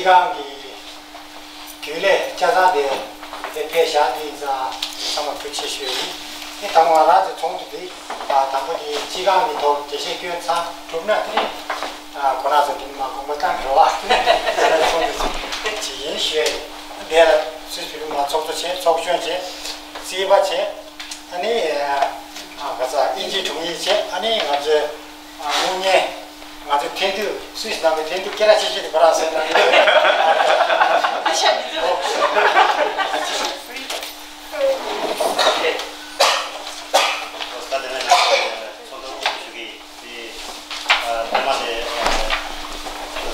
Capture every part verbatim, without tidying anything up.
སྤྱི་ཁང་གི་རྒྱུན་ལས་ཆ་ཚང་དེ་དེ་ཕེབས་བཞག་དེ་ཡིན་ཙང་ཚང་མ་ཐུགས་རྗེ་ཆེ་ཞུ་ཡ་ཡིན། དེ་དང་ང་རང་ཚོའི་ཚོགས་འདུ་དེ་དང་པོ་དེ་སྤྱི་ཁང་གི་ཐོག་འགྲེལ་བཤད་སྐྱོན་ཚང་གྲུབ་ན་དེ་ནི་ཁོ་རང་ཚོ་དེ་ནི་མ་དགོངས་པ་བཏང་གི་རེད་བ། ཚོགས་འདུ་ཅིག་ཡིན་ཞུ་ཡ་ཡིན། དེ་ལ་སུད་སི་བོད་རིགས་མང་ཚོགས་གཙོ་བྱས་ཚོགས་གཞོན་བྱས་རྩིས་པ་བྱས། ཨ་ནི་ཨ་ག་ས་དབྱིན་ཇིའི་དྲུང་ཡིག་བྱས། ཨ་ནི་ང་ཚོའི་ཨ་དངུལ་གཉེར། ང་ཚོའི་འཐེན་ཐུག་སུད་སི་ནང་གི་འཐེན་ཐུག་སྐད་གྲགས་ཆེ་ཤོས་དེ་ཁོ་རང་ཟེར་ན་ནི། ད་དེ་ནས་ཚོགས་འདུ་ཞུ་གི་དེ་ཐོག་མ་དེ་ཨ་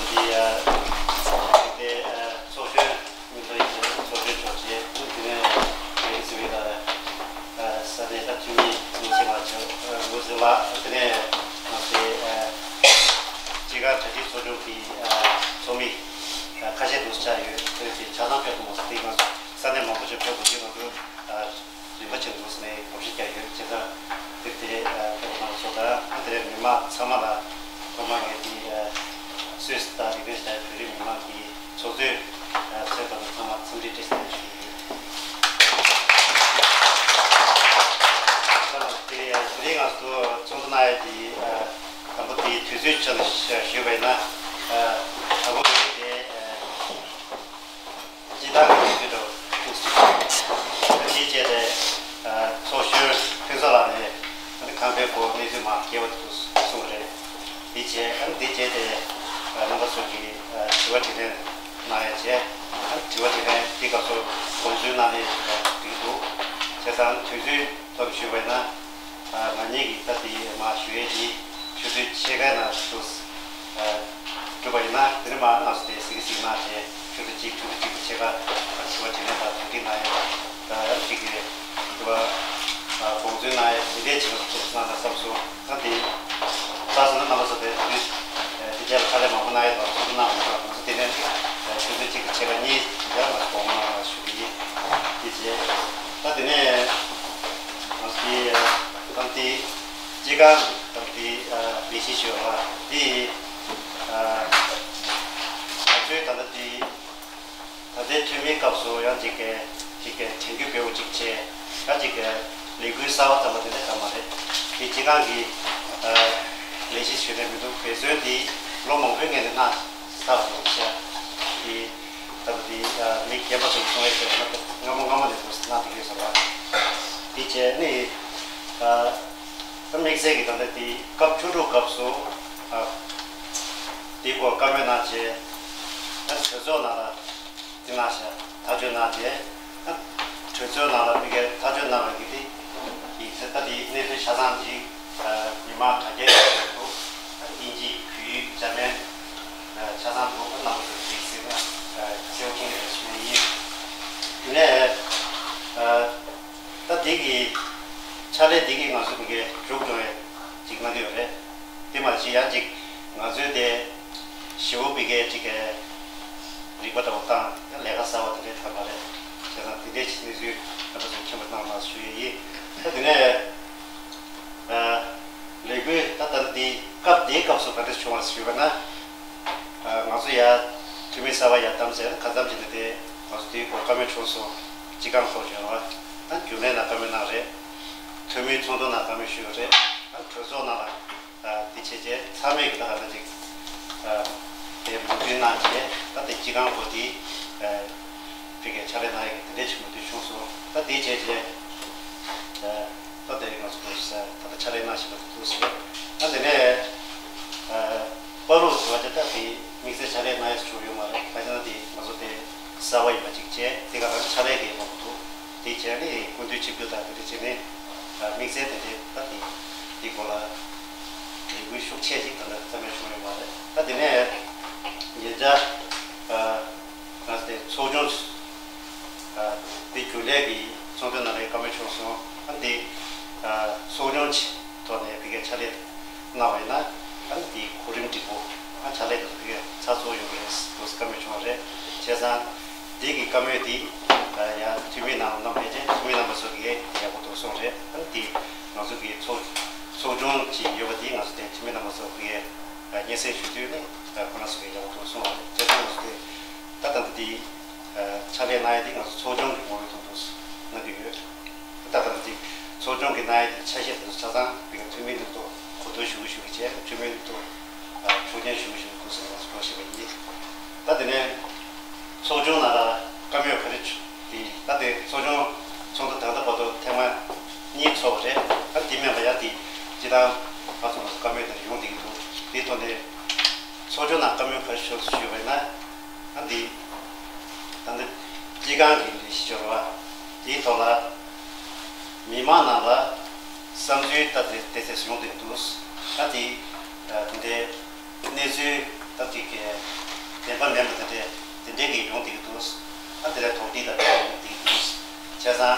དེ་ཨ་དེ་ཨ་ཚོགས་གཞོན། མི་ལོ་ཡི་ཚོགས་གཞོན་མཆོག་བཅས་དེ་ནས་རྒྱལ་སྲིད་པའི་ད་ས་གནས་ད་འཐུས་མི་ངོས་འཛིན་པ་ཆོག་ངོས་འཛིན་པ་དེ་ནས་ང་ཚོའི་སྤྱི་ཁང་གྲ་སྒྲིག་ཚོགས་ཆུང་གི་ཚོགས་མི་ཁ་ཤས་འདུག་ཆགས་ཡོད། དེ་ཚོའི་ཆ་ཚང་ཕེབས་ཐུབ་མ་སོང་། དེ་ང་ཚོ་ས་གནས་མང་པོ་ཞིག་ཕེབས་དགོས་ཀྱི་ང་ཚོ་རིམ་པ་བྱས་འདུག་ནས་དགོངས་བཞེས་བསྐྱལ་ཡོད། བྱས་ཙང་དེ་དེ་ཕེབས་པ་གནང་སོང་། ད་ཨ་དེ་རིང་མི་མང་ཚང་མ་ལ་ཐོག་མར་ངས་དེ་སུད་སི་དང་རིག་གནས་བྱ་བོད་རིགས་མི་མང་གི་ཚོགས་གཙོའི་ཚོད་ལྟ་དང་ཚང་མ་འཚམས་འདྲི་བཀྲ་ཤིས་བདེ་ལེགས་ཞུ་ཡི་ཡིན། ད་དེ་དེ་རིང་ང་ཚོ་ཚོགས་འདུ་གནང་ཡས་ཀྱི་དང་པོ་དེའི་དུས་ཚོད་ཆ་ནས་ཞུས་པ་ཡིན་ན། དང་པོ་དེ་དེ་སྤྱི་བཏང་གི་དུས་ཚོད་འགྲོ་ཐུག་སོང་། དེའི་རྗེས་དེ་ཚོགས་གཞོན་ཕུན་ཚོགས་ལགས་ནས་ཁང་པའི་སྐོར་གནས་ཚུལ་མང་རྒྱས་པ་དེ་ཚོ་གསུངས་རེད། དེ་རྗེས་ཨ་ནི་དེ་རྗེས་དེ་རྣམ་པ་ཚོ་གིས་དྲི་བ་དྲིས་ལན་གནང་ཡ་བྱས། ཨ་ནི་དྲི་བ་དྲིས་ལན་དེ་སྐབས་སུ་དགོངས་ཚུལ་གནང་ལེ་འགྲིག་འདུག་བྱས་ཙང་དུས་ཚོད་ཐོག་ནས་ཞུས་པ་ཡིན་ན། ང་གཉིས་ཀྱིས་ད་དེ་མ་ཞུ་ཡས་དེ་ཆུ་ཚོད་ཕྱེད་ཀའི་ནང་དུ་གྲུབ་པ་ཡིན་ན། དེ་ནས་མ་ང་ཚོ་དེ་གཟིགས་གཟིགས་གནང་བྱས། ཆུ་ཚོད་གཅིག་ཆུ་ཚོད་གཅིག་གི་ཕྱེད་ཀ་དྲི་བ་དྲིས་ལན་དང་གྲ་སྒྲིག་གནང་ཡས་ད་གཅིག་གི་དྲི་བ་དགོངས་ཚུལ་གནང་ཡས་དེ་འདྲས་བྱེད་པ་ཐུབ་སོང་ན་བསམ་སོང་། ད་དེ་ལྟ་སོང་ན་རྣམ་པ་ཚོ་དེ་དུས་དེ་རྗེས་ལ་ཕྱག་ལས་མང་པོ་གནང་ཡས་དང་ཚོགས་འདུ་གནང་མི་གནང་ང་ཚོ་དེ་ནས་ཆུ་ཚོད་གཅིག་གི་ཕྱེད་ཀ་གཉིས་ཡར་ང་ཚོ་དགོངས་པ་གནང་བ་ཞུ་གི་ཡིན། དེ་རྗེས་ད་དེ་ནས་ང་ཚོ་དེ་ད་དེ། སྤྱི་ཁང་དང་དེ་ལས་གཞི་ཞུ་བ་དེ་ང་ཚོའི་ད་ལྟ་དེ་ད་ལྟའི་འཐུས་མིའི་སྐབས་སུ་ཡང་ཅིག་གི་ཅིག་གི་དྲན་སྐུལ་འབེལ་བ་ཅིག་བྱས། ད་ཅིག་གི་ལས་འགུལ་གསར་བ་ཙམ་པ་དེ་འདྲ་གང་མ་རེད། དེ་སྤྱི་ཁང་གི་ལས་གཞི་ཞུ་ནས་མི་འདུག་འབད་བརྩོན་དེ་ལོ་མང་པོའི་སྔོན་ནས་གནང་ཚར་བ་ཞིག་བྱས། དེ་ད་ལྟ་དེ་མི་རྒན་པ་ཚོས་གསུང་ཡས་ཟེར་བ་ན་སྔ་མོ་སྔ་མོ་ནས་འདུག་གནང་བསྡད་ཀྱི་ཡོད་ཟེར་བ། དེ་བྱས་ནས། དམིགས་བསལ་གྱི་ད་ལྟ་དེ་སྐབས་བཅུ་དྲུག་སྐབས་སུ་ཨ་དེའི་སྐོར་བཀའ་མོལ་གནང་རྗེས། ཨ་གྲོས་ཚོགས་ནང་ལ་དེ་གནང་བཞག་ཐག་གཅོད་གནང་རྗེས། ཨ་གྲོས་ཚོགས་ནང་ལ་ཕ་གིར་ཐག་གཅོད་གནང་བ་གི་དེ་ཡིག་ཚད་ད་དེའི་གནས་ཚུལ་ཆ་ཚང་ཅིག་ཨ་མི་མང་ག་རྒྱ་ཡོད་འདུག་ཨ་དབྱིན་ཇི་བོད་ཡིག་འཇར་མན་ཨ་ཆ་ཚང་འདུག་ཨ་རྣམ་པ་ཚོ་ཅིག་གཟིགས་ན་ཨ་གསལ་པོ་མཁྱེན་གྱི་རེད་ཞུ་ཡི་ཡིན། དེ་ནས་ཨ། ད་དེ་གི་ཕྱག་ལས་དེ་གི་ང་ཚོ་བི་གའི་མཇུག་སྐྱོང་བའི་ཅིག་གནང་གི་ཡོད་རེད། དེ་མ་གཞི་ཡང་ཅིག་ང་ཚོའི་དེ་ཞེ་པོ་བི་གའི་ཅིག་གི་རིག་པ་འདྲ་བོ་བཏང་ཡང་ལས་ཀ་གསར་བ་དེ་འདྲའི་ཐབས་མ་རེད། བྱས་ཙང་དེ་འདྲའི་ཅིག་གནས་ཚུལ་རྣམ་པ་ཚོས་མཁྱེན་པ་གནང་མ་ཞུ་ཡས་ཡིན། ད་དེ་ནས་ལས་འགུལ་ད་ལྟ་འདི་སྐབས་དེའི་སྐབས་སུ་ག་འདྲ་བྱུང་བ་ཞུས་པ་ན། ང་ཚོ་ཡ་འཐུས་མི་གསར་པ་ཡ་བདམས་ཟེར་ན་ག་ཙམ་བྱས་ན་དེ་ང་ཚོ་དེའི་སྐོར་བཀའ་མོལ་བྱུང་སོང་། སྤྱི་ཁང་ཐོག་བྱུང་བ་ད་རྒྱུན་ལས་ནང་བཀའ་མོལ་གནང་རེད། འཐུས་མིའི་ཚོགས་འདུ་ནང་བཀའ་མོལ་ཞུས་རེད། ད་གྲོས་ཚོགས་ནང་ལ་དེ་བྱས་རྗེས་ཚང་མས་ཀྱི་ད་ག་ན་ཅིག་དེ་མོས་མཐུན་གནང་རྗེས་ད་དེ་སྤྱི་ཁང་སྐོར་དེ་ཕ་གིའི་ཕྱག་ལས་གནང་ཡག་གི་དེ་འདྲས་ཅིག་མོས་མཐུན་བྱུང་སོང་། ད་དེ་བྱས་རྗེས། ད་ལྟའི་ང་ཚོ་ད་ལྟ་ཕྱག་ལས་གནང་བཞིན་པ་དེ་འདུག་ཟེར། ད་དེ་ནས་ཨ་པར་རིས་ཟེར་བ་དེ་ད་དེ་དམིགས་བསལ་ཕྱག་ལས་གནང་ཡས་བྱུང་ཡོད་མ་རེད། ག་ཅི་ན་དེ་ང་ཚོ་དེ་གསར་པ་ཡིན་པ་ཅིག་བྱས་དེ་ག་རང་ཕྱག་ལས་དེ་མང་པོ་འདུག་དེ་བྱས་ནས་སྐུ་མདུན་ཆིབས་བསྒྱུར་དང་དེ་འདྲ་བྱས་ནས་དམིགས་བསལ་དེ་འདྲའི་ད་དེ་དེ་སྐོར་ལ་ལས་འགུལ་ཤུགས་ཆེ་ཅིག་ད་ལྟ་རྩ་མེད་བྱུང་ཡོད་མ་རེད། ད་དེ་ནས་ཉེ་ཆར་ཨ། ང་ཚོ་དེ་ཚོགས་ཆུང་ཨ་དེ་རྒྱུན་ལས་ཀྱི་ཚོགས་འདུ་ནང་ལ་བཀའ་མོལ་བྱུང་སོང་། ཨ་འདི་ཨ་ཚོགས་ཆུང་ཆེད་ཐོག་ནས་ཕ་གིའི་ཕྱག་ལས་གནང་བ་ཡིན་ན་ཨ་འདི་གོ་རིམ་འགྲིག་པོ་ཨ་ཕྱག་ལས་དེ་ཚོ་ཕ་གིའི་ཚགས་ཚུད་ཡོང་གི་རེད་འདུག་བཀའ་མོལ་བྱུང་བ་རེད། བྱས་ཙང་འདི་གི་བཀའ་མོལ་འདི་ཨ་ཡང་འཐུས་མི་རྣམས་རྣམ་པས་ཀྱང་འཐུས་མི་རྣམ་པ་ཚོ་གིས་ཡག་པོ་འདུག་གསུངས་རེད། ཨ་འདི་ང་ཚོ་གི་ཚོགས་ཚོགས་ཆུང་ཅིག་ཡོད་པ་འདི་ང་ཚོ་དེ་འཐུས་མི་རྣམ་པ་ཚོ་ཕ་གིའི་སྙན་སེང་ཞུ་དུས་ནི་ཁོ་རང་ཚོ་གིས་ཡག་པོ་འདུག་གསུངས་པ་རེད། བྱས་ཙང་ང་ཚོ་དེ་ ད་ལྟ་འདི་ཕྱག་ལས་གནང་ཡ་འདི་ང་ཚོ་ཚོགས་ཆུང་གི་ངོ་བོའི་ཐོག་ཏུ་གནང་གི་ཡོད། ད་ལྟ་འདི་ཚོགས་ཆུང་གི་གནང་ཡ་འདི་ཆ་ཤས་དེ་ཚོ་ཆ་ཚང་བི་ག་འཐུས་མི་འདི་ཚོ་གོ་བསྡུར་ཞུ་གི་ཞུ་གི་བྱས། འཐུས་མི་འདི་ཚོ་ཕྱོགས་སྐྱོང་ཞུ་གི་ཞུ་གི་སྐོར་སོགས་ང་ཚོ་གོ་ཞུས་པ་ཡིན། ད་དེ་ནས་ཚོགས་ཆུང་ནང་ལ་བཀའ་མོལ་ག་རེ་བྱུང་དེ། ད་དེ་ཚོགས་ཆུང་ཚོགས་འདུ་ད་ལྟ་བར་དུ་ཐེངས་མ་གཉིས་ཚོགས་པ་རེད། ད་དེ་མིན་པ་ཡ་དེ་སྤྱི་བཏང་ཕར་ཚུར་ང་ཚོ་བཀའ་མོལ་དེ་ཡོང་བསྡད་ཀྱི་འདུག་དེའི་ཐོག་ནས་ཚོགས་ཆུང་ནང་བཀའ་མོལ་ག་རེ་ཞུས་ཞུས་པ་ཡིན་ན། ཨ་འདི་ད་ལྟ་སྤྱི་ཁང་གི་ལས་གཞི་འབྱོར་བ་དེའི་ཐོག་ལ་མི་མང་ནང་ལ་བསམ་ཚུལ་ད་དེ་དེ་ཚེ་བྱུང་བསྡད་འདུག་ཨ་འདི་ད་དེ་འདྲའི་གནས་ཚུལ་ད་ཅིག་གི་བདེན་པ་མེད་པ་དེ་འདྲའི་དེ་འདྲའི་གི་ཡོང་བསྡད་ཀྱི་འདུག་ཨ་དེ་ལ་དོགས་འདྲི་ད་དེ་ཡོང་བསྡད་ཀྱི་འདུག་བྱས་ཙང་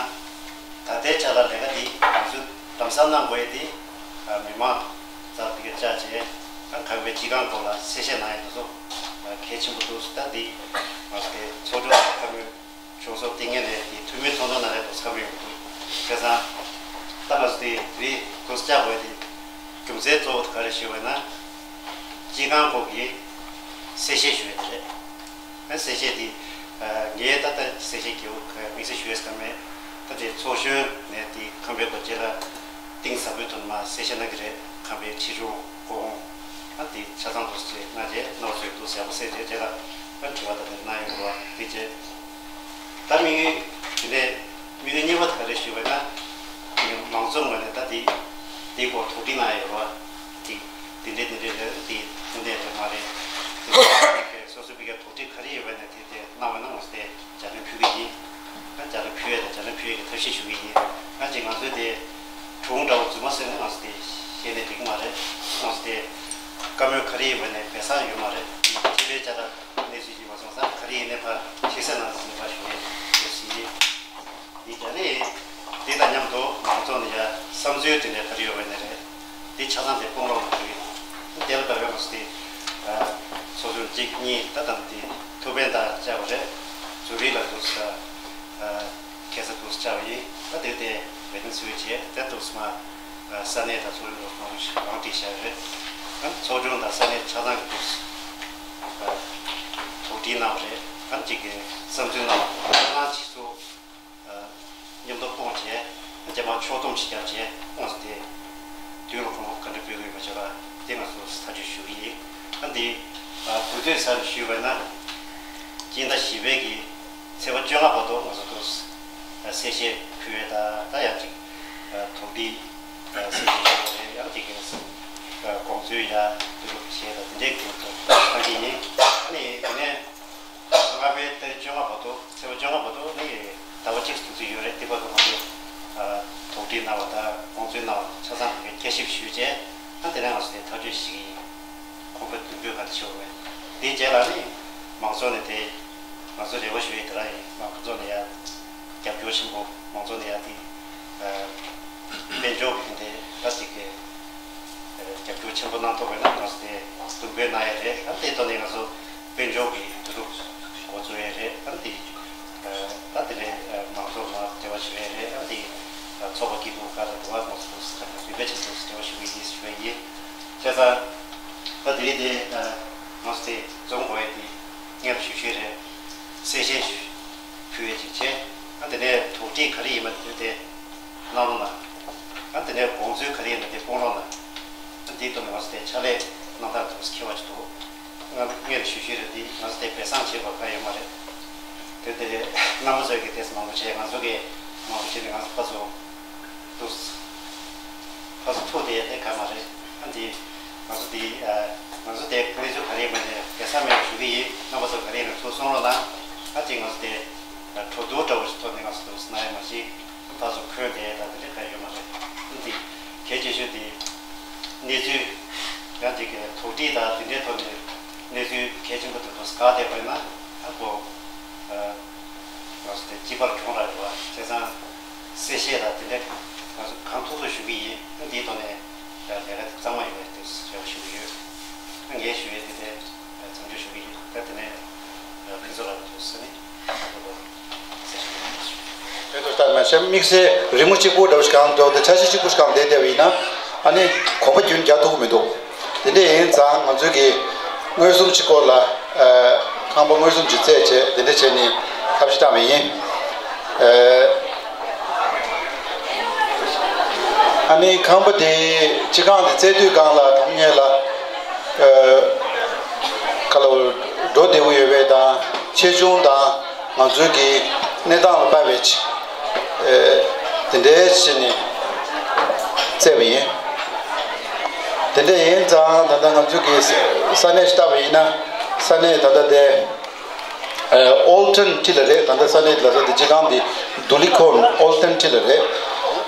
ད་ལྟའི་ཆ་ལ་ལས་ཀ་འདི་ང་ཚོས་ལམ་སང་གནང་དགོས་ཡ་འདི་མི་མང་རྩར་དེ་ག་བཅར་བྱས་ཨ་ཁང་པའི་སྤྱི་ཁང་སྐོར་ལ་གསལ་བཤད་གནང་ཡ་དེ་ཚོ་གལ་ཆེན་པོ་འདུག་ད་འདི་ང་ཚོ་གི་ཚོགས་ཆུང་ལ་བཀའ་མོལ་བྱུང་སོང་། དེ་སྔོན་ནས་དེ་འཐུས་མི་ཚོགས་འདུ་ནང་ལ་དུ་ཚང་མ་ཡོང་གི་འདུག་བྱས་ཙང་ད་ང་ཚོ་དེ་རེད་དུ་བཅར་དགོས་དེ་རྒྱུ་མཚན་གཙོ་བོ་དེ་ག་རེ་ཞུས་པ་ན་སྤྱི་ཁང་སྐོར་གྱི་གསལ་བཤད་ཞུ་ཡ་དེ་རེད། ཨ་གསལ་བཤད་དེ་ངས་ད་ལྟ་གསལ་བཤད་རྒྱས་པོ་དམིགས་བསལ་ཞུ་ཡ་ས་མེད། ད་དེ་ཚོགས་གཞོན་ནས་དེ་ཁང་པའི་སྐོར་རྗེས་ལ་གཏིང་ཟབ་པོའི་ཐོག་ནས་མ་གསལ་བཤད་གནང་གི་རེད། ཁང་པའི་ཆེ་ཆུང་སྐོར་དགོངས་ཨ་དེ་ཆ་ཚང་དུ་བྱས་གནང་རྗེས་གནང་བ་ཚོས་འདུག་ཟེར་བ་གསལ་བཤད་རྗེས་ལ་ཨ་དྲི་བ་ད་དེ་གནང་ཡོད་པ་དེ་རྗེས། ད་དམིགས་ཡུལ་དེ་ནས་དམིགས་ཡུལ་གཉིས་པ་དེ་ག་རེ་ཞུས་པ་ན། དེ་མང་ཚོགས་ངོས་ནས་ད་དེ་དེའི་སྐོར་དོགས་འདྲི་གནང་ཡོད་རེད་བ། དེ་དེ་འདྲས་དེ་འདྲས་རེད། དེ་དེ་འདྲས་རེད་མ་རེད། དེ་སོ་སོའི་བི་གའི་དོགས་འདྲི་ག་རེ་ཡོད་པ་ནས་དེ་དེ་གནང་བ་ན་ང་ཚོ་དེ་བརྒྱ་ལན་ཕུལ་གི་ཡིན། ད་བརྒྱ་ལན་ཕུལ་ཡས་དང་བརྒྱ་ལན་ཕུལ་ཡས་ཀྱི་ཐབས་ཤེས་ཞུ་གི་ཡིན། ད་ཅིག་ང་ཚོའི་དེ་གྲུང་འདྲ་བོ་རྫུན་མ་ཟེར་ན་ང་ཚོ་དེ་བཤད་ནས་འགྲིག་གི་མ་རེད། ང་ཚོ་དེ་བཀའ་མོལ་ག་རེ་ཡིན་པ་ནས་སྦས་གསང་ཡོད་མ་རེད། སྤྱི་པའི་བྱ་བྲལ་གནས་ཚུལ་ཅིག་མ་སོང་ཙང་ག་རེ་ཡིན་ནའི་ཕར་ཁྱེད་སེམས་ནང་དུ་ཟིན་པ་ཞུ་ཡས་ཞུ་ཡིན། འདི་རྒྱ་ལས་འདི་དང་མཉམ་དུ་མང་ཚོགས་ནས་ཡ་བསམ་ཚུལ་དེ་འདྲ་ག་རེ་ཡོད་པ་ནས་རེད། འདི་ཆ་ཚང་དེ་དཔུང་ལོག་ནས་ཞུ་ཡིན། དེ་ལ་ད་བས་མ་སོང་སྟེ་ཚོགས་ཆུང་གཅིག་གཉིས་ད་དང་དེ་ཐུགས་ཕན་ད་བཅར་བ་རེད། ཛུ་རིག་ལ་འདུག་ས། ཁ་སང་འདུག་བཅར་བ་ཡིན། ད་དེ་དེ་བེད་ནས་ཚུལ་བྱས་དེ་འདུག་སེ་མ་ས་གནས་དང་ཚོགས་རིམ་འདུག་མང་པོ་ཞིག་རང་སྒྲིག་བྱས་རེད། ད་ཚོགས་ཆུང་དང་ས་གནས་ཆ་ཚང་གི་འདུག་དོགས་འདྲི་གནང་བ་རེད། ད་གཅིག་གི་བསམ་ཚུལ་གནང་བ་ཁོང་རང་གཅིག་སུ་མཉམ་དུ་སྤུངས་བྱས་རྗེས་མ་ཕྱོགས་བསྡོམས་ཤིག་བརྒྱབ་བྱས་ཁོང་ཚོ་དེ་དུས་ལ་ཁོང་ག་འདྲ་སྤེལ་གི་ཡོད་པ་བྱས་པ་དེ་ང་ཚོ་ཐག་གཅོད་ཞུ་གི་ཡིན། ད་འདི་དུས་ཚོད་གསར་ཞུས་པ་ན་སྤྱི་ཟླ་བཞི་པའི་གི་ཚེས་པ་བཅོ་ལྔ་བར་དུ་ང་ཚོ་དུ་གསལ་བཤད་ཕུལ་ཡས་ད་ད་ཡང་ཅིག་དོགས་འདྲི་གསལ་བཤད་ཞུ་ཡས་རེད། ཡང་ཅིག་གི་དགོངས་ཚུལ་ཡ་བསྡུ་རུབ་བྱས་ད་དེ་འདྲའི་སྐོར་དུ་གནང་གི་ཡིན། ཨ་ནི་དེ་ནས་ལྔ་པའི་ཏ་རིག་བཅོ་ལྔ་བར་དུ་ཚེས་པ་བཅོ་ལྔ་བར་དུ་ནི་ཟླ་བ་གཅིག་དུས་ཚོད་ཡོད་རེད། དེ་བར་དུ་ང་ཚོས་དོགས་འདྲི་གནང་བ་དང་དགོངས་ཚུལ་གནང་བ་ཆ་ཚང་གི་བསྐྱར་ཞིབ་ཞུས་རྗེས་ཨ་དེ་ནས་ང་ཚོ་དེ་ཐག་གཅོད་ཞུ་གི་ཡིན། ཁོང་ཁྲོ་འདོན་སྤྲོད་ག་འདྲ་བྱེད་དགོས་མེད། དེའི་རྗེས་ལ་ནི་མང་ཚོགས་ནས་དེ་ང་ཚོ་རེ་བ་ཞུ་ཡས་དེ་རང་ཡིན། མང་ཚོགས་ནས་ཡ་རྒྱབ་སྐྱོར་ཆེན་པོ་མང་ཚོགས་ནས་ཡ་དེ་དཔལ་འབྱོར་གྱི་དེ་ད་ཅིག་གི་རྒྱབ་སྐྱོར་ཆེན་པོ་གནང་ཐུབ་པ་ཡིན་ན་ང་ཚོ་དེ་འདོན་སྤྲོད་གནང་ཡས་རེད། ཨ་དེའི་ཐོག་ནས་ང་ཚོ་དཔལ་འབྱོར་གྱི་བསྡུ་རུབ་འགོ་འཛུགས་ཡས་རེད། ཨ་དེ་ད་དེ་ནས་མང་ཚོགས་ལ་འབྲེལ་བ་ཞུ་ཡས་རེད། ཨ་དེ་ཚོགས་པ་སྐྱིད་སྡུག་ག་རེ་འདུག་བ་ང་ཚོ་དེ་ག་རེ་འབྲེལ་བ་བྱེད་དུས་འབྲེལ་བ་ཞུ་གི་ཡིན་ཞུ་བ་ཡིན། བྱས་ཙང་ད་དེ་རིང་དེ་ང་ཚོ་དེ་འཛོམས་དགོས་ཡས་དེ་སྔོན་ལ་ཞུ་ཞུས་རེད། གསལ་བཤད་ཞུ་ཕུལ་ཡས་ཅིག་བྱས། ཨ་དེ་ནས་དོགས་འདྲི་ག་རེ་ཡིན་མིན་དེ་དེ་གནང་རོགས་གནང་། ཨ་དེ་ནས་དགོངས་ཚུལ་ག་རེ་ཡིན་ན་དེ་སྤུངས་རོགས་གནང་། ཨ་དེའི་ཐོག་ནས་ང་ཚོ་དེ་ཕྱག་ལས་གནང་སྟངས་དེ་ཚོ་ཁྱད་པར་ཅིག་འདུག་ང་སྔོན་ལ་ཞུ་ཞུས་རེད། དེ་ང་ཚོ་དེ་སྦས་གསང་བྱེད་དགོས་ག་ཡོད་མ་རེད། དེ་དེ་རྣམ་པ་ཚོས་ཀྱི་དེ་མང་པོ་བྱས་ང་ཚོ་གི་མང་པོ་བྱས་ནས་ང་ཚོ་ཕར་ཚུར་འདུག་ཕར་ཚུར་ཐུག་བསྡད་དེ་ག་མ་རེད། ཨ་འདི་ང་ཚོ་འདི་ང་ཚོ་དེ་གནས་ཚུལ་ག་རེ་ཡིན་པ་ནས་སྦས་གསང་མེད་པ་ཞུ་གི་ཡིན། རྣམ་པ་ཚོ་ག་རེ་ཡིན་ན་ཚུར་གསུང་རོགས་གནང་། ཨ་ཅིག་ང་ཚོ་དེ་གྲོས་བསྡུར་འདྲ་བོ་ཞིག་ཐོག་ནས་ང་ཚོ་འདུག་གནང་ཡ་མ་གཞི་ཕར་ཚུར་འཁོན་བསྡད་ཡ་ད་དེ་འདྲ་ག་ཡོད་མ་རེད། ཨ་འདི་གལ་ཆེ་ཤོས་དེ་གནས་ཚུལ་ཡང་ཅིག་གི་དོགས་འདྲི་དང་དེ་འདྲའི་ཐོག་ནས་གནས་ཚུལ་གལ་ཆེན་པོ་དེ་ཚོ་བཀག་བསྡད་པ་ཡིན་ན་ཨ་ཁོ་ང་ཚོ་དེ་སྤྱི་པར་གྱོང་རག་ཡོད་པ་བྱས་ཙང་། གསལ་བཤད་དང་དེ་འདྲ་ང་ཚོ་གང་ཐུབ་ཐུབ་ཞུ་གི་ཡིན། འདིའི་ཐོག་ནས་ལས་ཀ་དེ་གཙང་མ་ཡོང་བའི་དུས་རེ་བ་ཞུ་གི་ཡོད། ངས་ཞུ་ཡས་དེ་དེ་མཚམས་འཇོག་ཞུ་གི་ཡིན། ད་དེ་ནས་ཕུན་ཚོགས་ལགས་ཀྱི་དུས་ས་ནས་ཕུན་ཚོགས་ལྟར་མ་བྱས་དམིགས་བསལ་རི་མོ་གཅིག་པུ་འདྲ་བོ་ཞིག་གང་འདུག་དེ་ཆ་ཤས་གཅིག་པུ་ཞིག་གང་བསྡད་བསྡད་པ་ཡིན་ན་ཨ་ནི་གོམ་པ་རྒྱུན་རྒྱག་ཐུབ་ཀྱི་མི་འདུག་དེ་འདྲ་ཡིན་ཙང་ང་ཚོས་ཀྱི་མངོན་སུམ་གཅིག་པོ་ལ། ཁང་པ་མངོན་སུམ་གྱིས་བཙལ་བྱས་དེ་འདྲ་བྱས་ནས་ཐབས་ཤེས་བཏང་བ་ཡིན། ཨ་ནི་ཁང་པ་དེ་སྤྱི་ཁང་དེ་བཙལ་དུས་སྒང་ལ་དང་ཉེ་ལ་ཁ་ལོ་འགྲོ་བདེ་བོ་ཡོད་པའི་དང་ཆེ་ཆུང་དང་། ང་ཚོའི་གི་གནས་སྟངས་ལ་དཔག་པའི་ཆེད། དེ་འདྲའི་བྱས་ནས་བཙལ་བ་ཡིན། དེ་འདྲ་ཡིན་ཙང་ད་ལྟ་ང་ཚོའི་གི་ས་གནས་ལྟ་བ་ཡིན་ན་ས་གནས་ད་ལྟ་དེ་ཨོལ་ཊོན་འཁྲིས་ལ་རེད། ད་ལྟ་ས་གནས་ལ་ས་དེ་སྤྱི་ཁང་དེ་དུ་ལི་ཁོན་ཨོལ་ཊོན་འཁྲིས་ལ་རེད།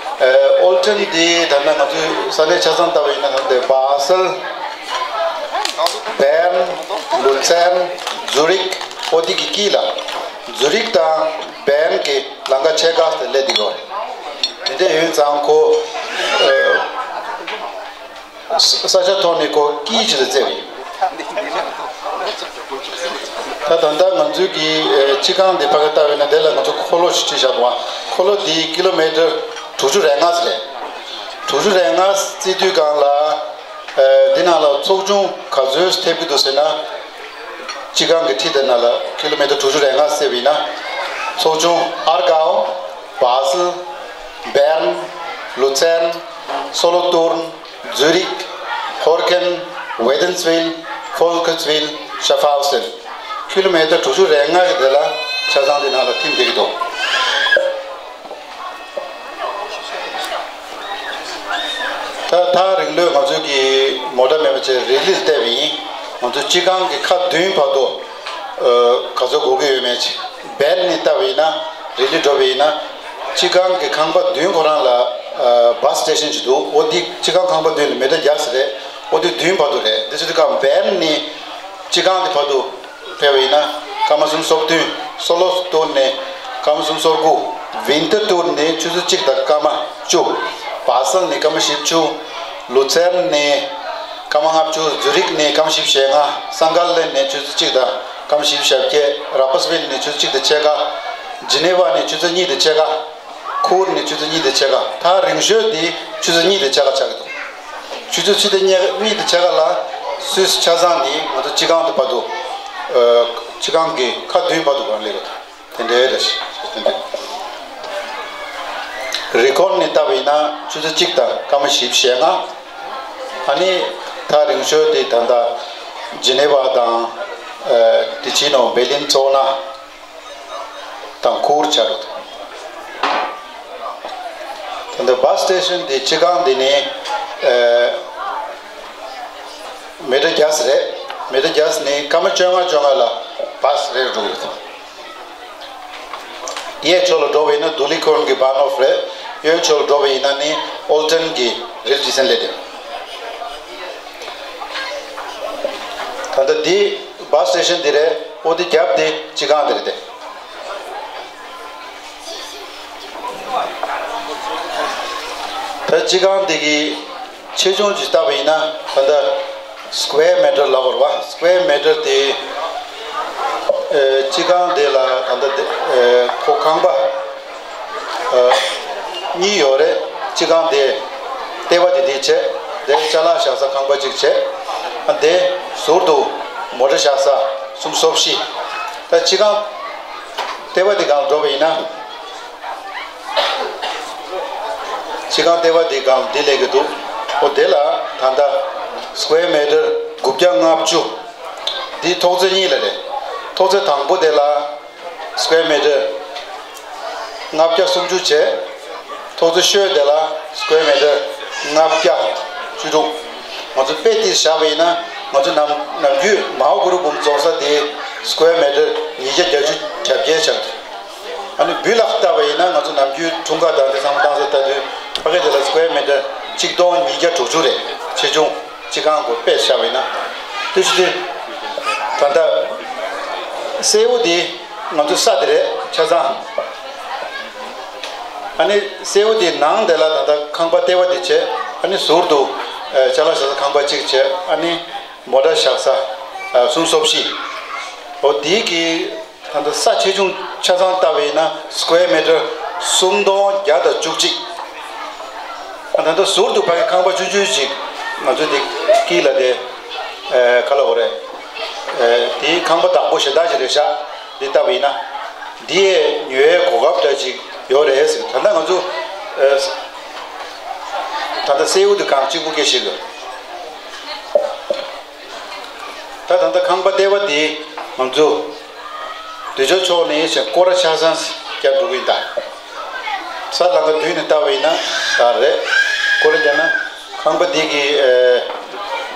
ཨོལ་ཊོན་དེ་ད་ལྟ་ང་ཚོའི་ས་གནས་ཆ་ཚང་ལྟ་བ་ཡིན་ན་ད་ལྟ་དེ་བ་སལ། བེརན། ལུ་ཚན། ཛུ་རིག་ཨོ་དེ་གི་དཀྱིལ་ལ། ཛུ་རིག་དང་བེརན་གྱི་ལམ་ཁ་ཕྱེད་ཀ་དེ་སླེབས་འདུག་གོ། དེ་འདྲ་ཡིན་ཙང་ཁོ་ཨ་ས་ཆ་ཐོག་ནས་ཁོ་དཀྱིལ་ཅིག་ལ་བཙལ་བ་ཡིན། ད་ད་ལྟ་ང་ཚོའི་གི་ཨ་སྤྱི་ཁང་འདི་ཕ་གི་ལྟ་བས་ན་དེ་ལ་ང་ཚོ་འཁོར་ལོ་ཞིག་ཁྲིད་བཞག་འདུག་གོ། འཁོར་ལོ་འདི་ཀི་ལོ་མི་ཊར་དྲུག་ཅུ་རེ་ལྔ་ཙམ་རེད། དྲུག་ཅུ་རེ་ལྔ་བརྩིས་དུས་སྒང་ལ། ཨ་འདི་ནང་ལ་ཚོགས་ཆུང་ག་ཚོད་ཐེབས་ཀྱི་འདུག་ཟེར་ན། སྤྱི་ཁང་གི་འཁྲིས་དེ་ནང་ལ་ཀི་ལོ་མི་ཊར་དྲུག་ཅུ་རེ་ལྔ་བརྩིས་པ་ཡིན་ན། ཚོགས་ཆུང་ཨར་གའོ། བ་སལ། བེརན། ལུ་ཚན། སོ་ལོ་ཏུརན། ཛུ་རིག་ཧོར་ཁེན། ཝེ་ཏན་སི་ཝིལ། ཕོལ་ཁེ་སི་ཝིལ། ཤ་ཕའུ་སེན། ཀི་ལོ་མི་ཊར་དྲུག་ཅུ་རེ་ལྔ་གི་དེ་ལ་ཆ་ཚང་དེ་ནང་ལ་ཐིམ་བསྡད་ཀྱི་འདུག་ད་ཐག་རིང་ལོས་ང་ཚོའི་གི་མོ་ཊ་མེད་པ་བྱས་རི་ལིར་བལྟས་པ་ཡིན། ང་ཚོ་སྤྱི་ཁང་གི་ཁ་མདུན་བར་དུ་ཨ་ག་ཚོད་འགོར་གི་ཡོད་མེད་ཅིག་བེན་ནས་བལྟས་པ་ཡིན་ན་རི་ལི་འགྲོ་བ་ཡིན་ན་སྤྱི་ཁང་གི་ཁང་པ་མདུན་ཁོ་རང་ལ་ཨ་བཱས་སི་ཊེ་ཤན་ཅིག་འདུག་འོ་འདི་སྤྱི་ཁང་ཁང་པ་མདུན་ལ་མི་ཊར་བརྒྱ་ཙམ་རེད། འོ་འདི་མདུན་བར་དུ་རེད། འདི་ཚོ་དེ་ག་བེན་ནས་སྤྱི་ཁང་གི་བར་དུ། ཕེབས་པ་ཡིན་ན་སྐར་མ་སུམ་ཅུ་སོ་བདུན། སོ་ལོ་ཏུར་ནས་སྐར་མ་སུམ་ཅུ་སོ་དགུ། ཝིན་ཏེར་ཏུར་ནས་ཆུ་ཚོད་གཅིག་དང་སྐར་མ་བཅུ། བཱ་སལ་ནས་སྐར་མ་བཞི་བཅུ། ལུ་ཚན་ནས་སྐར་མ་ལྔ་བཅུ། ཛུ་རིག་ནས་སྐར་མ་བཞི་བཅུ་ཞེ་ལྔ། སང་ག་ལེན་ནས་ཆུ་ཚོད་གཅིག་དང་སྐར་མ་བཞི་བཅུ་ཞེ་བརྒྱད། ར་པ་སི་ཝིལ་ནས་ཆུ་ཚོད་གཅིག་དང་ཕྱེད་ཀ། ཇི་ནེ་ཝ་ནས་ཆུ་ཚོད་གཉིས་དང་ཕྱེད་ཀ། ཁུར་ནས་ཆུ་ཚོད་གཉིས་དང་ཕྱེད་ཀ། ཐག་རིང་ཤོས་དེ་ཆུ་ཚོད་གཉིས་དང་ཕྱེད་ཀ་ཆགས་ཀྱི་འདུག་ཆུ་ཚོད་ཕྱེད་ཀ་གཉིས་དང་ཕྱེད་ཀ་ལ་སུད་སི་ཆ་ཚང་ནས་ང་ཚོ་སྤྱི་ཁང་དུ་བར་དུ་ཨ་སྤྱི་ཁང་གི་ཁ་མདུན་བར་དུ་གང་སླེབས་ཡོད་དེ་འདྲའི་རེད། དེ་འདྲའི་རི་ཁོན་ནས་བལྟས་པ་ཡིན་ན་ཆུ་ཚོད་གཅིག་དང་སྐར་མ་བཞི་བཅུ་ཞེ་ལྔ། ཨ་ནི་ཐག་རིང་ཤོས་དེ་ད་ལྟ་ཇི་ནེ་ཝ་དང་ཨ་ཏི་ཅི་ནོ་བེར་ལིན་ཙོ་ན། དང་ཁུར་བྱ་རུ། ད་ལྟ་བཱས་སི་ཊེ་ཤན་འདི་སྤྱི་ཁང་འདི་ནས་ཨ་མི་ཊར་བརྒྱ་ཙམ་རེད། མི་ཊར་བརྒྱ་ཙམ་ནས་སྐར་མ་བཅོ་ལྔ་བཅོ་ལྔ་ལ་བཱས་རེ་རུ་འགྲོ་གི་རེད། གཡས་ཕྱོགས་ལ་འགྲོ་བ་ཡིན་ན་དུ་ལི་ཁོན་གྱི་བྷ་ནོབ་རེད། གཡོན་ཕྱོགས་ལ་འགྲོ་བ་ཡིན་ན་ནི་ཨོལ་ཊོན་གྱི་རེལ་སི་ཊེ་ཤན་སླེབས་འདུག་ད་ལྟ་འདི་བཱས་སི་ཊེ་ཤན་འདི་རེད། ཨོ་འདི་རྒྱབ་འདི་སྤྱི་ཁང་འདི་རེད་དེ། ད་སྤྱི་ཁང་འདི་གི་ཆེ་ཆུང་ཅིག་བལྟ་བ་ཡིན་ན་ད་ལྟ་སི་ཀུ་ཝེར་མི་ཊར་ལབ་དགོས་རེད་བ། སི་ཀུ་ཝེར་མི་ཊར་དེ་ཨེ་སྤྱི་ཁང་དེ་ལ་ད་ལྟ་དེ་ཨེ་ཁོ་ཁང་པ་ཨེ་གཉིས་ཡོད་རེད། སྤྱི་ཁང་དེ་ལྟེ་བ་དེ་དེ་བྱས། དེ་ཅ་ལག་བཞག་ས་ཁང་པ་གཅིག་བྱས། ཨ་དེ་ཟུར་དུ་མོ་ཊ་བཞག་ས་སུམ་ཅུ་སོ་བཞི། ད་སྤྱི་ཁང་ལྟེ་བ་དེ་སྒང་འགྲོ་བ་ཡིན་ན། སྤྱི་ཁང་ལྟེ་བ་འདི་སྒང་འདི་སླེབས་ཀྱི་འདུག་འོ་དེ་ལ་ད་ལྟ་སི་ཀུ་ཝེར་མི་ཊར་དགུ་བརྒྱ་ལྔ་བཅུ། འདི་ཐོག་བརྩེགས་གཉིས་ལ་རེད། ཐོག་བརྩེགས་དང་པོ་དེ་ལ་སི་ཀུ་ཝེར་མི་ཊར་ལྔ་བརྒྱ་སུམ་ཅུ་བྱས། ཐོག་བརྩེགས་ཤོས་དེ་ལ་སི་ཀུ་ཝེར་མི་ཊར་ལྔ་བརྒྱ་བཅུ་དྲུག་ང་ཚོ་དཔེ་དེ་བཞག་པ་ཡིན་ན་ང་ཚོ་ནམ་ནམ་རྒྱུན་མའོ་གུ་རུ་འབུམ་རྫོང་ས་དེ་སི་ཀུ་ཝེར་མི་ཊར་ཉིས་བརྒྱ་བརྒྱད་ཅུ་གྱ་བརྒྱད་ཆགས་འདུག་ཨ་ནི་སྦུལ་ལག་བལྟས་པ་ཡིན་ན་ང་ཚོ་ནམ་རྒྱུན་འཁྲུངས་སྐར་དང་དེ་ཚང་མ་བཏང་ས་ལྟ་དུས་ཕ་གི་དེ་ལ་སི་ཀུ་ཝེར་མི་ཊར་ཆིག་སྟོང་ཉིས་བརྒྱ་དྲུག་ཅུ་རེད། ཆེ་ཆུང་སྤྱི་ཁང་གོ་དཔེ་བཞག་པ་ཡིན་ན། དེ་བཞིན་དུ་ད་ལྟ་སེའུ་དེ་ང་ཚོ་ས་དེ་རེད་ཆ་ཚང་། ཨ་ནི་སེའུ་དེ་ནང་དེ་ལ་ད་ལྟ་ཁང་པ་ལྟེ་བ་དེ་བྱས། ཨ་ནི་ཟུར་དུ་ཅ་ལག་བཞག་ས་ཁང་པ་གཅིག་བྱས། ཨ་ནི་མོ་ཊ་བཞག་ས་སུམ་ཅུ་སོ་བཞི། འོ་དེའི་གི་ད་ལྟ་ས་ཆེ་ཆུང་ཆ་ཚང་བལྟ་བ་ཡིན་ན་སི་ཀུ་ཝེར་མི་ཊར་སུམ་སྟོང་བརྒྱ་དང་བཅུ་གཅིག་ད་ལྟ་ཟུར་དུ་ཕ་གི་ཁང་པ་ཆུང་ཆུང་ཞིག་ང་ཚོ་དེ་དཀྱིལ་ལ་དེ་ཨེ་ག་ལབ་དགོས་རེད། དེའི་ཁང་པ་བདག་པོ་ཞེ་དྲག་ཅིག་རེད་ཤག་འདི་ལྟ་བུ་ཡིན་ན། འདི་ཡས་ཉོ་ཡའི་གོ་སྐབས་འདྲ་ཅིག་ཡོད་རེད་ཟེར། ད་ལྟ་ང་ཚོ་ད་ལྟ་གསལ་པོ་དེ་གང་གཅིག་པུ་སྐད་ཤེས་དགོས། ད་ད་ལྟ་ཁང་པ་ལྟེ་བ་འདི་ང་ཚོ་འདི་ཚོ་ཕྱོགས་ནས་ཞེ་སྐོར་ར་ཆ་ཚང་རྒྱག་འགྲོ་གི་ཡིན་ད། ས་ལམ་ཁ་མདུན་ནས་ལྟ་བ་ཡིན་ན་ད་རེད། སྐོར་ར་རྒྱག་ན་ཁང་པ་འདི་གི་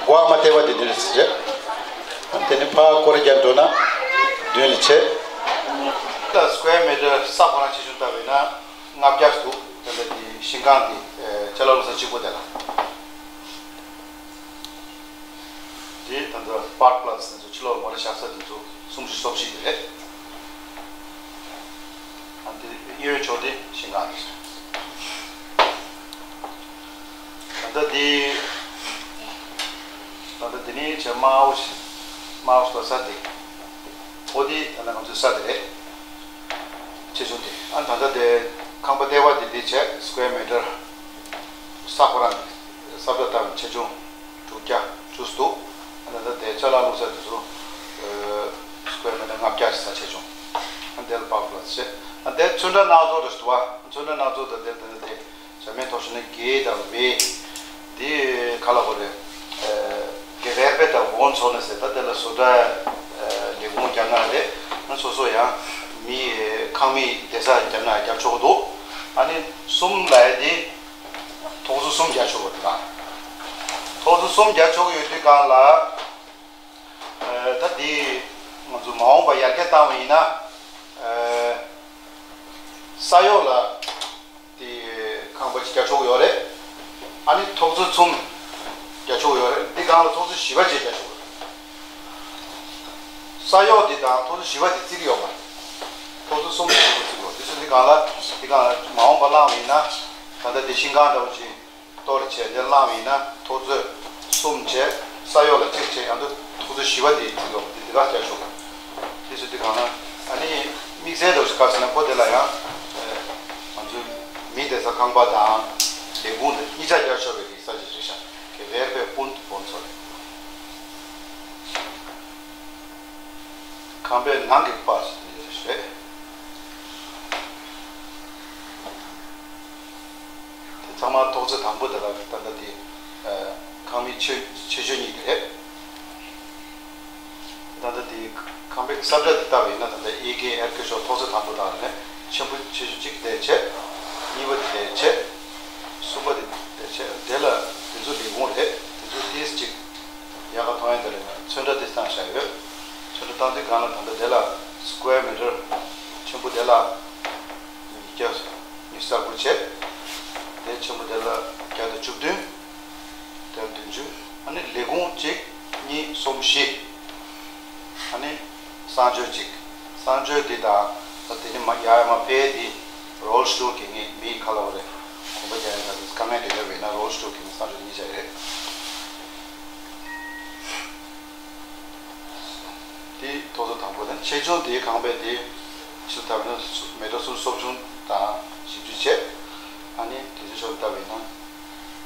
སྒོ་ཨ་མ་ལྟེ་བ་འདི་འདི་རེད། དེ་ནས་ཕར་སྐོར་ར་རྒྱག་འགྲོ་ན་མདུན་ལ་བྱེད། ད་སི་ཀུ་ཝེར་མི་ཊར་ས་ཁོ་རང་ཆེ་ཆུང་ལྟ་བ་ཡིན་ན་ལྔ་བརྒྱ་འདུག་དེ་འདྲ་དེ་ཤིང་ཁང་དེ་ཅ་ལག་བླུགས་ས་གཅིག་པོ་དེ་ལ། དེ་ད་ལྟ་པཱརཀ་པ་ལ་སི་ཚོ་ཕྱི་ལོགས་མོ་ཊ་བཞག་ས་དེ་ཚོ་སུམ་ཅུ་སོ་བཞི་དེ་རེད། ཨ་དེ་གཡོན་ཕྱོགས་དེ་ཤིང་ཁང་དེ་རེད། ད་ལྟ་དེ་ད་ལྟ་དེ་ནས་བྱས་དམར་པོ་ཞིག་དམར་པོ་ཞིག་ལ་ས་དེ་ཨོ་དེ་ད་ལྟ་ང་ཚོའི་ས་དེ་རེད། ཆེ་ཆུང་དེ་ཨ་ད་ལྟ་དེ་ཁང་པ་ལྟེ་བ་དེ་དེ་བྱས་སི་ཀུ་ཝེར་མི་ཊར་ས་ཁོ་རང་གི་ས་བཀྲ་ལྟ་བུ་ཆེ་ཆུང་དྲུག་བརྒྱ་བཅུ་འདུག་ཨ་ད་ལྟ་དེ་ཅ་ལག་བླུགས་ས་དེ་ཚོ་སི་ཀུ་ཝེར་མི་ཊར་ལྔ་བརྒྱ་ཞིག་ས་ཆེ་ཆུང་ཨ་དེ་ལ་པཱརཀ་པ་ལ་སི་བྱས་ཨ་དེ་ཚོན་ཁྲ་སྣ་ཚོགས་རེ་ཞིག་འདུག་བ། ཚོན་ཁྲ་སྣ་ཚོགས་དང་དེ་ལྟ་ན་དེ་བྱ་མེད་ཐོག་ཤོར་ན་དགེ་དང་བེ། དེ་ག་ལ་གོ་རེད། དགེ་བེར་བེ་དང་འོན་ཚོགས་ན་ཟེར་ད་དེ་ལ་བཟོ་གྲྭ་ལས་ཁུངས་རྒྱབ་ན་རེད། ང་སོ་སོ་ཡང་མི་ཁང་མིག་བསྡད་ས་རྒྱབ་ན་རྒྱབ་ཆོག་གི་འདུག་ཨ་ནི་གསུམ་ལ་དེ་ཐོག་བརྩེགས་གསུམ་རྒྱག་ཆོག་གི་འདུག་ཐོག་བརྩེགས་གསུམ་རྒྱག་ཆོག་གི་ཡོད་དུས་གང་ལ། ད་དེ་ང་ཚོ་མ་འོངས་པ་ཡར་རྒྱས་བཏང་བ་ཡིན་ན། ས་གཡོག་ལ་དེ་ཁང་པ་ཅིག་རྒྱག་ཆོག་ཡོད་རེད། ཨ་ནི་ཐོག་བརྩེགས་གསུམ་རྒྱག་ཆོག་ཡོད་རེད། འདི་སྒང་ལ་ཐོག་བརྩེགས་བཞི་པ་ཅིག་རྒྱག་ཆོག་ཡོད་རེད། ས་གཡོག་འདི་དང་ཐོག་བརྩེགས་བཞི་པ་འདི་བརྩི་གི་ཡོད་མ་རེད། ཐོག་བརྩེགས་གསུམ་དེ་བརྩི་གི་ཡོད། འདི་ཚོ་འདི་སྒང་ལ་འདི་སྒང་ལ་མ་འོངས་པ་བླངས་པ་ཡིན་ན་ད་ལྟ་འདི་ཤིང་ཁང་འདྲ་བོ་ཅིག་གཏོར་བྱས་འདིར་བླངས་པ་ཡིན་ན་ཐོག་བརྩེགས་གསུམ་བྱས་ས་གཡོག་ལ་གཅིག་བྱས་ཡང་ཐོག་བརྩེགས་བཞི་པ་དེ་བརྩི་གི་ཡོད་པ་དེ་འདི་ག་རྒྱག་ཆོག་གི། དེ་ཚོ་དེ་གང་ན་ཨ་ནི་དམིགས་བསལ་དུ་ག་ཟེར་ན་ཁོ་དེ་ལ་ཡང་ང་ཚོའི་མི་བསྡད་ས་ཁང་པ་དང་ལས་ཁུངས་དང་གཉིས་ཆ་རྒྱག་ཆོག་པའི་གི་ས་ཆ་ཅིག་ཤག་གི་བེར་བེ་སྤུན་སྤུན་ཚོ་རེད། ཁང་པའི་ནང་གི་པར་ཞིག་རེད། དེ་ཚང་མ་ཐོག་བརྩེགས་དང་པོ་དེ་ལ་ད་ལྟ་དེ་ཁང་མིག་ཆེ་ཆེ་ཤོས་གཉིས་དེ་རེད། ད་ལྟ་དེ་ཁང་པའི་ས་བཀྲ་དེ་ལྟ་བ་ཡིན་ན་ད་ལྟ་ཨེ་ཀེ་ཨེར་ཀེ་ཤོག་ཐོག་བརྩེགས་དང་པོ་དང་ནས་ཆེན་པོ་ཆེ་ཤོས་གཅིག་དེ་བྱས། གཉིས་པ་དེ་བྱས། གསུམ་པ་དེ་དེ་བྱས་དེ་ལ་དེ་ཚོ་ལས་ཁུངས་རེད། དེ་ཚོ་ཏིས་གཅིག་ཡག་ག་མཐོང་ཡ་དེ་ལ་ཡང་ཚོན་ཁྲ་ཏིས་བཏང་བཞག་ཡོད། ཚོན་ཁྲ་བཏང་དུས་སྒང་ལ་ད་ལྟ་དེ་ལ་སི་ཀུ་ཝེར་མི་ཊར་ཆེན་པོ་དེ་ལ་ཉིས་བརྒྱ་ཉི་ཤུ་རྩ་དགུ་བྱས། དེ་ཆེན་པོ་དེ་ལ་བརྒྱ་དང་བཅུ་བདུན། དེ་ལ་བདུན་ཅུ། ཨ་ནི་ལས་ཁུངས་གཅིག་གཉིས་གསུམ་བཞི། ཨ་ནི་གསང་སྤྱོད་གཅིག་གསང་སྤྱོད་འདི་དང་ད་དེ་ནི་མ་ཡ་ཡ་མ་ཕེ་འདི་རོལ་སི་ཊུལ་གི་ངས་མི་ཁ་ལ་བ་རེ་གོམ་པ་རྒྱག་ཡ་ད་དཀའ་ངལ་འདྲ་ཡོད་པས་ན་རོལ་སི་ཊུལ་གི་ངས་གསང་སྤྱོད་གཉིས་བྱ་ཡི་རེད། དེ་ཐོག་བརྩེགས་དང་པོ་དང་ཆེ་ཆུང་དེའི་ཁང་པའི་དེ་ཕྱི་ལྟ་བས་ན་མེ་ཏོག་སུམ་སོགས་ཆུང་དང་བཞི་བཅུ་བྱས། ཨ་ནི་དེ་ཚོ་ཕྱོགས་ལྟ་བས་ན་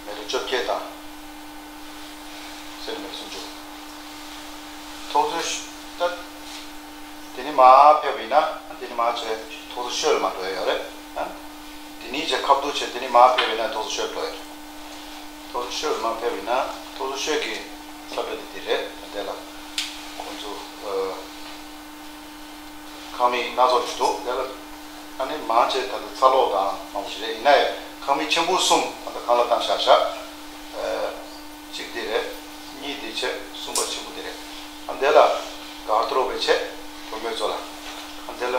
མེ་ཏོག་བཅོ་བརྒྱད་དང་སེར་མེ་ཏོག་སུམ་ཅུ། ཐོག་བརྩེགས་ད་དེ་ནི་མར་ཕེབས་པ་ཡིན་ན་དེ་ནི་མར་བྱས་ཐོག་བརྩེགས་ཤོད་ལ་མར་འགྲོ་ཡ་ཡོད་རེད། དེ་ནི་བྱས་ཁ་ཐུག་བྱས་དེ་ནི་མར་ཕེབས་པ་ཡིན་ན་ཐོག་བརྩེགས་ཤོད་འགྲོ་ཡ་རེད། ཐོག་བརྩེགས་ཤོད་ལ་མར་ཕེབས་པ་ཡིན་ན་ཐོག་བརྩེགས་ཤོད་ཀྱི་ས་བཀྲ་དེ་དེ་རེད། ད་དེ་ལ་ཁོང་ཚོ་ཁང་མིག་སྣ་ཚོགས་ཤིག་འདུག་དེ་ལ་ཨ་ནི་མང་ཆེ་ད་ལྟ་ཚ་གློག་དང་མང་པོ་ཞིག་རེད། ཡིན་ན་ཡང་ཁང་མིག་ཆེན་པོ་གསུམ་ད་ལྟ་གང་ལ་བཏང་བཞག་བཞག་གཅིག་འདི་རེད། གཉིས་འདི་བྱས། གསུམ་པ་ཆེན་པོ་འདི་རེད། ཨ་འདི་ལ་གར་ཏོ་རོབ་བྱས། བུ་མོ་ཚོ་ལ། ཨ་འདི་ལ་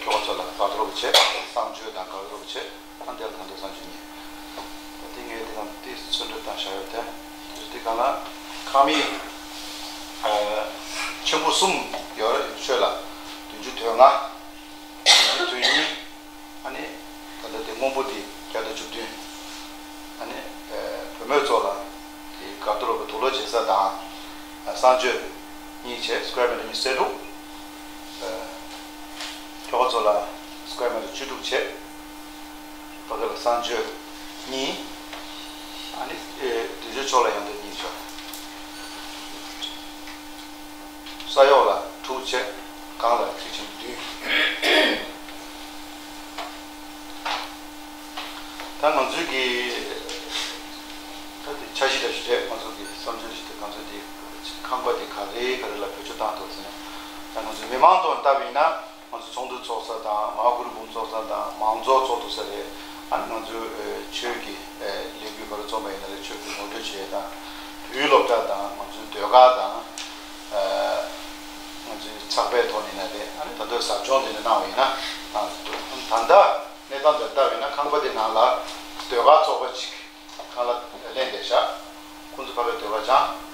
ཁྱོ་ག་ཚོ་ལ་གར་ཏོ་རོབ་བྱས། གསང་སྤྱོད་དང་གར་ཏོ་རོབ་བྱས། ཨ་འདི་ལ་ད་ལྟ་གསང་སྤྱོད་གཉིས། ད་འདི་ངས་འདི་ནང་ཏིས་ཚོན་ཁྲ་བཏང་བཞག་ཡོད་དེ། དེ་འདི་ག་ལ་ཁང་མིག་ཆེན་པོ་གསུམ་ཡོད་རེད། ཤོད་ལ་བདུན་ཅུ་དོན་ལྔ། བདུན་ཅུ་དོན་གཉིས། ཨ་ནི་ད་ལྟ་དེ་སྔོན་པོ་དེ་བརྒྱ་དང་བཅུ་བདུན། ཨ་ནི་བུ་མོ་ཚོ་ལ་དེ་གར་ཏོ་རོབ་དུག་ལོག་བྱེད་ས་དང་། གསང་སྤྱོད་གཉིས་བྱས། སི་ཀུ་ཝེར་མི་ཊར་ཉི་ཤུ་རྩ་དྲུག་ཁྱོ་ག་ཚོ་ལ་སི་ཀུ་ཝེར་མི་ཊར་བཅུ་དྲུག་བྱས། ད་ག་ལ་གསང་སྤྱོད་གཉིས། ཨ་ནི་དུས་ཚོད་ཕྱོགས་ལ་ཡང་དུ་གཉིས་བྱས། ས་གཡོག་ལ་དྲུག་བྱས། གངས་ལ་ཁྲི་ཆེན་བདུན། ད་ང་ཚོའི་གི་ད་དེ་འཆར་གཞི་འདྲ་ཞིག་རེད། ང་ཚོ་གི་བསམ་ཚུལ་ཞིག་དེ། ང་ཚོ་དེ་ཁང་པ་དེ་ག་རེ་ག་རེ་ལ་བེད་སྤྱོད་བཏང་ཐུབ་ཟེར་ན། ད་ང་ཚོ་མི་མང་ཐོག་ནས་བལྟས་པ་ཡིན་ན། ང་ཚོ་ཚོགས་འདུ་ཚོགས་ས་དང་། མ་ཧཱ་གུ་རུ་འབུམ་ཚོགས་ས་དང་། མང་ཚོགས་ཚོགས་འདུ་ས་རེད། ཨ་ནི་ང་ཚོའི་ཨེ་ཆོས་ཀྱི་ཨེ་ལས་འགུལ་ག་རེ་རྩོམ་པ་ཡིན་ན་རེད། ཆོས་ཀྱི་ངོ་སྤྲོད་བྱེད་ཡས་དང་། བོད་ཡིག་སློབ་གྲྭ་དང་། ང་ཚོའི་ཟློས་གར་དང་། ཨེ་ང་ཚོའི་ཚགས་པའི་ཐོག་ནས་ཡིན་ན་རེད། ཨ་ནི་ད་ལྟ་ཟབ་སྦྱོང་དེ་འདྲ་གནང་བ་ཡིན་ན། ཨ་ད་ལྟ་གནས་སྟངས་དེ་ལྟ་བ་ཡིན་ན། ཁང་པ་དེ་ནང་ལ་ཟློས་གར་ཚོགས་པ་གཅིག་ཁང་གླ་ལེན་བསྡད་ཤག་ཁོང་ཚོ་ཕ་གིར་ཟློས་གར་སྦྱང་།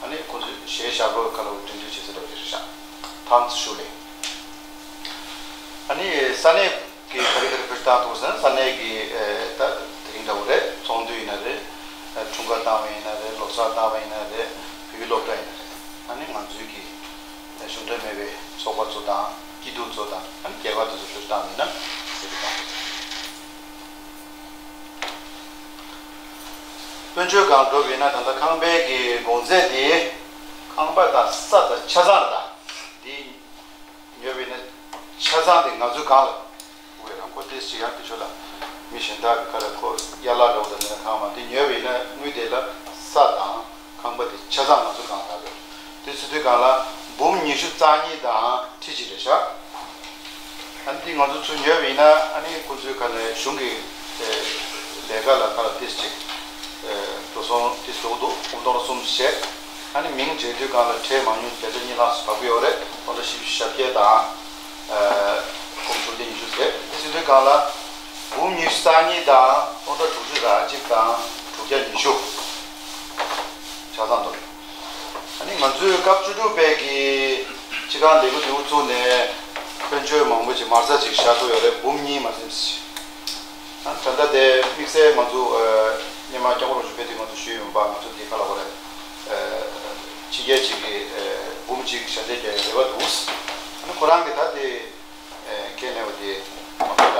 ཨ་ནི་ཁོང་ཚོས་གཞས་ཞབས་བྲོ་ཁ་ལོ་འགྲན་བསྡུར་བྱེད་ས་འདྲ་བོ་ཅིག་རེད་ཤག་ཐང་ཚི་ཤུ་ལེ། ཨ་ནི་ས་གནས་ཀྱི་ག་རེ་ག་རེ་བེད་སྤྱོད་བཏང་འདུག་ཟེར་ན། ས་གནས་ཀྱི་ཨེ་ད་དེ་རིང་འདྲ་བོ་རེད། ཚོགས་འདུ་ཡིན་ན་རེད། ཨེ་འཁྲུངས་སྐར་བཏང་བ་ཡིན་ན་རེད། ལོ་གསར་བཏང་བ་ཡིན་ན་རེད། བོད་ཡིག་སློབ་གྲྭ་ཡིན་ན་རེད། ཨ་ནི་ང་ཚོའི་གི་གཞུང་འབྲེལ་མེད་པའི་ཚོགས་པ་ཚོ་དང་། སྐྱིད་སྡུག་ཚོ་དང་། ཨ་ནི་རྒྱལ་ཁབ་དེ་ཚོ་བེད་སྤྱོད་བཏང་བ་ཡིན་ན་ཟེར་གི་བཏང་འདུག་དཔལ་འབྱོར་སྒང་འགྲོ་བ་ཡིན་ན། ད་ལྟ་ཁང་པའི་གི་གོང་ཚད་དེ། ཁང་པ་དང་ས་དང་ཆ་ཚང་རེད། ད་འདི་ཉོས་པ་ཡིན་ན་ཆ་ཚང་དེ་ང་ཚོའི་སྒང་ལ་དབུལ་བའི་རང་བཀོལ་ཏེ་ཞིག་ཡང་དེ་ཆོ་ལ་མི་གཞན་དག་གི་ཁ་ལ་ཁོ་ཡར་ལ་འགྲོ་བ་དང་ནས་ཁང་མ་དེ་ཉོས་པ་ཡིན་ན། དངུལ་དེ་ལ་ས་དང་ཁང་པ་དེ་ཆ་ཚང་ང་ཚོའི་སྒང་ལ་ཡོད། དེ་ཚོ་དུས་སྒང་ལ་འབུམ་ཉི་ཤུ་རྩ་གཉིས་དང་ཁྲི་གཅིག་རེད་ཤག་ཨ་ནི་འདི་ང་ཚོ་ཚུར་ཉོས་པ་ཡིན་ན། ཨ་ནི་ཁོ་ཚོའི་ཁ་ནས་གཞུང་གི་ལས་ཀ་ལ་ཁ་ལ་ཏིས་ཅིག་འགྲོ་སོང་ཏིས་འགྲོ་གི་འདུག་སྟོང་ཕྲག་གསུམ་བྱས། ཨ་ནི་མིང་བརྗེ་དུས་སྒང་ལ་ཁྲལ་མང་ཉུང་བརྒྱ་ཆ་གཉིས་ལྷག་ཙམ་བབས་ཀྱི་ཡོད་རེད། སྟོང་ཕྲག་བཞི་བཅུ་ཞེ་བརྒྱད་དང་། ཨ་སྒོར་དྲུག་བརྒྱ་ཉི་ཤུ་ཟེར། དེ་ཟེར་དུས་སྒང་ལ་འབུམ་ཉི་ཤུ་རྩ་གཉིས་དང་སྟོང་ཕྲག་དྲུག་ཅུ་རེ་གཅིག་དང་དྲུག་བརྒྱ་ཉི་ཤུ་ཆ་ཚང་འདུག་ཨ་ནི་ང་ཚོའི་སྐབས་བཅུ་དྲུག་པའི་གི་སྤྱི་ཁང་ལས་འགུལ་འདི་བཙུགས་ནས་དཔལ་འབྱོར་མང་པོ་ཅིག་མ་རྩ་ཅིག་བཞག་ཐུབ་ཡོད་རེད། འབུམ་གཉིས་མ་ཟིན་ཅིག་ཨ་ད་ལྟ་དེ་དམིགས་བསལ་ང་ཚོ་ཨ་སྔོན་མ་སྐྱབས་མགོན་རིན་པོ་ཆེ་ཕེབས་དུས་ང་ཚོ་ཞུས་ཡོད་པ། ང་ཚོ་དེ་ག་ལ་བ་རེད། ཨ་ཕྱི་རྒྱལ་ཅིག་གི་ཨ་འབུམ་གཅིག་ཞལ་འདེབས་རྒྱག་ཡའི་རེ་བ་འདུག་ཨ་ནི་ཁོ་རང་གིས་ད་དེ་ཨ་ཁས་ལེན་པ་དེ་ང་ཚོ་ལ་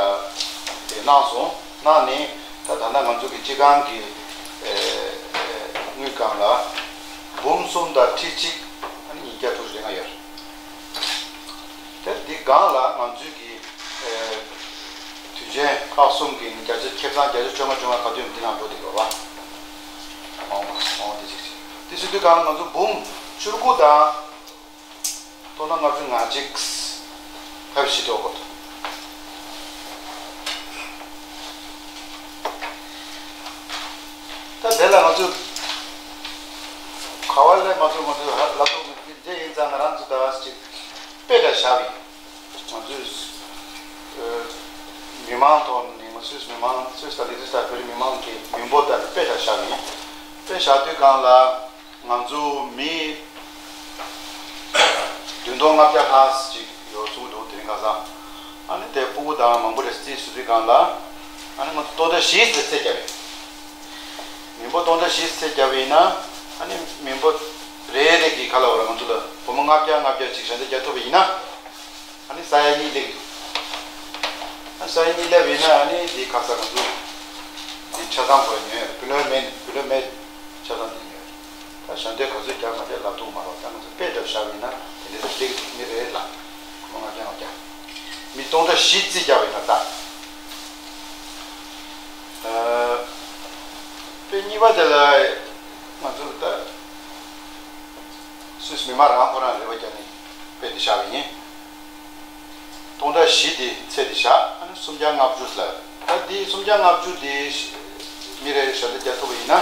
དེ་གནང་སོང་། གནང་ནས་ད་ད་ལྟ་ང་ཚོ་གི་སྤྱི་ཁང་གི་ཨ་ཨ་དངུལ་ཁང་ལ་འབུམ་གསུམ་དང་ཁྲི་གཅིག་ཨ་ནི་ཉིས་བརྒྱ་དྲུག་ཅུ་རེ་ལྔ་ཡོད་རེད། དེ་འདི་སྒང་ལ་ང་ཚོའི་གི་ཨེ་དུས་ཆེན་ཁག་གསུམ་གྱི་བརྒྱ་ཆ་ཁེ་བཟང་བརྒྱ་ཆ་བཅོ་ལྔ་བཅོ་ལྔ་ག་དུས་འདི་ནང་འགྲོ་བསྡད་ཡོད་པ། མང་མང་དེ་ཅིག་ཅིག་དེ་ཟེར་དུས་སྒང་ལ་ང་ཚོ་འབུམ་བཅུ་དགུ་དང་སྟོང་ཕྲག་ལྔ་བཅུ་ང་གཅིག་ཕེབས་ཤིག་འགྲོ་དགོས་འདུག་ད་དེ་ལ་ང་ཚོས་ག་བ་ལས་མ་ཚོར་ང་ཚོས་ཧ་ལབ་ཐུབ་ཀྱི་རྗེས་ཡིན་ཙང་ང་རང་ཚོ་ད་ཅིག་དཔེ་འདྲ་བཞག་པ་ཡིན། ང་ཚོས་ཨ་མི་མང་ཐོག་ནས། ང་ཚོས་མི་མང་ཚོས་ད་ལི་ཚོས་ད་བོད་རིགས་མི་མང་གི་མི་འབོར་ལྟར་དཔེ་འདྲ་བཞག་པ་ཡིན། དཔེ་བཞག་དུས་སྒང་ལ། ང་ཚོ་མི་བདུན་སྟོང་ལྔ་བརྒྱ་ལྷག་ཅིག་ཡོད་གསུངས་འདུག་དེ་རིང་ཁ་སང་། ཨ་ནི་དེ་སྤུ་གུ་དང་མང་པོ་རེད་ཟེར་དུས་སྒང་ལ། ཨ་ནི་ང་ཚོ་སྟོང་ཕྲག་བཞི་ཙམ་ཚད་བརྒྱབ་ཡོད། མི་འབོར་སྟོང་ཕྲག་བཞི་ཙམ་ཚད་བརྒྱབ་ཡིན་ན། ཨ་ནི་མི་འབོར་རེ་རེ་གི་ཁ་ལ་བ་ར་ང་ཚོ་ལ་སྒོར་མོ་ལྔ་བརྒྱ་ལྔ་བརྒྱ་ཅིག་ཞལ་འདེབས་རྒྱག་ཐུབ་པ་ཡིན་ན། ཨ་ནི་ས་ཡ་གཉིས་སླེབས་ཀྱི་འདུག་ཨ་ནི་ས་ཡ་གཉིས་སླེབས་ཡིན་ན། ཨ་ནི་འདི་ཁ་ས་ང་ཚོ་འདི་ཆ་ཚང་ཁོ་ཉོས། བུ་ལོན་མེད། བུ་ལོན་མེད། ཆ་ཚང་འདི་ཉོས། ད་ཞལ་འདེབས་ག་ཚོད་རྒྱག་མ་རྒྱག་ལབ་ཐུབ་མ་རེད། ད་ང་ཚོ་དཔེ་འདྲ་བཞག་པ་ཡིན་ན་དེ་འདྲ་ཞིག་སླེབས་ཀྱི་འདུག་མི་རེ་ལ་སྒོར་མོ་ལྔ་བརྒྱ་ལྔ་བརྒྱ། མི་སྟོང་ཕྲག་བཞི་རྩིས་རྒྱག་པ་ཡིན་ན་ད། ཨ་དཔེ་གཉིས་པ་དེ་ལ་ང་ཚོ་ད་སུད་སི་མི་མང་རང་ཁོ་རང་རེ་བ་རྒྱག་ནས་དཔེ་དེ་བཞག་པ་ཡིན། སྟོང་ཕྲག་བཞི་དེ་ཚད་དེ་བཞག་ཨ་ནི་སུམ་བརྒྱ་ལྔ་བཅུ་ལ། ད་འདི་སུམ་བརྒྱ་ལྔ་བཅུ་དེ་མི་རེ་ཞལ་འདེབས་རྒྱག་ཐུབ་པ་ཡིན་ན།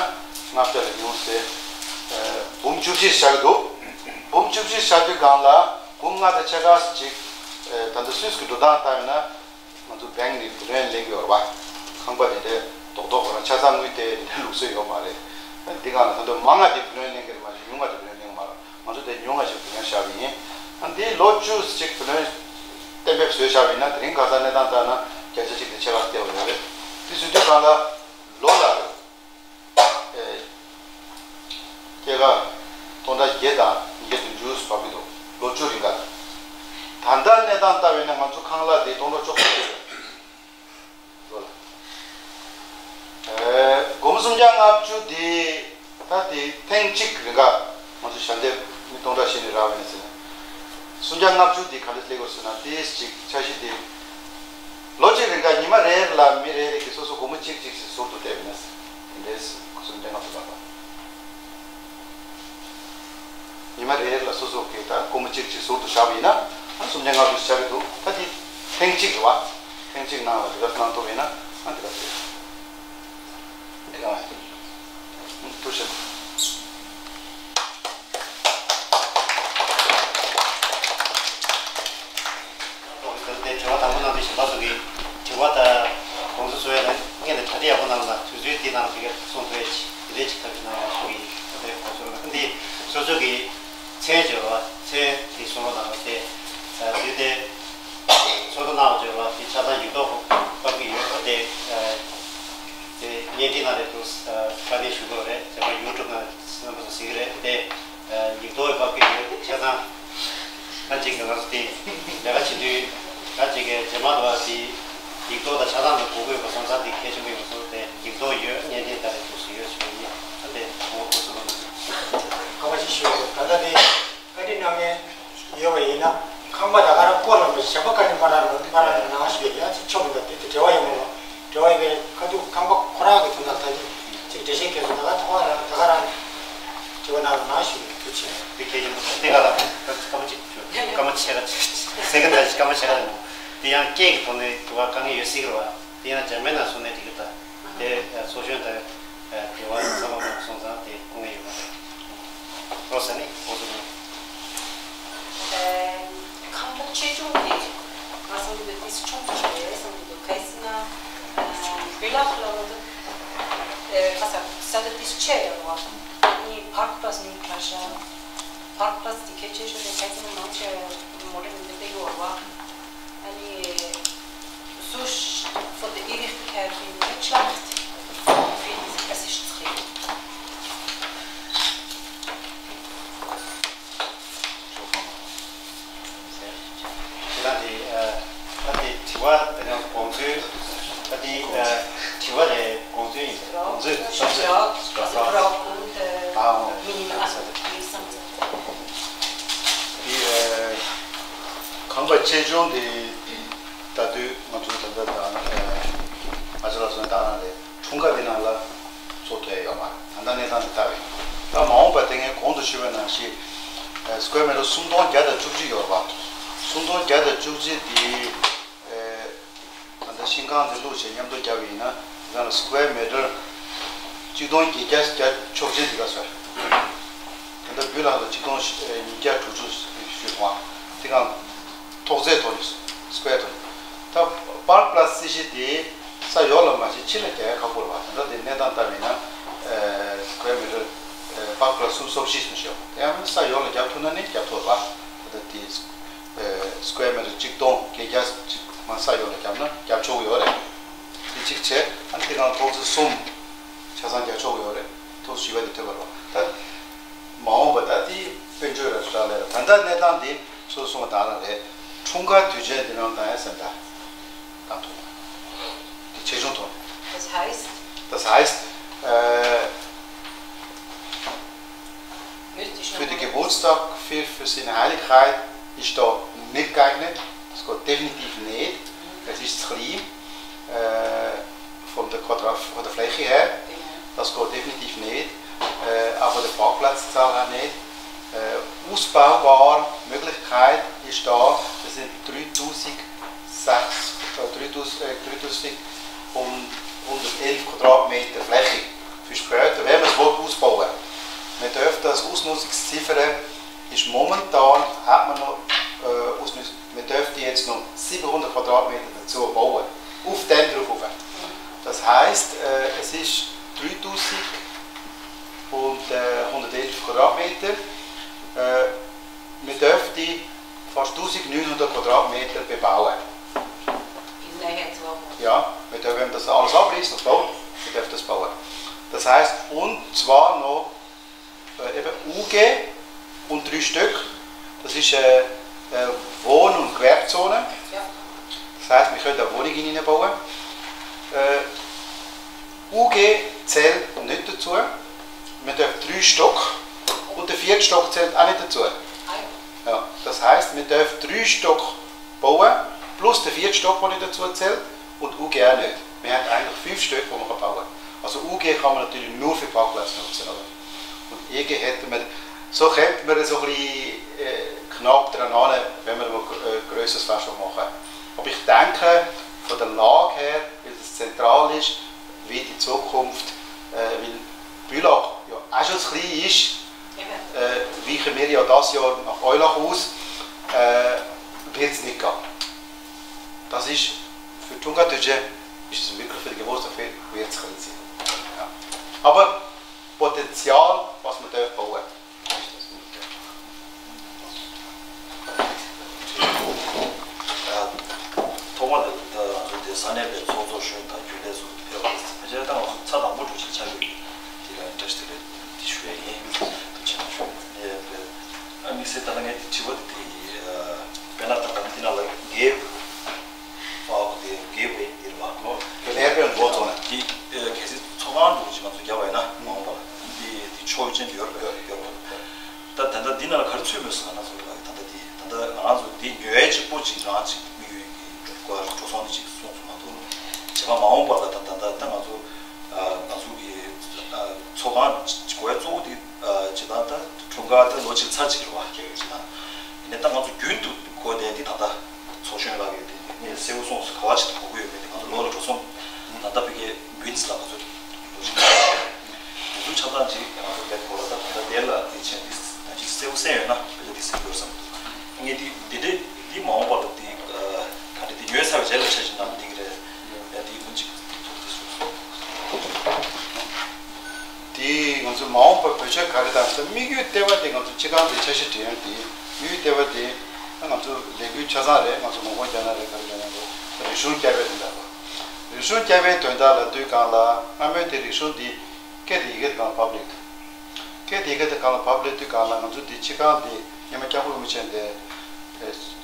ལྔ་བརྒྱ་ལས་ཉུང་ཟད། ཨ་འབུམ་བཅུ་བཞི་བཞག་གི་འདུག་འབུམ་བཅུ་བཞི་བཞག་དུས་སྒང་ལ་འབུམ་ལྔ་དང་ཕྱེད་ཀ་ཅིག་ཨ་ད་ལྟ་སུད་སི་གི་འགྲོ་སྟངས་ལྟར་ཡིན་ན། ང་ཚོ་བེང་ནས་བུ་ལོན་ལེན་གྱི་ཡོད་རེད་པ། ཁང་པ་དེ་འདྲའི་རྡོག་རྡོག་ཁོ་རང་ཆ་ཚང་དངུལ་དེ་འདྲའི་ལུགས་སྲོལ་ཡོད་མ་རེད། འདི་སྒང་ལ་ད་དུང་མང་ང་དེ་བུ་ལོན་ལེན་གྱི་རེད་མ་གཞི་ཉུང་ང་དེ་བུ་ལོན་ལེན་གྱི་མ་རེད། ང་ཚོ་དེ་ཉུང་ང་ཞིག་བུ་ལོན་བཞག་པ་ཡིན། ཨ་འདི་ལོ་བཅུ་ཅིག་བུ་ལོན་གཏན་འབེབས་བཟོས་བཞག་པ་ཡིན་ན། དེ་རིང་ཁ་སང་གནས་སྟངས་ལྟར་ན་བརྒྱ་ཆ་གཅིག་དེ་ཕྱེད་ཀ་སྟེར་བ་ཡོད་རེད། དེ་བཟོས་དུས་སྒང་ལ་ལོ་ལ། ཨེ། སྐྱེད་ཀ་སྟོང་ཕྲག་བརྒྱད་དང་ཉིས་བརྒྱ་བདུན་ཅུ་བབས་ཀྱི་འདུག་ལོ་བཅུ་རིང་ག་ད་ལྟ་གནས་སྟངས་ལྟ་བས་ན་ང་ཚོ་ཁང་གླ་དེ་སྟོང་ཕྲག་བཅུ་གསུམ་ལོ་ལ། ཨེ། སྒོར་མོ་སུམ་བརྒྱ་ལྔ་བཅུ་དེ་ད་དེ་ཐེངས་གཅིག་རིང་ག་ང་ཚོ་ཞལ་འདེབས་མི་སྟོང་ཕྲག་བཞི་ནས་རག་པ་ཡིན་ཟེར་ན། སུམ་བརྒྱ་ལྔ་བཅུ་འདི་ག་ལེར་སླེབས་ཡོད་ཟེར་ན། དེ་གཅིག་འཆར་གཞི་དེ་ལོ་གཅིག་རིང་ག་ཉི་མ་རེ་རེ་ལ་མི་རེ་རེ་གིས་སོ་སོ་སྒོར་མོ་གཅིག་གཅིག་ཞིག་ཟུར་དུ་སྟེར་བ་ཡིན་ན། དེ་འདྲའི་སུམ་བརྒྱ་ལྔ་བཅུ་ལྷག་པ། ཉི་མ་རེ་རེ་ལ་སོ་སོ་གིས་ད་སྒོར་མོ་གཅིག་གཅིག་ཟུར་དུ་བཞག་པ་ཡིན་ན། ཨ། སུམ་བརྒྱ་ལྔ་བཅུ་ཞིག་ཆགས་ཀྱི་འདུག་ད་དེ་ཐེངས་གཅིག་རེད་བ། ཐེངས་གཅིག་ནང་ལ་དེ་ག་གནང་ཐུབ་པ་ཡིན་ན། ཨ། དེ་ག་ཐུབ། དེ་ག་བ་ཡིན། ཐུགས་རྗེ་ཆེ། ཨོ་ཁེ། དེ་དྲི་བ་དང་པོ་གནང་དུས་གཞན་པ་ཚོ་གིས་དྲི་བ་དང་དགོངས་ཚུལ་བཟོ་ཡ་ལ་སྔོན་ལ་གྲ་སྒྲིག་ཡག་པོ་གནང་ལ། དུས་ཚོད་འདི་ནང་ལ་དེ་ག་གསུང་ཐུབ་ཡ་ཅིག་དེ་འདྲའི་ཅིག་ཐབས་ཤིག་གནང་རོགས་ཞུ་གི་ཡིན། དེ་དགོངས་ཚུལ་ལ་འདི་སོ་སོ་གི་མཚན་བརྗོད་རོགས། མཚན་དེ་གསུང་རོགས་གནང་རོགས། དེ་དུས་དེ་ཚོགས་འདུ་གནང་བ་བརྗོད་རོགས། དེ་ཆ་ཚང་ཡིག་ཐོག་ཕབ་ཀྱི་ཡོད། དེ་དེ་བརྙན་འཕྲིན་ནང་ལ་འདུག་བཀའ་དྲིན་ཞུ་དགོས་རེད། བྱས་པ་ཡུ་ཊུབ་ནང་རྣམ་པ་ཚོ་གཟིགས་ཀྱི་རེད། དེ་ཡིག་ཐོག་ཕབ་ཀྱི་ཡོད། ཆ་ཚང་ད་ཅིག་ང་ཚོ་དེ་ལས་ཀ་བྱེད་དུས་ད་ཅིག་གི་རྗེས་མ་དུ་བ་དེ་ཡིག་ཐོག་དང་ཆ་ཚང་ལ་གོ་དགོས་པ་སོང་ཙང་དེ་གལ་ཆེན་པོ་ཡིན་པ་སོང་། དེ་ཡིག་ཐོག་ཡོད། བརྙན་འཕྲིན་ད་རེས་འདུག་སེ་ཡོད་ཞུ་གི་ཡིན། ད་དེ་ངོ་སྤྲོད་ཚུལ་ལ། ཁ་པ་ཞིག་ཞུ་ཡོད། ད་ལྟ་དེ་བཀའ་དྲིན་གནང་མཁན་ཡོད་པ་ཡིན་ན། ཁང་པ་ད་ག་རང་བསྐོར་ལ་མི་གཞན་པ་བཀའ་དྲིན་མ་རག་ན་མ་རག་ན་ཞུ་ཡ་ཡ་ཅིག་ཆོག་མི་འདུག་དེ་དེ་འབྲེལ་བ་ཡོད་མ་རེད། འབྲེལ་བ་ཡོད་པའི་ཁ་ཐུག་ཁང་པ་ཁོ་རང་གི་དོན་དག་ད་ཅིག་ཅིག་འགྲེལ་བཤད་སྐྱོན་སོང་། ད་ག་ཐོག་རང་ད་ག་རང་དྲི་བ་གནང་རོགས་གནང་ཞུ་ཡ། ཐུགས་རྗེ་ཆེ། དེ་གལ་ཆེན་པོ་རེད། དེ་ག་ལ་སྐར་མ་གཅིག་སྐར་མ་ཕྱེད་ཀ་ཟེར་གི་འདུག་སྐར་མ་ཕྱེད་ཀ་རེད་མོ། དེ་ཡང་སྐད་ཀྱི་ཐོག་ནས་དུ་བ་དཀའ་ངལ་ཡོད་སྲིད་ཀྱི་རེད་བ། དེ་ཡང་འཇར་མན་ནང་སོང་ནས་འགྲིག་གི་འདུག་དེ་ཚོགས་གཞོན་དང་དེ་བ་ཚང་མ་མ་སོང་ཙང་དེ་དཀའ་ངལ་ཡོད་མ་རེད། རོགས་ཟེར་ནས་འགོ་ཚུགས་དགོས། ཁང་པ་ཆེ་ཆུང་དེ་ང་བསམ་གྱི་འདུག་དེ་ཆུང་ཆུང་རེད་བསམ་གྱི་འདུག་གལ་སྲིད་ན་བི་ལ་ལ་ལ་ཁ་ས་ས་ད་དེ་ཆེ་ཡོད་བ། ཨ་ནི་པཱརཀ་པ་ལ་སི་ཉུང་དྲགས་ཤག་པཱརཀ་པ་ལ་སི་དེ་གལ་ཆེ་ཤོས་རེད། གལ་སྲིད་ན་མང་ཆེ་མོ་ཊ་མི་འདུག་དེ་ཡོད་བ། ཨ་ནི་སུ་ཤ་ཕོ་དེ་ཨི་རིག་ཏུ་ཁ་ཕི་ནི་ཆ་ལག་ཕི་ནི་ཨ་སི་ཤི་ཚ་ཧེ། ཁྱེད་རང་དེ་ཨ་ད་དེ་དྲི་བ་དེ་རང་དགོངས་ཚུལ། ད་དེ་ཨ་དྲི་བ་རེད། དགོངས་ཚུལ་ཡིན། དགོངས་ཚུལ་བསམ་ཚུལ་ཨ་འོ། དེ་ཨ་ཁང་པ་ཆེ་ཆུང་དེ། ད་དུས་ང་ཚོ་ད་ལྟ་ད་ང་ཚོ་ལ་སོང་ད་རང་རེད། འཁྲུངས་སྐར་འདི་ནང་ལ་ཚོགས་ཐུབ་ཡ་ཡོད་མ་རེད། ད་ལྟ་གནས་སྟངས་འདི་ལྟ་བས། ད་མ་འོངས་པ་དེ་ངས་གོང་དུ་ཞུས་པ་ནང་བཞིན་སི་ཀུ་ཝེར་མི་ཊར་སུམ་སྟོང་བརྒྱ་དང་བཅུ་གཅིག་ཡོད་རེད་པ། སུམ་སྟོང་བརྒྱ་དང་བཅུ་གཅིག་འདི་ད་ལྟ་ཤིང་ཁང་འདི་བླུགས་བྱས་མཉམ་དུ་བརྒྱབ་པ་ཡིན་ན། དེ་ནང་ལ་སི་ཀུ་ཝེར་མི་ཊར་གཅིག་སྟོང་བརྒྱད་བརྒྱ་བརྒྱ་ཆོག་མཆན་འདི་ག་བཟོས། ད་ལྟ་འབུལ་ལག་ལ་གཅིག་སྟོང་ཉིས་བརྒྱ་དྲུག་ཅུ་ཞུས་སོང་། དེ་གང་ཐོག་རྩེག་ཐོག་ནས་སི་ཀུ་ཝེར་ཐོག་ནས། ད་པཱརཀ་པ་ལ་སི་སི་ཤི་དེ་ས་ཡོག་ལ་མ་ཤི་ཕྱི་ལ་རྒྱག་ཡ་ཁག་པོ་རེད་པ། ད་ལྟ་དེ་གནས་སྟངས་ལྟ་བས་ན་སི་ཀུ་ཝེར་མི་ཊར་པཱརཀ་པ་ལ་སི་སུམ་ཅུ་སོ་བཞི་ཟེར་ཞོག་དེ་ཡང་ས་ཡོག་ལ་རྒྱབ་ཐུབ་ན་ནི་རྒྱབ་ཐུབ་པ། ད་ལྟ་དེ་སི་ཀུ་ཝེར་མི་ཊར་གཅིག་སྟོང་བརྒྱད་བརྒྱ་ཅིག་མ་ས་ཡོག་ལ་རྒྱབ་ན་རྒྱབ་ཆོག་གི་ཡོད་རེད། དེ་གཅིག་བྱས། ཨ་ནི་དེ་གང་ཐོག་རྩེག་གསུམ་ཆ་ཚང་རྒྱག་ཆོག་གི་ཡོད་རེད། ཐོག་བཞི་པ་དེ་ཐོབ་པ་རེད་པ། ད་མ་འོངས་པ་ད་དེ་དཔལ་འབྱོར་ལ་རག་ལས་ལ། ད་ལྟ་གནས་སྟངས་དེ་སོ་སོ་གསུངས་པ་དང་རང་རེད། འཁྲུངས་སྐར་དུས་ཆེན་འདི་ནང་བཏང་ཡ་སེམས་ཐག་བཏང་ཐུབ། དེ་ཆེ་ཆུང་ཐོག་ནས། Das heißt? Das heißt, äh, für den Geburtstag für, für seine Heiligkeit ist da nicht geeignet. Das geht definitiv nicht. Es ist zu klein, äh, von der Quadrat-, von der Fläche her. Das geht definitiv nicht. Äh, auch von der Parkplatzzahl her nicht. Äh, ausbaubar Möglichkeit ist da, das sind dreitausendsechs, äh, dreitausend, äh, dreitausendhundertelf Quadratmeter Fläche. Für später, wenn man es will ausbauen. Man darf das Ausnutzungsziffer ist momentan, hat man noch, äh, Ausnutz-, man dürfte jetzt noch siebenhundert Quadratmeter dazu bauen. Auf dem drauf rauf. Das heisst, äh, es ist dreitausend und, äh, hundertelf Quadratmeter. Äh, man dürfte fast tausendneunhundert Quadratmeter bebauen. In Nähe zu Hamburg. Ja, man darf, wenn man das alles abreißt und baut, man darf das bauen. Das heisst, und zwar noch, äh, eben U G und drei Stück. Das ist, äh, äh, Wohn- und Gewerbezone. Ja. Das heisst, wir können da Wohnungen reinbauen. Äh, U G zählt nicht dazu. Wir dürfen drei Stock und der vierte Stock zählt auch nicht dazu. Ah ja. Ja, das heißt, man darf drei Stock bauen, plus der vierte Stock, den ich dazu erzähle, und U G auch nicht. Wir haben eigentlich fünf Stück, wo man kann bauen. Also U G kann man natürlich nur für Parkplätze nutzen, oder? Und E G hätten wir, so könnten wir so ein bisschen äh, knapp dran an, wenn wir noch ein grösseres Festspiel machen. Aber ich denke, von der Lage her, weil es zentral ist, wie die Zukunft, äh, weil Bülach ja auch schon zu klein ist, äh, weichen wir ja das Jahr nach Eulach aus, äh, wird es nicht gehen. Das ist für Tunga Tüje ist es wirklich für die Geburtstag wird es klein sein. Ja. Aber Potenzial, was man darf bauen. ཐོག་མ་ལ་ད་ང་ཚོ་དེ་ས་གནས་པའི་ཚོགས་གཙོ་གཞོན་དང་རྒྱུན་ལས་ཚོ་ཕེབས་པ་རེད། ཕལ་ཆེར་ད་ང་ཚོ་ཚ་དང་པོ་འགྲོ་ཆེད་ཆགས་ཡོད་དེ་ལ་བཀྲ་ཤིས་བདེ་ལེགས་དེ་ཞུ་ཡ་ཡིན། ཐུགས་རྗེ་ཆེ་ཞུ་ཡ་ཡིན། ཨ་དམིགས་བསལ་ད་ལྟ་ངས་དྲི་བ་དེ་དེ་དཔེར་ན་ད་ལྟ་འདི་ནང་ལ་རྒྱལ་ཨོ་དེ་རྒྱལ་བའི་འདིར་བ་ནོ། དེ་ལས་དཔོན་འགོ་བཙུགས་ན། དེ་གལ་སྲིད་ཚོགས་ཁང་འགྲོ་གི་ང་ཚོ་རྒྱབ་པ་ཡིན་ན་མ་འོངས་པ་ལ་འདི་འདི་ཆོག་མཆན་ཡོད་རེད་ཡོད་རེད། ད་ད་ལྟ་འདི་ནང་ལ་ག་རེ་ཚུད་མེད་སོང་ང་ཚོ་ལ་ད་ལྟ་འདི་ད་ལྟ་ང་རང་ཚོ་འདི་ཉོ་ཡ་གཅིག་པོ་གཅིག་རང་གཅིག་དམིགས་ཡུལ་གྱི་འགྲོ་འགྲོ་སོང་འདི་གཅིག་སོང་སོང་མ་གཏོགས་བྱས་པ་མ་འོངས་པ་ལ་ད་ད་ད་ད་ང་ཚོ་ང་ཚོ་གི་ཚོགས་ཁང་གོ་ཡ་གཙོ་བོ་འདི་ཇི་ལྟར་ད་འཁྲུངས་སྐར་ད་ལོ་གཅིག་ཚར་གཅིག་རེད་བ། ཇི་ལྟར་ཡིན་ནའི་ད་ང་ཚོ་རྒྱུན་དུ་གོ་བསྡད་འདི་ད་ལྟ་ཚོགས་གཞོན་ལགས་ཀྱིས་དེ་ངས་གསལ་པོ་གསུངས་སོང་། ག་བ་ཅིག་ཏུ་གོ་གི་ཡོད་མེད་དེ་ང་ཚོ་ལོ་ལ་འགྲོ་སོང་ད་ལྟ་བི་ཀའི་མུན་ལ་ང་ཚོ་ལོ་གཅིག་ཚར་དེ་ཚོ་ཆ་ཚང་ཅིག་ང་ཚོ་ལས་གོ་ལ་ད་ད་ལྟ་དེ་ལ་དེ་ཆེན་དེ་ཅིག་གསལ་པོ་གསལ་ཡོད་ན་དཔེ་ཆ་དེ་གསལ་པོ་ཡོད་བསམ་འདུག་ངས་དེ་དེ་འདྲས་དེ་མ་འོངས་པ་ལ་དེ་ག་འདྲས་དེ་ཉོས་ཚར་བའི་རྗེས་ལ་འཆར་གཞི་གནང་འདི་གི་རེད། ཡ་དེ་མུ་གཅིག་དེ་ཚོ་དེ་གསུངས་སོང་། དེ་ང་ཚོ་མ་འོངས་པར་བེད་སྤྱོད་ག་རེ་དང་ཚོ་དམིགས་ཡུལ་ལྟེ་བ་དེ་ང་ཚོ་སྤྱི་ཁང་དེ་འཆར་གཞི་སྒྲིག་ཡོང་དེ་དམིགས་ཡུལ་ལྟེ་བ་དེ་ང་ཚོ་ལས་འགུལ་ཆ་ཚང་རེད། ང་ཚོ་ངོ་རྒོལ་རྒྱག་ན་རེད། ག་རེ་རྒྱག་ན་རེད། རིག་གཞུང་བསྐྱར་སྤེལ་དོན་དག་ལ་རིག་གཞུང་བསྐྱར་སྤེལ་དོན་དག་ལ་དུས་གང་ལ་སྔ་མོའི་དེ་རིག་གཞུང་འདི་སྐད་དེ་ཡི་གེ་དང་ཕབ་ལེགས་སྐད་དེ་ཡི་གེ་དང་གང་ལ་ཕབ་ལེགས་དུས་གང་ལ་ང་ཚོ་འདི་སྤྱི་ཁང་འདི་སྔོན་མ་སྐྱབས་མགོན་རིན་པོ་ཆེ་འདི་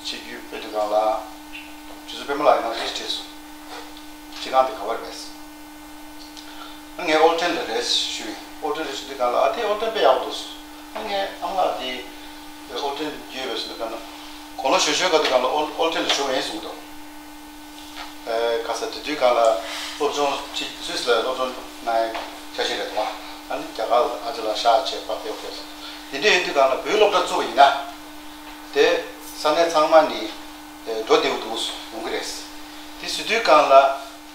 ཆིབས་བསྒྱུར་སྤེལ་དུས་གང་ལ་ཆུ་ཚོད་པད་མ་ལགས་ཡིན་ན་རེ་ཞིག་བྲིས་སོང་། སྤྱི་ཁང་འདི་ག་བར་རེད། ངས་ཨོལ་ཊན་ལ་རེད་ཞུས། ཨོལ་ཊན་རེད་ཞུ་དུས་གང་ལ་ཨ་དེ་ཨོལ་ཊན་དཔེ་ཡག་པོ་འདུག་ཨ་ངས་ཨ་མ་ལགས་དེ་ཨོལ་ཊན་བརྒྱུད་པས་སུ་གང་ན་དགུང་ལོ་གཞོན་གཞོན་ག་དུས་གང་ལ་ཨོལ་ཨོལ་ཊན་ལ་ཞུགས་ཡིན་གསུངས་འདུག་ཨེ་ག་ས་དེ་དུས་གང་ལ་སློབ་སྦྱོང་ཅིག་སུད་སི་ལ་སློབ་སྦྱོང་གནང་ཡའི་འཆར་གཞི་རེད་དོ། ཨ་ནི་རྒྱ་གར་ལ་ཨ་ཅེ་ལ་ཤག་བྱས་པ་ཕེབས་ཕེབས་སོང་། དེ་འདྲ་ཡིན་དུས་གང་ལ་བོད་སློབ་གྲྭ་བཙུགས་པ་ཡིན་ན་དེ་ས་གནས་ཚང་མ་ནི་འགྲོ་བདེ་བོ་འདུག་ཡོང་གི་རེད། དེ་སུ་དུས་གང་ལ།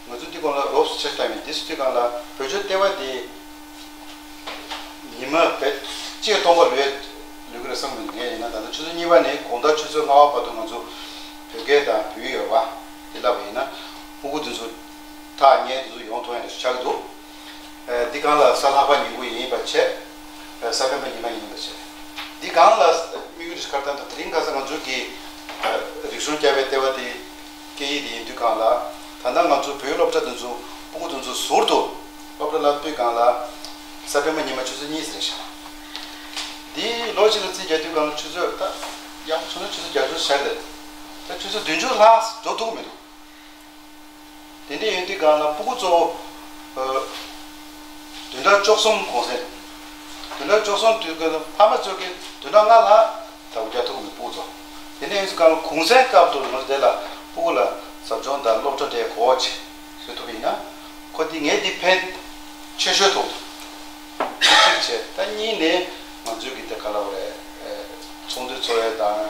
ང་ཚོ་འདི་སྐོར་ལ་རོབ་ཙམ་ཆ་ཞིག་བཏང་བས་འདི་སུ་དུས་གང་ལ་བོད་ཆོས་ལྟེ་བ་འདི་ཉི་མ་བེད་སྤྱིར་བཏང་པ་ལོས་ལུས་ཀྱི་རེད་བསམ་གི་འདུག་ངས་ཡིན་ན་ད་ལྟ་ཆུ་ཚོད་གཉིས་པ་ནས་དགོང་དག་ཆུ་ཚོད་ལྔ་པ་བར་དུ་ང་ཚོ་བོད་སྐད་དང་བོད་ཡིག་ཡོད་པ་འདི་བསླབ་པ་ཡིན་ན་ཕྲུ་གུ་འདི་ཚོ་ཐག་ཉེ་འདི་ཚོ་ཡོང་ཐུབ་ཡ་འདྲ་ཞིག་ཆགས་ཀྱི་འདུག་འདི་གང་ལ་གཟའ་ལྷག་པ་ཉིན་གུང་ཡིན་པ་བྱས། གཟའ་སྤེན་པ་ཉི་མ་ཡིན་པ་བྱས། འདི་གང་ལ་དམིགས་ཡུལ་ཁར་བཏང་དང་དེ་རིང་ཁ་སང་ང་ཚོ་གི་རིག་གཞུང་བསྐྱར་སྤེལ་ལྟེ་བ་དེ་སྐད་ཡིག་དེ་ཡིན་དུས་གང་ལ་ད་ལྟ་ང་ཚོ་བོད་སློབ་གྲྭ་དེ་ཚོ་ཕྲུ་གུ་དེ་ཚོ་ཟུར་དུ་སློབ་གྲྭ་ལ་སྤོས་གང་ལ་གཟའ་སྤེན་པ་ཉི་མ་ཆུ་ཚོད་གཉིས་ཟེར་ཤག་འདི་ལོ་གཅིག་ལ་རྩིས་རྒྱག་དུས་གང་ལ་ཆུ་ཚོད་ད་ཡག་པོ་བྱུང་ན་ཆུ་ཚོད་བརྒྱད་ཅུ་ཤར་རེད། ད་ཆུ་ཚོད་བདུན་ཅུ་ལྷག་འགྲོ་ཐུབ་ཀྱི་མི་འདུག་དེ་འདྲ་ཡིན་དུས་གང་ལ་ཕྲུ་གུ་གཙོ་བོ་བདུན་ཕྲག་བཅུ་གསུམ་གུང་སེང་། བདུན་ཕྲག་བཅུ་གསུམ་དུས་ཀྱི་ཕ་མ་ཚོ་གིས་བདུན་ཕྲག་ལྔ་ལྷག་བདག་པོ་རྒྱག་ཐུབ་མི་ཕྲུ་གུ་ཚོ། དེ་འདྲ་ཡིན་དུས་གང་ལ་གུང་སེང་སྐབས་དུ་ང་ཚོ་དེ་ལ་ཕྲུ་གུ་ལ་ཟབ་སྦྱོང་དང་སློབ་གྲྭ་འདྲའི་གོ་བ་ཆེ་བཟོ་ཐུབ་པ་ཡིན་ན་ཁོ་དེ་ངས་དེ་ཕན་ཆེ་ཤོས་མཐོང་འདུག་དེ་གཅིག་བྱས་ད་གཉིས་ནས་ང་ཚོའི་གི་དེ་ག་ལ་བ་རེད། ཚོགས་འདུ་ཚོགས་ཡས་དང་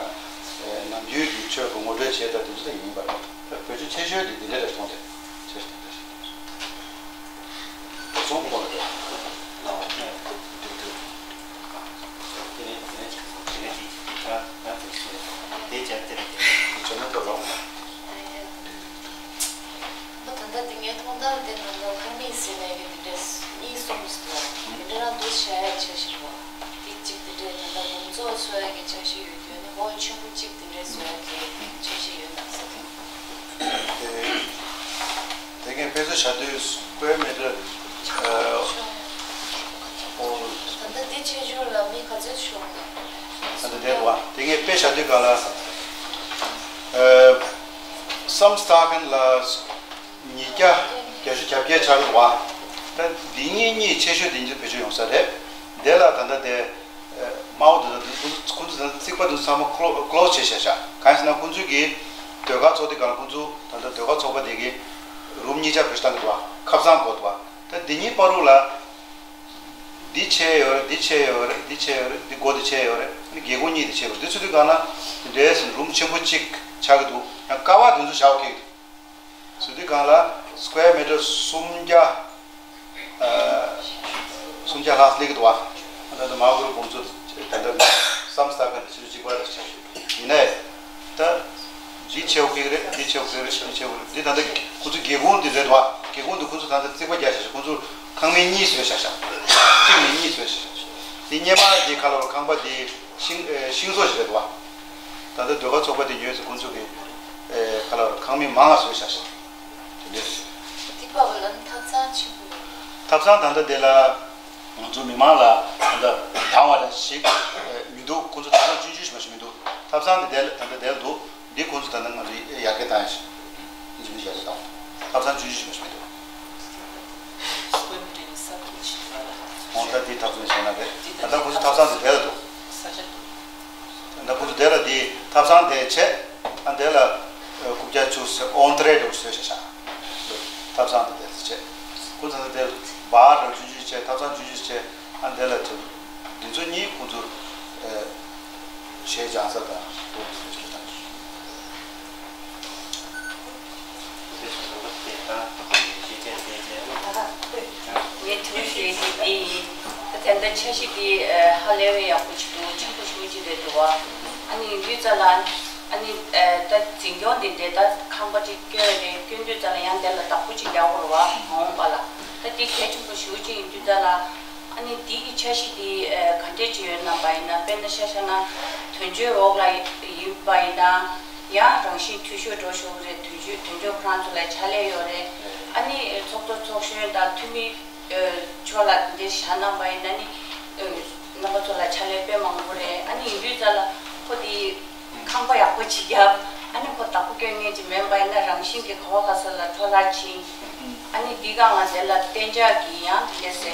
ནམ་རྒྱུན་གྱི་ཆོས་ཀྱི་ངོ་སྤྲོད་བྱས་དང་དེ་ཚོ་ད་ཡིན་པ་རེད། བོད་ཆོས་ཆེ་ཤོས་དེ་འདི་འདྲ་རེད་མཐོང་དེ་ཆེ་ཤོས་དེ་འདྲ་རེད། བོད་ཚོང་ཁོ་ལ་རེད། ལའོ་ནས་དེ་དེ་དེ་ནས་དེ་ནས་དེ་ནས་དེ་ཁ་ང་དེ་ཤེས་དེ་ཅག་དེ་རེད་དེ་ཇོ་ནང་དུ་ལོག་ན། ད་ད་ལྟ་དེ་ངའི་མཐོང་ཐང་དེ་ད་ལྟ་ཁོ་མིས་ཟེར་ནས་གི་དེ་འདྲས་གཉིས་གསུམ་ཟེར་དེ་འདྲ་རང་འདུག་བྱ་ཡ་ཆ་ཞིག་རེད་བ། དེ་གཅིག་དེ་འདྲས་ད་ལྟ་དགོང་ཚོགས་འཚོགས་ཡ་གི་ཆ་ཞིག་ཡོད་དུས་ནི་ངོ་ཆེན་པོ་གཅིག་དེ་འདྲས་བཟོ་ཡ་གི་ཆ་ཞིག་ཡོད་ན་ཟེར། དེ་དེ་གའི་དཔེ་མཛོད་བྱ་དུས་སྐོར་མི་འདྲ། ད་ལྟ་འདི་ཆེ་ཆུང་ལ་མི་ག་ཚོད་ཤོང་ན། ད་ལྟ་དེ་རེད་བ། དེ་གའི་དཔེ་བྱ་དུས་ག་ལ། བསམ་སྟག་མཁན་ལ་ཉིས་བརྒྱ་བརྒྱད་ཅུ་གྱ་བརྒྱད་ཆགས་འདུག་བ། ད་འདི་གཉིས་གཉིས་ཆེ་ཤོས་དེ་ཉིད་བེད་སྤྱོད་ཡོང་ས་རེད། དེ་ལ་ད་ལྟ་དེ་ དམར་པོ་དེ་ཚོ་ཁོང་ཚོ་ཁོང་ཚོ་ད་རྩིག་པ་དེ་ཚོ་ཚང་མ་ཀློ་ཀློ་བྱས་བཞག་བཞག་གང་ཡིན་ཟེར་ན་ཁོང་ཚོས་ཀྱི་ཟློས་གར་ཚོགས་སྡེ་སྒང་ལ་ཁོང་ཚོ་ད་ལྟ་ཟློས་གར་ཚོགས་པ་དེ་གི་རུམ་གཉིས་ཆ་བེད་སྤྱོད་བཏང་གི་འདུག་བ། ཁ་བཟང་དགོས་འདུག་བ། ད་འདི་གཉིས་བར་དུ་ལ། འདི་ཆད་ཡོད་རེད། འདི་ཆད་ཡོད་རེད། འདི་ཆད་ཡོད་རེད། འདི་སྒོ་འདི་ཆད་ཡོད་རེད། ཨ་ནི་སྒེའུ་ཁུང་གཉིས་འདི་ཆད་ཡོད་རེད། འདི་ཚོ་དུས་གང་ལ་འདི་འདྲའི་རུམ་ཆེན་པོ་གཅིག་ཆགས་ཀྱི་འདུག་ཡང་ཀ་བ་དེ་ཚོ་བཞག་འོག་གི་འདུག་ཚོ་དུས་གང་ལ་སི་ཀུ་ཝེར་མི་ཊར་སུམ་བརྒྱ་ཨ་སུམ་བརྒྱ་ལྷག་སླེབས་ཀྱི་འདུག་བ། ཨ་ད་ད་མ་གུ་རུ་བོང་ཚོ་ད་ལྟ་བསམ་ས་ག་འདི་ཚོ་གཅིག་པ་རེད་ཆགས་ཡོད་ཡིན་ནའི། ད། འདི་ཆེ་བོ་ཁེག་རེད། འདི་ཆེ་བོ་ཁེག་རེད། འདི་ཆེ་བོ་རེད། འདི་ད་ལྟ་ཁོ་ཚོ་སྒེའུ་ཁུང་འདི་རེད་བ། སྒེའུ་ཁུང་འདི་ཁོ་ཚོ་ད་ལྟ་རྩིག་པ་རྒྱག་བཞག་ཤག་ཁོ་ཚོ་ཁང་མིག་གཉིས་བཟོས་བཞག་ཤག་གཅིག་ནས་གཉིས་བཟོས་བཞག་ཤག་འདི་སྔོན་མ་འདི་ཁ་ལོར་ཁང་པ་འདི་ཤིང་ཨེ་ཤིང་བཟོ་ཞིག་རེད་བ། ད་ལྟ་ཟློས་གར་ཚོགས་པ་འདི་ཉོས་ཚེ་ཁོ་ཚོ་གི་ཨེ་ཁ་ལོར་ཁང་མིག་མང་བ་བཟོས་བཞག་ཤག་དེ་འདྲས་རེད། འདི་པ་བ་ལ་ནི་ཐབ་ཚང་ཆེན་པོ་རེད། ཐབ་ཚང་ད་ལྟ་དེ་ལ། ང་ཚོ་མི་མང་ལ་ད་ལྟ་དང་བ་ར་ཞིག་མི་འདུག་ཁོང་ཚོ་ཐབ་ཚང་ཆུང་ཆུང་ཞིག་མ་ཞིག་མི་འདུག་ཐབ་ཚང་འདི་དེ་ལ་ད་ལྟ་དེ་ལ་འདུག་འདི་ཁོང་ཚོ་ད་ལྟ་ང་ཚོ་ཡར་རྒྱས་བཏང་ཡ་ཞིག་འདི་ཚོ་ཡར་རྒྱས་བཏང་། ཐབ་ཚང་ཆུང་ཆུང་ཞིག་མ་ཞིག་མི་འདུག་ཁོང་ཚོ་འདི་ཐབ་ཚང་ཞིག་དེ་ལ་འདུག་ད་ལྟ་ཁོང་ཚོ་ཐབ་ཚང་འདི་དེ་ལ་འདུག་ད་ཁོང་ཚོ་དེ་ལ་འདི་ཐབ་ཚང་དེ་བྱས། ཨ་འདི་ལ་རྐུབ་བཀྱག་བཅུ་ཟེར་ཨོན་ཏྲེ་འདྲ་བོ་བཟོས་བཞག་ཤག་ཐབ་ཚང་དེ་དེ་བྱས། ཁོང་ཚོ་དེ་བར་འདྲ་བོ་ཆུང་ཆུང་བྱས། ཐབ་ཚང་ཆུང་ཆུང་བྱས། ཨ་འདི་ལ་དེ་འདི་ཚོ་གཉིས་ཁོང་ཚོ་གཞས་སྦྱང་ས་དང་ཁོང་ཚོ་བཟོས་བཞག་དང་། ངས་ཐུགས་བཞེས་ཀྱི་འདི་ཡིན། ད་དེ་འདྲ་འཆར་གཞི་འདི་ཧ་ལས་པའི་ཡག་པོ་ཅིག་འདུག་ཆེན་པོ་ཞེ་པོ་ཅིག་རེད་འདུག་བ། ཨ་ནི་ཡིན་དུས་ཙ་ལ་ཨ་ནི་ད་འཛིན་སྐྱོང་འདི་འདྲའི་ད་ཁང་པ་ཅིག་སྐྱོན་རེད། སྐྱོན་དུས་ཙ་ལ་ཡང་དེ་ལ་བདག་པོ་ཅིག་རྒྱག་དགོས་རེད་བ། མ་འོངས་པ་ལ་ད་འདི་གལ་ཆེན་པོ་ཞེ་པོ་ཅིག་ཡིན་དུས་ཙ་ལ་ཨ་ནི་འདི་གི་འཆར་གཞི་འདི་ག་འདྲས་ཅིག་ཡོད་སྣང་བ་ཡིན་ན། དཔེར་ན་ཤ་ཤ་ན་དོན་གཅོད་འོག་ལ་ཡིན་པ་ཡིན་ན། ཡང་རང་བཞིན་འཐུས་ཤོར་འགྲོ་ཤོར་རེད། དོན་གཅོད་དོན་གཅོད་ཁོ་རང་ཚོ་ལ་ཕྱག་ལས་ཡོད་རེད། ཨ་ནི་ཚོགས་གཙོ་ཚོགས་གཞོན་དང་འཐུས་མི་ཕྱོགས་ལ་འདི་བཞག་གནང་པ་ཡིན་ན་ནི་རྣམ་པ་ཚོ་ལ་ཕྱག་ལས་དཔེ་མང་པོ་རེད། ཨ་ནི་ཡིན་དུས་ཙ་ལ་ཁོ་དེ་ཁང་པ་ཡག་པོ་ཅིག་བརྒྱབ། ཨ་ནི་ཁོ་བདག་པོ་སྐྱོན་མཁན་ཅིག་མེད་པ་ཡིན་ན་རང་བཞིན་གྱིས་ག་བ་ག་ས་ལ་འཕྲོ་བརླག་ཕྱིན། ཨ་ནི་འདི་ག་ང་དེ་ལ་གཏན་འཇགས་ཀྱི་ཡང་དེ་འདྲས་སེ་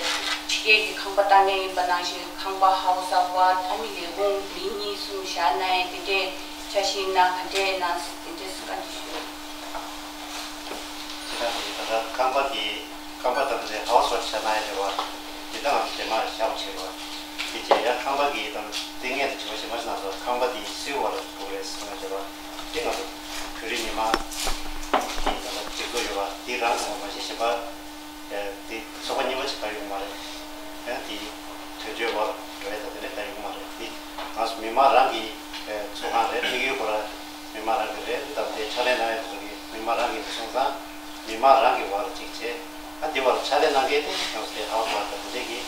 ཕྱི་རྒྱལ་གྱི་ཁང་པ་བཏང་མཁན་ཡིན་པ་ནང་བཞིན་ཁང་པ་ཧའོ་སི་ཨོཕ་ཝརཀ་ཨ་ནི་ལས་ཁུངས་མི་གཉིས་གསུམ་བཞག་ན་ཡང་དེ་འདྲས་འཆར་གཞི་ཡིན་ན་ག་འདྲས་ཡིན་ན་དེ་འདྲས་སེ་བཀའ་འདྲི་ཞུ། ཁྱེད་རང་གིས་ད་ལྟ་ཁང་པ་འདི་ཁང་པ་ད་ལྟ་ཧའོ་སི་ཝརཀ་བྱས་ན་ཡང་རེད་བ། དེ་ལྟ་ང་ཚོ་རྗེས་མ་བཞག་པ་བྱེད་རོགས། དེ་རྗེས་ཡང་ཁང་པ་གི་ད་ལྟ་ལྟས་ངན་དང་བྱེད་པ་བྱེད་མ་བྱེད་ན་ཚོ་ཁང་པ་འདི་སིལ་བ་ལ་དགོས་རེད་ཟེར་ན་རེད་བ། དེ་ང་ཚོ་བོད་རིགས་མི་མང་གི་ད་ལྟ་སྒྲིག་འཛུགས་ཡོད་པ་འདི་རང་ཚང་མ་མ་གཞི་གཞན་པ་དེ་ཚོགས་པ་རྙིང་པ་ཞིག་ག་ཡོང་མ་རེད། ཡང་དེ་དོན་གཅོད་བར་འགྲོ་ཡ་ད་དེ་འདྲ་ག་ཡོང་མ་རེད། དེ་ང་ཚོ་མི་མང་རང་གི་ཚོགས་ཁང་རེད། དམིགས་ཡུལ་ཁོ་ར་མི་མང་རང་གི་རེད། ད་དེ་ཕྱག་ལས་གནང་ཡ་དེ་ཚོ་གི་མི་མང་རང་གི་མི་སོང་ཙང་མི་མང་རང་གི་བར་ཅིག་བྱས། ཨ་འདི་བར་ཕྱག་ལས་གནང་མཁན་དེ་ང་ཚོ་དེ་ཧའོ་སི་ཝརཀ་དང་དེ་འདྲས་ཀྱི་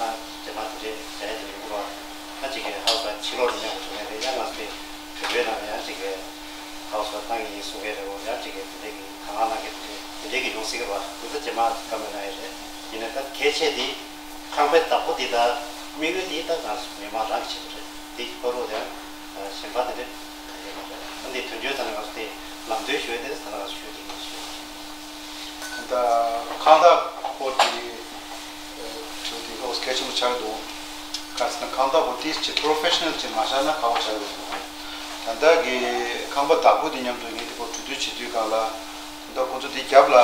ཨ་རྗེས་མ་དེ་འདྲས་བྱ་ཡ་དེ་ཡོང་གི་རེད། ཨ་ཅིག་གི་ཧའོ་སི་ཝརཀ་ཕྱི་ལོགས་ནས་མཉམ་དུ་འགྲོ་མཁན་རེད། ཡང་ང་ཚོ་དེ་བོད་པའི་ནང་ནས་ཡང་ཅིག་གི་ཧའོ་སི་ཝརཀ་གཏོང་གི་ཡིན་གསུང་མཁན་རེད། འོ་ཡང་ཅིག་གི་དེ་འདྲས་ཀྱི་དང་བླངས་གནང་མཁན་དེ་འདྲས་དེ་འདྲས་ཀྱི་ཡོང་སྲིད་ཀྱི་རེད་བ། དེ་ཚོ་རྗེས་མ་བཀའ་མོལ་གནང་ཡ་རེད། ཡིན་ནའི་ད་གལ་ཆེ་དེ་ཁང་པའི་བདག་པོ་དེ་དང་དམིགས་ཡུལ་དེ་ད་ང་ཚོ་མི་མང་རང་གིས་བྱེད་པ་རེད། དེ་གི་ཁོ་རོག་དེ་ཡང་གཞན་པ་དེ་འདྲས་ད་ཡོད་མ་རེད། ཨ་འདི་དོན་གཅོད་ཚོ་ནས་ང་ཚོ་དེ་ལམ་སྟོན་ཞུ་ཡ་དེ་ད་ང་ཚོ་ཞུ་དེ་གི་ཞུ། ད་ལྟ་ཁང་བདག་སྐོར་དེ་དྲི་བ་དེ་ཨོ་གལ་ཆེན་པོ་ཆགས་འདུག་ག་རེ་ཟེར་ན་ཁང་བདག་པོ་ཏིས་ཅིག་པོ་རོ་ཕེ་ཤ་ནལ་ཅིག་མ་ཆགས་ན་ཁག་པོ་ཆགས་ཡོད་འདུག་ད་ལྟ་གི་ཁང་པ་བདག་པོ་དེ་མཉམ་དུ་ངས་དེ་སྐོར་གྲོས་བསྡུར་བྱེད་དུས་སྒང་ལ་ད་ལྟ་ཁོང་ཚོ་དེ་རྒྱབ་ལ་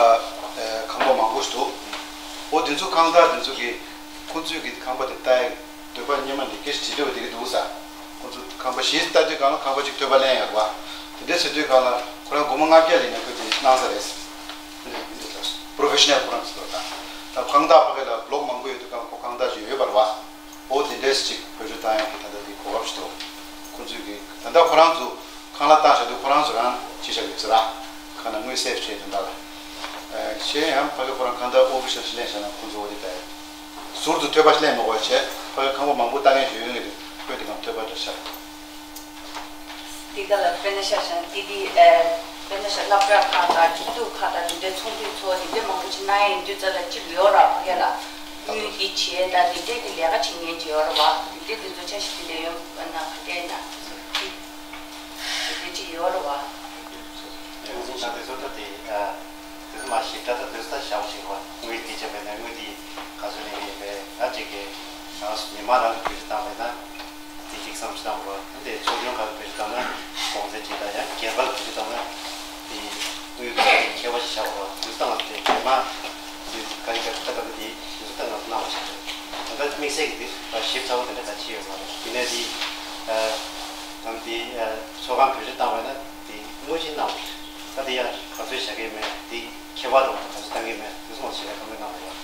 ཁང་པ་མང་པོ་ཞིག་འདུག་འོ་དེ་ཚོ་ཁང་བདག་དེ་ཚོ་གི་ཁོང་ཚོས་གི་ཁང་པ་དེ་ལྟ་ཡ། འདོད་པ་སྙེ་མ་འདི་སྐད་ཆ་དྲིས་འདོད་པ་དེ་གི་འདུག་ས། ཁོང་ཚོ་ཁང་པ་གཞི་ལྟ་དུས་སྒང་ལ་ཁང་པ་གཅིག་ཐོས་པ་ལེན་ཡོད་རེད་བ། དེ་འདྲས་ཟེར་དུས་སྒང་ལ་ཁོ་རང་སྒོར་མོ་ལྔ་བརྒྱ་ལེན་ནས་ཁོས་དེ་གནང་ས་རེད། པོ་རོ་ཕེ་ཤ་ནལ་ཁོ་རང་ཚོ་ད། ད་ཁང་བདག་ཕ་གི་ལ་བློག་མང་པོ་ཡོད་དུས་སྒང་ཁོ་ཁང་བདག་ཅིག་ཡོད་པ་རེད་བ། འོ་དེ་འདྲས་ཅིག་བེད་སྤྱོད་བཏང་ཡག་གི་ད་ལྟ་དེ་གོ་སྐབས་ཤིག་འདུག་ཁོང་ཚོས་གི་ད་ལྟ་ཁོ་རང་ཚོ་ཁང་གླ་བཏང་བཞག་དུས་ཁོ་རང་ཚོ་ཅི་བྱ་ཡོད་ཟེར་ར། ཁ་ན་དངུལ་སེབ་བྱས་དོན་དག་ལ། གཞན་ཡང་ཕ་གི་ཁོ་རང་ཁང་བདག་ཨོ་ཕི་ཤལ་ཞིག་ལེན་བཞག་ན་ཁོང་ཚོ་འོ་དེ་ལྟ་ཡ། ཟུར་དུ་ཐོས་པ་ལེན་མི་དགོས་བྱས་ཕ་གི་ཁང་པ་མང་པོ་ལྟ་མཁན་ཞིག་ཡོད་ངེས་དུས་ཁོས་དེ་གང་ཐོས་པ་འདྲ་ཤར། འདི་ག་ལ་དཔེར་ན་ཤར་ཞིང་འདི་འདི་དཔེར་ན་ཤར་སློབ་གྲྭ་ཁག་དང་སྒྲིག་འཛུགས་ཁག་དང་འདི་འདྲའི་ཚོགས་འདུ་ཚོགས་འདི་འདྲའི་མང་པོ་ཅིག་གནང་ཡ་ཡིན་དུས་ཙ་ལ་ཅིག་ཡོད་ར་ཕ་གི་ལ་དངུལ་འདི་བྱས་ད་འདི་འདྲའི་འདི་ལས་ཀ་བྱེད་མཁན་ཅིག་ཡོད་ར་བ། འདི་འདྲའི་འདི་ཚོ་འཆར་གཞི་འདི་འདྲ་ཡོད་ན་ག་འདྲས་ན་འདི་འདྲའི་ཅིག་ཡོད་ར་བ། ཡང་འཛིན་ཤག་དེ་ཚོ་ད་དེ། དེ་ཚོ་མ་ཤེས་ད་ལྟ་དུས་ཚོད་བཞག་པ་ཞིག་བ། དངུལ་འདི་བྱས་པས་ན་དངུལ་འདི་ག་ཚོད་ལེན་གྱི་ཡིན་པས་ང་གཅིག་གི་ རང་སོ་ཉི་མ་རང་གི་བེད་སྤྱོད་བཏང་བས་ན་དེ་གཅིག་བསམ་བློ་བཏང་དགོས། ཨ་ནི་ཚོགས་ཆུང་ཁག་གི་བེད་སྤྱོད་བཏང་ན་གོང་ཚད་གཅིག་དང་ཡང་སྒེར་པ་གི་བེད་སྤྱོད་བཏང་ན་དེ་དངུལ་གྱི་ཁྱད་པར་ཞིག་ཆགས་པ་དུས་སྟངས་དེ་ཉི་མ་དེ་ག་རེ་ག་རེ་ད་ལྟ་དེ་དུས་སྟངས་ནང་གནང་བ་ཞིག་རེད། ད་ལྟ་དམིགས་བསལ་གྱི་དེ་ཞིབ་ཚགས་པོ་དེ་འདྲ་ད་ཅི་ཡོད་མ་རེད། དེ་ནས་དེ་ཨ་ད་དེ་ཨ་ཚོགས་ཁང་བེད་སྤྱོད་བཏང་བས་ན་དེ་དངུལ་ཆེན་གནང་བ་རེད། ད་དེ་ཡང་ག་ཚོད་བཞག་གི་མེད་དེ། ཁྱད་པར་དུ་ག་ཚོད་བཏང་གི་མེད་དུས་སོང་ཞེས་པའི་བཀའ་མོལ་གནང་བ་རེད།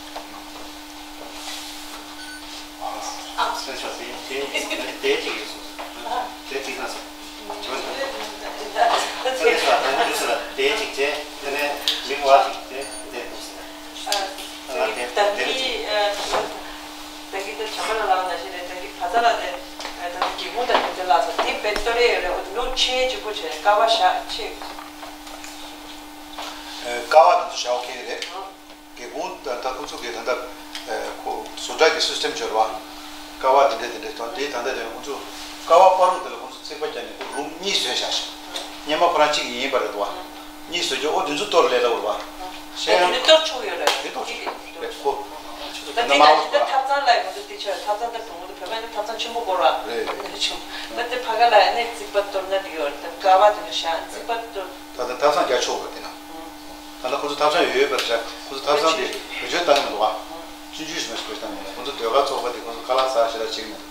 ཨ། སོན་ཆོག་དེ་དེ་དེ་གཅིག་ཡོད་སོང་། དེ་གཅིག་གནང་སོང་། ཅི་མ་ཅི་མ། ད་དེ་ཚོ་ལ་ད་དེ་ཚོ་ལ་དེ་གཅིག་བྱས་དེ་ནས་མིག་དབང་གཅིག་དེ་དེ་འདུག་ཟེར། ད་ང་དེ་ད་དེ་གཅིག་ད་གི་ད་གི་ད་བྱམས་པ་ལ་ལགས་ན་ཞེས་རེད། ད་གི་བ་ཚ་ལ་དེ་ད་གི་སྒེའུ་ཁུང་དང་དེ་ཚོ་ལ་སོ་དེ་བེད་སྟོར་རེ་ཡོད་རེད། འོ་དེ་ནུ་ཆེ་གཅིག་པོ་བྱས་ཀ་བ་བཞག་ཆེ། ཀ་བ་དེ་ཚོ་བཞག་ཁེལ་རེད། སྒེའུ་ཁུང་ད་ལྟ་ཁོ་ཚོ་གི་ད་ལྟ་ཁོ་བཟོ་གྲྭ་གི་སི་སི་ཊེམ་སྦྱོར་བ། ཀ་བ་དེ་འདྲ་དེ་འདྲ་དང་དེ་ད་ལྟ་དེ་ཁོ་ཚོ་ཀ་བ་བར་དུ་དེ་ལ་ཁོ་ཚོ་རྩིག་པ་བརྒྱབ་ནས་ཁོ་རུམ་གཉིས་བཟོས་བཞག་ཤག་སྔོན་མ་ཁོ་རང་གཅིག་ཡིན་པ་རེད་དོ། གཉིས་བཟོས་རྒྱུ་ཨོ་དེ་ཚོ་གཏོར་ལས་ལ་འུར་བ། ཤེས་ཡང་དེ་གཏོར་ཆོག་ཡོད་རེད། དེ་གཏོར་ཆོག་ཡོད་རེད་ཁོ། ད་དེ་ནང་བཞིན་ད་ཐབ་ཚང་ལ་ཡོང་དུས་དེ་ཆོས་ཐབ་ཚང་ད་བུ་མོ་དེ་བོད་པ་ནི་ཐབ་ཚང་ཆེན་པོ་སྐོར་བ་རེད། ད་དེ་ཕ་ག་ལ་ཡང་ནས་རྩིག་པ་གཏོར་ན་འགྲིག་ཡོད་རེད། ད་ཀ་བ་དེ་ཚོ་བཞག་རྩིག་པ་གཏོར། ད་ལྟ་ཐབ་ཚང་རྒྱག་ཆོག་པ་དེ་ན། ད་ལྟ་ཁོ་ཚོ་ཐབ་ཚང་ཡོད་ཡོད་པར་བཞག་ཁོ་ཚོ་ཐབ་ཚང་དེ་བེད་སྤྱོད་བཏང་གི་མི་འདུག་ག་སྤྱོད་འཇུག་ཞིག་མ་ཞིག་བེད་བཏང་གི་མི་འདུག་ཁོ་ཚོ་ཟློས་གར་ཚོགས་པ་དེ་ཁོ་ཚོ་ཁ་ལག་ཟ་ཞེ་དྲག་བྱེད་ཀྱི་མི་འདུག་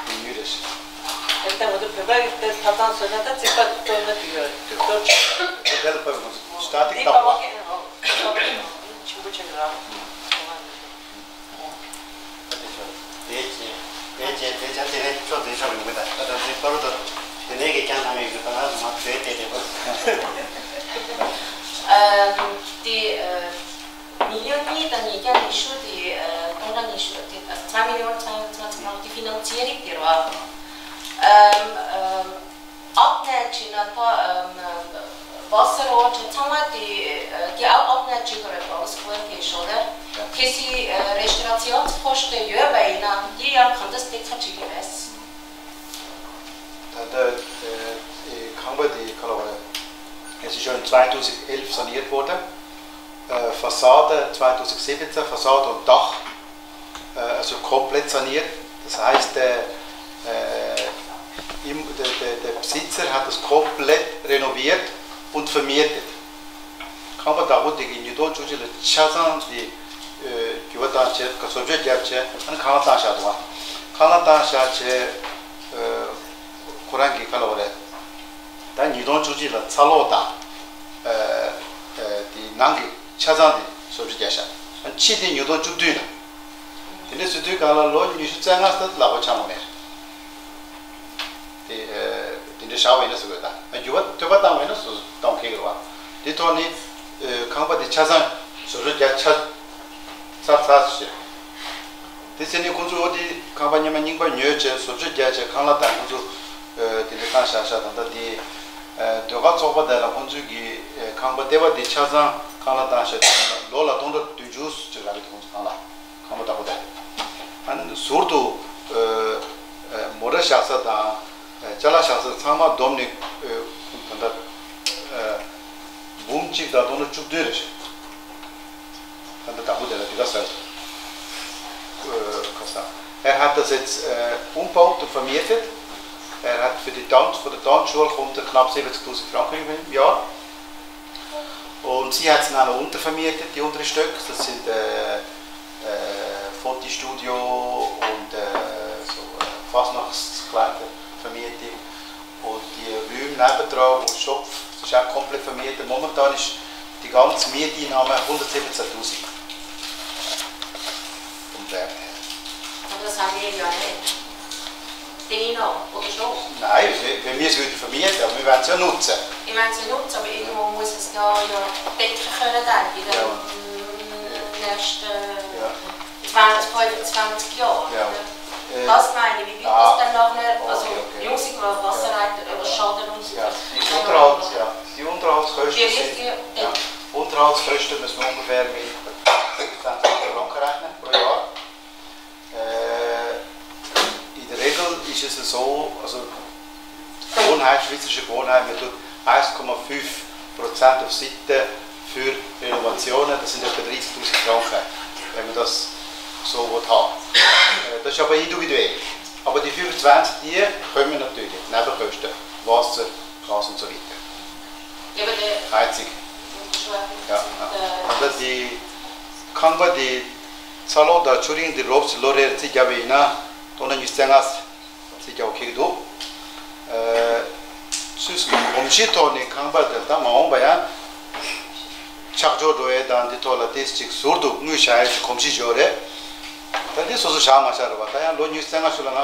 དེ་ཉུལ་རེད་ཤག་དེ་ལྟ་ང་ཚོ་བོད་པ་གི་དེ་ཐབ་ཚང་བཟོས་ན་ད་རྩིག་པ་གཏོར་ན་འགྲིག་ཡོད་རེད། གཏོར་ཆོག་དེ་ལ་ཕབ་ཁོ་ཚོ་སྟ་ཏིག་འདི་བཏང་པ་བ། ཆེན་པོ་ཆེ་གི་ར། དེ་བྱས་དེ་བྱས་དེ་ནས་ཁྱོད་དེ་ཆོག་ཡོང་གི་ད་ད་ད་དེ་པར་དུ་དེ་ནས་གི་ཀྱང་ནང་ཡོད་གི་ད་ང་མ་དེ་དེ་དེ་པར། ཨམ། དེ་ཨ། ཉིས་སྟོང་གཉིས་དང་ཉིས་བརྒྱ་ཉི་ཤུ་དེ་ཨ། སྟོང་ཕྲག་ཉི་ཤུ་དེ་ཨ། ཚང་མ་ཡོད་ཚང་ཚང་ཚང་དེ་ཧྥི་ནང་ཚིའ་རིགས་དེ་ར། ཨམ། ཨམ། ཨོག་ནན་ཅི་ན་ད་ཨམ། བ་སི་རོ་ཅི་ཚང་མ་དེ་ཨ། གི་ཨ། ཨོག་ནན་ཅི་གོ་རེ་བ་སི་ཀོ་དེ་ཞོ་ལེ། ཁེ་སི་ཨ། རེ་ཞི་ཊི་ར་ཚི་ཡོན་ཁོ་ཤི་དེ་ཡོད་པ་ཡིན་ན་དེ་ཡང་གང་འདྲ་སྟེགས་ཁ་ཅིག་ཡིན་མེད། ད་ལྟ་ཨེ་ཁང་པ་དེ་ག་ལ་བ་རེད། Es ist schon zweitausendelf saniert worden. Äh, Fassade zweitausendsiebzehn, Fassade und Dach, äh, also komplett saniert. Das heißt, der, äh, im, der, der, der Besitzer hat das komplett renoviert und vermietet. ཁང་པ་བདག་པོ་དེ་གིས་ཉིས་སྟོང་བཅུ་གཅིག་ལ་ཆ་ཚང་དེ་ཨེ་འགྱུར་བ་བཏང་བྱས་བཟོ་བཅོས་བརྒྱབ་བྱས་ཨ་ནི་ཁང་གླ་བཏང་བཞག་འདུག་ཁང་གླ་བཏང་བཞག་བྱས་ཨེ་ཁོ་རང་གི་ཁ་ལ་བ་རེད། ད་ཉིས་སྟོང་བཅུ་གཅིག་ལ་ཚ་གློག་དང་ཨེ་ཨེ་དེ་ནང་གི་ཆ་ཚང་དེ་བཟོ་བཅོས་བརྒྱབ་བཞག་ཨ་ནི་ཕྱི་དེ་ཉིས་སྟོང་བཅུ་བདུན་ལ། དེ་འདྲ་བཟོ་དུས་སྒང་ལ་ལོ་ཉི་ཤུ་རྩ་ལྔ་ཙམ་ལག་པ་འཆང་བ་མེད། དེ་ཨ་དེ་འདྲ་བཞག་པ་ཡིན་ན་ཟེར་དགོས་ད། འགྱུར་བ་ཐོལ་པ་བཏང་བ་ཡིན་ན་སོ་སོ་གཏོང་ཁེལ་གི་རེད་བ། དེ་ཐོག་ནས་ཨ་ཁང་པ་དེ་ཆ་ཚང་བཟོ་བཅོས་རྒྱག་ཆ་ཚར་ཚར་ཟེར། དེ་ཚེ་ནས་ཁོང་ཚོས་འོ་དེ་ཁང་པ་སྔོན་མ་རྙིང་པ་ཉོས་བྱས་བཟོ་བཅོས་རྒྱག་བྱས་ཁང་གླ་དང་ཁོང་ཚོ་ཨ་དེ་འདྲ་བཏང་བཞག་བཞག་ད་ལྟ་དེ་ཨ་ཟློས་གར་ཚོགས་པ་དེ་ལ་ཁོང་ཚོས་ཀྱི་ཨ་ཁང་པ་ལྟེ་བ་དེ་ཆ་ཚང་ཁང་གླ་བཏང་བཞག་ལོ་ལ་སྟོང་ཕྲག་བདུན་ཅུ་ཅིག་རག་གི་འདུག་ཁོང་ཚོ་ཁང་གླ། ཁང་པ་བདག་པོ་དང་། ཨ་ནི་ཟུར་དུ་ཨ་ཨ་མོ་ཊ་བཞག་ས་དང་ཨ་ཅ་ལག་བཞག་ས་ཚང་མ་བསྡོམས་ནས་ཨ་ད་ལྟ་ཨ་འབུམ་གཅིག་དང་སྟོང་ཕྲག་བཅུ་བདུན་རེད། ད་ལྟ་བདག་པོ་དེ་ལ་འདི་ག་ཟེར། ཨ་ཁ་ས། Er hat das jetzt äh, umgebaut und vermietet. Er hat für die Tanz, für die Tanzschule kommt er knapp siebzigtausend Franken im Jahr. Und sie hat es dann noch untervermietet, die unteren Stöcke. Das sind äh, äh, Fotostudio und äh, so äh, Fasnachtskleidervermietung. Und die Räume nebendran, wo Shop, das ist auch komplett vermietet. Momentan ist die ganze Mieteinnahme hundertsiebzehntausend. Vom Wert her. Aber das haben wir ja nicht. Dino, oder schon? Nein, wenn, wenn wir es würden vermieten, aber wir werden es ja nutzen. Ich meine, sie nutzen, aber irgendwo muss es da ja decken können dann in den Ja. mm, nächsten Ja. zwanzig, fünfundzwanzig Jahren. Ja. Oder? Äh, Das meine ich, wie wird ah, das dann nachher, also okay, okay. Musiker, was Ja. erreicht, oder Schaden und so Ja. Die Unterhalts-, ja. Die Unterhaltskosten Die sind, richtige ja. Unterhaltskosten müssen wir ungefähr mit fünfundzwanzig Franken rechnen pro Jahr. Äh, in der Regel ist es so, also Gewohnheit, schweizerische Gewohnheit, man tut eins Komma fünf Prozent auf Seite für Renovationen, das sind etwa dreißigtausend Franken. Wenn man das So wo tao. Äh, das ist aber Hindu gedreht. Aber die fünfundzwanzig, die können wir natürlich, na, begrüßt. Was, was und so weiter. Ja, aber der Einzig. Ja, ja. Also die ཁང་པ་དེ་ཚ་ལོ་དང་ཆུ་རིན་དེ་རོབ་ཙམ་ལོ་རེར་རྩིས་བརྒྱབ་པ་ཡིན་ན་སྟོང་ཕྲག་ཉི་ཤུ་རྩ་ལྔ་རྩིས་རྒྱག་འཁེལ་གྱི་འདུག་ཨ། སུད་སི་གི་གོམས་གཤིས་ཐོག་ནས་ཁང་པ་དེ་ད་མ་འོངས་པ་ཡང་ཆག་ཆོག་འགྲོ་ཡས་དང་འདི་ཐོག་ལ་ཏོག་ཙམ་ཅིག་ཟུར་དུ་དངུལ་བཞག་ཡས་ཀྱི་གོམས་གཤིས་ཡོད་རེད། ད་འདི་སོ་སོ་བཞག་མ་བཞག་རེད་བ། ད་ཡང་ལོ་ཉི་ཤུ་རྩ་ལྔ་ཤུལ་ལ་ང་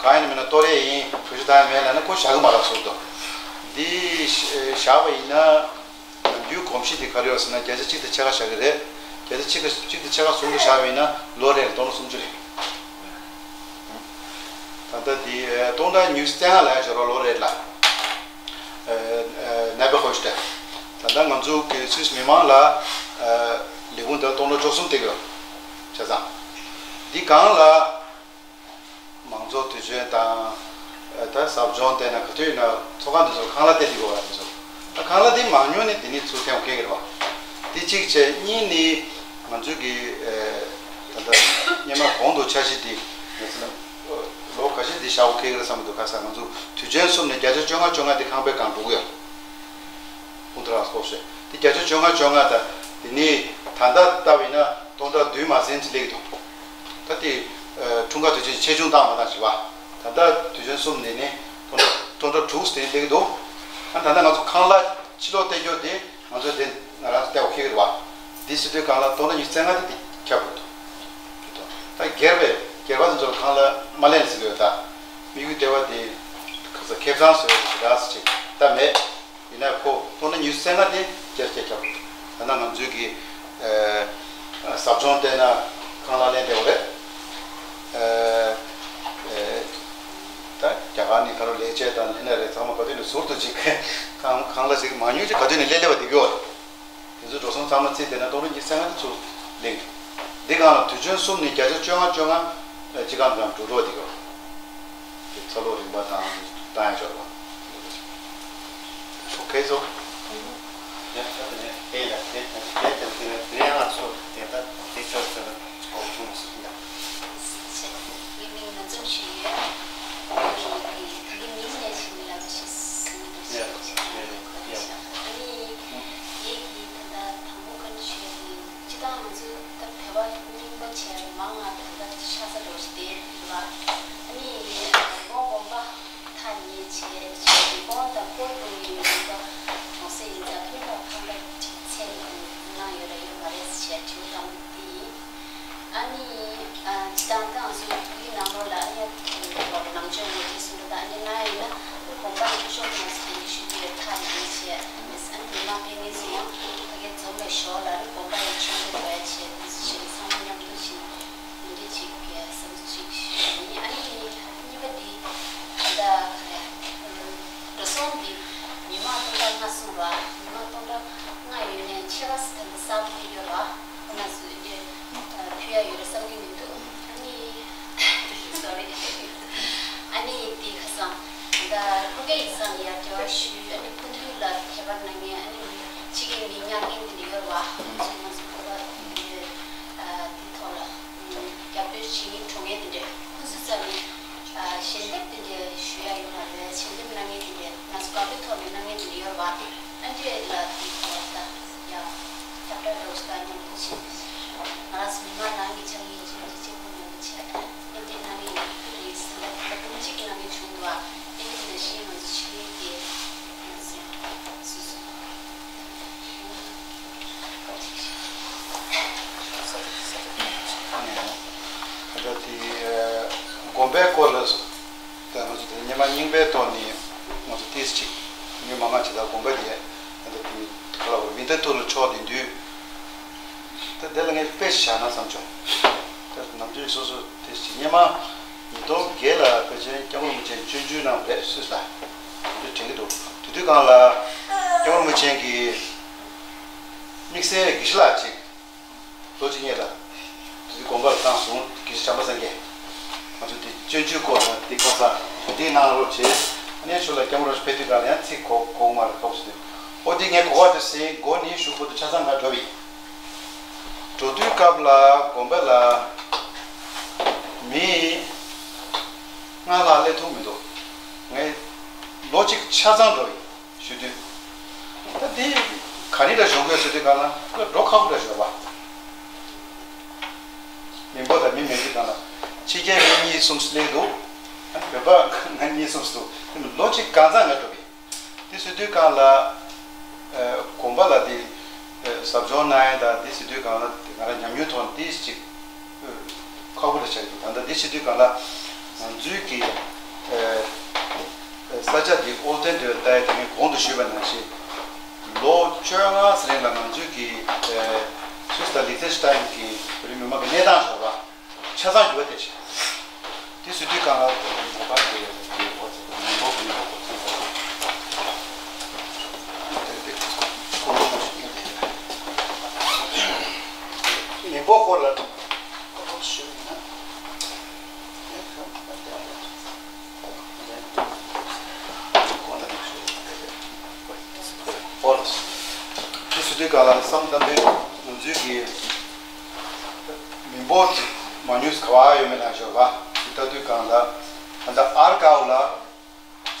གང་ཡིན་ན་མིན་ན་གཏོར་ཡས་ཡིན། བེད་སྤྱོད་བཏང་ཡས་མེད་ལབ་ན་ཁོ་བཞག་གི་མ་རེད་ཟུར་དུ། འདི་བཞག་པ་ཡིན་ན། ནམ་རྒྱུན་གོམས་གཤིས་དེ་ག་རེ་ཡོད་ཟེར་ན་བརྒྱ་ཆ་གཅིག་དང་ཕྱེད་ཀ་བཞག་གི་རེད། བརྒྱ་ཆ་གཅིག་གཅིག་དང་ཕྱེད་ཀ་ཟུར་དུ་བཞག་པ་ཡིན་ན་ལོ་རེར་སྟོང་ཕྲག་སུམ་ཅུ་རེད། ད་ལྟ་འདི་སྟོང་ཕྲག་ཉི་ཤུ་རྩ་ལྔ་ལ་ཡང་འབྱོར་བ་ལོ་རེར་ལ། ནད་པའི་ཧོ་ཤི་ཏེ། ད་ལྟ་ང་ཚོ་གི་སུད་སི་མི་མང་ལ་ལས་ཁུངས་འདིར་སྟོང་ཕྲག་བཅུ་གསུམ་སྟེར་གི་ཡོད། བྱས་ཙང་། འདི་སྒང་ལ། མང་ཚོགས་དུས་ཆེན་དང་། ད་ཟབ་སྦྱོང་བསྟན་ན་ག་དུས་ཡིན་ན་ཚོགས་ཁང་དེ་ཚོར་ཁང་གླ་སྟེར་གྱི་ཡོད་པ་དེ་ཚོ། ད་ཁང་གླ་དེ་མང་ཉུང་ནི་དེ་ནི་ཚུར་འཐེན་འཁེལ་གྱི་རེད་བ། དེ་གཅིག་བྱས། གཉིས་ནི་ང་ཚོའི་གི་ད་ལྟ་སྔོན་མ་གོང་དུ་འཆར་གཞི་དེ་ཡིན་ཟེར་ན། ལོ་ཁ་ཤས་འདི་བཞག་འཁེལ་གྱི་རེད་བསམ་གྱི་འདུག་ག་ས་ང་ཚོ་དུས་ཆེན་གསུམ་ནས་བརྒྱ་ཆ་བཅོ་ལྔ་བཅོ་ལྔ་དེ་ཁང་པའི་སྒང་འགྲོ་གི་ཡོད། ཧུང་ཐ་ར་སྐོར་ཞེས་དེ་བརྒྱ་ཆ་བཅོ་ལྔ་བཅོ་ལྔ་དང་། དེ་ནས་ད་ལྟ་ལྟ་བ་ཡིན་ན་སྟོང་ཕྲག་བདུན་མ་ཟིན་ཅིག་སླེབས་ཀྱི་འདུག་ད་དེ་འཁྲུངས་སྐར་དུས་ཆེན་ཆེ་ཆུང་བཏང་མ་བཏང་ཞིག་བ། ད་ལྟ་དུས་ཆེན་གསུམ་ནས་ནི་སྟོང་ཕྲག་སྟོང་ཕྲག་དྲུག་ཟིན་སླེབས་ཀྱི་འདུག་ཨ། ད་ལྟ་ང་ཚོ་ཁང་གླ་ཕྱི་ལོགས་སྟེར་རྒྱུ་དེ་ང་ཚོས་དེ་ང་རང་ཚོ་སྟེར་བ་འཁེལ་གྱི་རེད་བ། འདི་ཟེར་དུས་སྒང་ལ་སྟོང་ཕྲག་ཉི་ཤུ་རྩ་ལྔ་དེ་དེ་ཁྱབ་འགྲོ་འདུག་ད་སྒེར་བས་སྒེར་པ་དེ་ཚོར་ཁང་གླ་མ་ལེན་ཟེར་གྱི་ཡོད། ད་དམིགས་ཡུལ་དེ་བ་དེ་ཁ་ས་ཁེ་བཟང་བཟོ་ཡག་གི་ཞེ་དྲག་ཅིག་ད་མེད། ཡིན་ན་ཁོ་སྟོང་ཕྲག་ཉི་ཤུ་རྩ་ལྔ་དེ་བསྐྱར་བསྐྱར་ཁྱབ། ད་ནང་ང་ཚོའི་གི་ཨ་ཟབ་སྦྱོང་བསྟན་ན་ཁང་གླ་ལེན་བསྡད་པ་རེད། ཨ་ཨ་ད་རྒྱ་གར་ནས་ད་རུང་ལས་བྱེད་དང་ལྷན་རྒྱས་རེད། ཚང་མ་ག་དུས་ནས་ཟུར་དུ་ཅིག་ཁང་ཁང་གླ་ཅིག་མང་ཉུང་ཅིག་ག་དུས་ནས་སླེབས་སླེབས་པ་བསྡད་ཀྱི་ཡོད་རེད། དེ་ཚོ་འགྲོ་སོང་ཚང་མ་རྩིས་བལྟས་ན་སྟོང་ཕྲག་ཉི་ཤུ་རྩ་ལྔ་དེ་ཚུར་ལེན་གྱི་འདུག་འདི་སྒང་ལ་དུས་ཆེན་གསུམ་ནས་བརྒྱ་ཆ་བཅོ་ལྔ་བཅོ་ལྔ་སྤྱི་ཁང་ནང་འགྲོ་འགྲོ་བསྡད་ཀྱི་ཡོད་རེད། དེ་ཚ་ལོ་རིམ་པ་དང་བཏང་ཡ་འབྱོར་བ། ཨོ་ཁེ་སོ། ཡ་ད་དེ་ནས་དེ་ཡ་དེ་དེ་དེ་དེ་དེ་ཡ་ང་ཚོ་དེ་ད་དེ་ཚོ་ཚོ་གོ་ཐུང་སོ་ཡ། ངའི་མིང་ནན་ཙུང་ཞུ་ཡོད། ངའི་ད་གི་མིང་ནས་ཞུ་མི་ལ་ཞིག་སུ་མི་འདུག་ཞེས་ཞུ་ཡ་ཡ་ཡ། ཨ་ནི་ངའི་གི་ད་ད་དང་པོ་ག་ནས་ཞུ་ཡ་དེ། སྤྱིར་བཏང་ང་ཚོའི་ད་བོད་པ་རྙིང་པ་བྱས་མང་ང་ད་ལྟ་ཤ་ཚ་འགྲོ་ཞིག་དེ་རེད་བ། ཨ་ནི་ལོ་དགོན་པ་ཐག་ཉེ་བྱས་བྱས་ཏེ་དགོན་དང་སྐོར་གཏོང་གི་ཡོད་པ་གྲོང་གསེབ་ཡིན་ཙང་ཁ་ཁ་ཁང་པ་ཅིག་ཚད་གནང་ཡོད་ར་ཡོད་མ་རེད་ཟེར་བྱས་དྲི་བ་བཏང་དེ་ཡིན། ཨ་ནི་སྤྱིར་བཏང་ད་ང་ཚོའི་བོད་ཡིག་ནང་ལོགས་ལ་ཨ་ནི་ཐུག་ཡོད་པ་ནང་ཆོས་ངོས་འཛིན་གསུང་ར་ད་ཨ་ནི་གནང་ཡིན་ན་དགོན་པ་ནས་སྐུ་ཞབས་ཁོང་ཚོ་དེ་འདྲ་ཞུ་རྒྱུ་ཡོད་ཐག་ཉེ་བྱས་ཨ་ནི་མི་མང་ཕེབས་མཁན་ཚོ་ཡང་ཕ་གིར་འཛོམས་པའི་ཞོར་ལ་ཨ་ནི་དགོན་པ་ཡི་ཆོས་འབྲེལ་བྱས་བྱས་ཚང་མ་མཉམ་དུ་ཞིག་འདི་འདྲ་ཅིག་གི་བསམ་ཚུལ་ཅིག་ཞུ་ཡིན། ཨ་ནི་གཉིས་པ་འདི་ད་ལྟ་ག་རེ་འགྲོ་སོང་འདི་མི་མང་སྟོང་ཕྲག་ལྔ་གསུངས་ར། མི་མང་སྟོང་ཕྲག་ལྔ་ཡོད་ནས་ཕྱེད་ཀ་ཙམ་ད་ལྟ་གསར་པ་ཕེབས་ཡོད་ར། ཁོ་རང་ཚོས་འདི་འདྲ་ཕུལ་ཡ་ཡོད་ར་བསམ་གྱི་མི་འདུག་ཨ་ནི་སོ་རི། ཨ་ནི་འདི་ཁ་སང་ད་ལྷོ་ཁའི་ཡིག་ཚང་ལ་ཡར་འབྲེལ་བ་ཞུས། ཨ་ནི་སྐུ་མདུན་ལ་ཕེབས་པར་གནང་མཁན་ཨ་ནི་ཕྱི་རྒྱལ་མི་མཉམ་འབྲེལ་འདི་འདྲ་ཡོད་ར། ཁོང་ཚོས་ང་ཚོ་བོད་པ་འདི་འདྲ་འདི་ཐོག་ལ་རྒྱབ་སྐྱོར་བྱེད་མཁན་གྲོངས་མཁན་འདི་འདྲ་ཁོང་ཚོའི་རྩ་ནས་ཞལ་འདེབས་འདི་འདྲ་ཞུ་ཡ་ཡོད་མ་རེད། ཞལ་འདེབས་གནང་མཁན་འདི་འདྲ་ང་ཚོ་དགའ་སྤྲོའི་ཐོག་ནས་གནང་མཁན་འདི་འདྲ་ཡོད་ར། ཨ་འདྲས་ལ་དེ་གོ་ད་ཡ་ཁྱབ་བསྒྲགས་རོགས་ཞུ་དང་མཉམ་དུ་བྱེད། ང་རང་ཚོ་མི་མང་རང་གི་ཆ་ངེས་ཅན་གྱི་གཅིག་པུ་མཉམ་དུ་བྱས། ཨ་འདྲས་གནང་མཁན་ཡིན་ཁུལ་རེད་ཟེར་ན་ད་ལྟ་འབུམ་གཅིག་གི་གནང་མཁན་བྱུང་འདུག་ཨ་འདྲས་ནང་བཞིན་ང་ཚོ་ཆེད་དེ་ང་ཚོ་སུ་སུ། ད་ལྟ་དེ་དགོན་པའི་སྐོར་ལ་སོ། ད་ང་ཚོ་དེ་སྔོན་མ་རྙིང་པའི་ཐོག་ནས་ང་ཚོ་ཏིས་ཅིག་ཉུང་མ་ང་ཇི་ལྟར་དགོན་པ་དེ་ད་ལྟ་དེ་ག་ལ་བར་མི་འདི་ཐུག་ལ་ཕྱོགས་དེ་འདུས། ད་དེ་ལ་ངས་དཔེ་བཞག་ན་བསམ་བྱུང་། ད་ནམ་རྒྱུན་སོ་སོ་ཏིས་ཅིག་སྔོན་མ་ཉིས་སྟོང་བརྒྱད་ལ་ཕལ་ཆེར་སྐྱབས་མགོན་རིན་པོ་ཆེ་སྤྱན་འབུལ་གནང་བ་རེད་སུད་སི་ལ། དེ་དྲན་གྱི་འདུག་དེ་དུས་སྒང་ལ་སྐྱབས་མགོན་རིན་པོ་ཆེ་གིས་དམིགས་བསལ་དགེ་བཤེས་ལགས་ཅིག་ལོ་གཅིག་སྔོན་ལ་དེ་དུས་དགོན་པ་ལ་བཏང་སོང་། དགེ་བཤེས་བྱམས་པ་སངས་རྒྱས། ང་ཚོ་དེ་སྤྱོད་འཇུག་སྐོར་ལ་འདི་ཁ་སང་འདི་གནང་རོགས་བྱས། ཨ་ནེ་ཚོ་ལ་སྐྱབས་མགོན་རིན་པོ་ཆེ་ཕེབས་དུས་སྒང་ལ་ཡང་ཚིག་གོ་གོ་མ་རེད་ཁོག་ཟེར་དུས། ཨོ་དེ་ངས་གོ་བ་དེ་ཟིན་མགོ་ནི་གཞུག་གུ་དུ་ཆ་ཚང་ང་འགྲོ་བས། འགྲོ་དུས་སྐབས་ལ་དགོན་པ་ལ་ མི་ལྔ་ལྷག་སླེབས་ཐུབ་མི་འདུག་ངས་ལོ་གཅིག་ཆ་ཚང་འགྲོ་ཡིན་ཞུ་དུས། ད་འདི་ག་རེ་ལ་ཞུ་དགོས་ཟེར་དུས་གང་ལ་ཁོས་འགྲོ་ཁག་པོ་ལ་ཞོགས་པ། མི་འབོར་དང་མི་མེད་དུས་གང་ལ་ཕྱི་རྒྱལ་མི་གཉིས་གསུམ་སླེབས་འདུག་བོད་པ་ང་གཉིས་གསུམ་འདུག་ལོ་གཅིག་གང་ཚང་ངས་འགྲོ་གི། དེ་ཟེར་དུས་གང་ལ་ཨ་དགོན་པ་ལ་དེ་ཨ་ཟབ་སྦྱོང་གནང་ཡ་དང་དེ་ཟེར་དུས་གང་ལ་ང་རང་ཉམས་མྱོང་ཐོག་ནས་དེ་ཅིག་ཨ་ཁག་པོ་ལ་ཆགས་ཡོད། ད་ལྟ་དེ་ཟེར་དུས་གང་ལ་ང་ཚོའི་གི་ཨ་ཨ་ས་ཆ་དེ་ཨོལ་ཊན་ཌེལ་ལྟ་ཡ་དེ་ངས་གོང་དུ་ཞུས་པ་ནང་བཞིན་ལོ་བཅོ་ལྔ་ཙམ་རིང་ལ་ང་ཚོའི་གི་ཨ་སུད་སི་དང་ལིག་ཏེན་སི་ཊེན་གི་བོད་རིགས་མི་མང་གི་གནས་སྟངས་ཞོགས་པ། ཆ་ཚང་འགྱུར་བ་དེ་བྱས། དེ་ཟེར་དུས་གང་ལ་མོ་པ་དེ་དེ་འོ་ཙམ་མི་འབོར་མི་འབོར་གོ་ཚང་གོ་དེ་དེ་ཁོ་ལོ་མ་ཞིག་ཡོད་དེ། མི་འབོར་སྐོར་ལ་ཁོ་ལོ་ཞུ་ཡིན་ན། ཨོ་ལགས། དེ་ཟེར་དུས་གང་ལ་བསམ་གཏམ་པའི་ང་ཚོའི་གི་མི་འབོར་དེ་མང་ཉུང་ག་བ་ཡོད་མེད་ལ་ཞོགས་པ་དེ་ལྟ་དུས་གང་ལ་ད་ལྟ་ཨར་ཀའོ་ལ་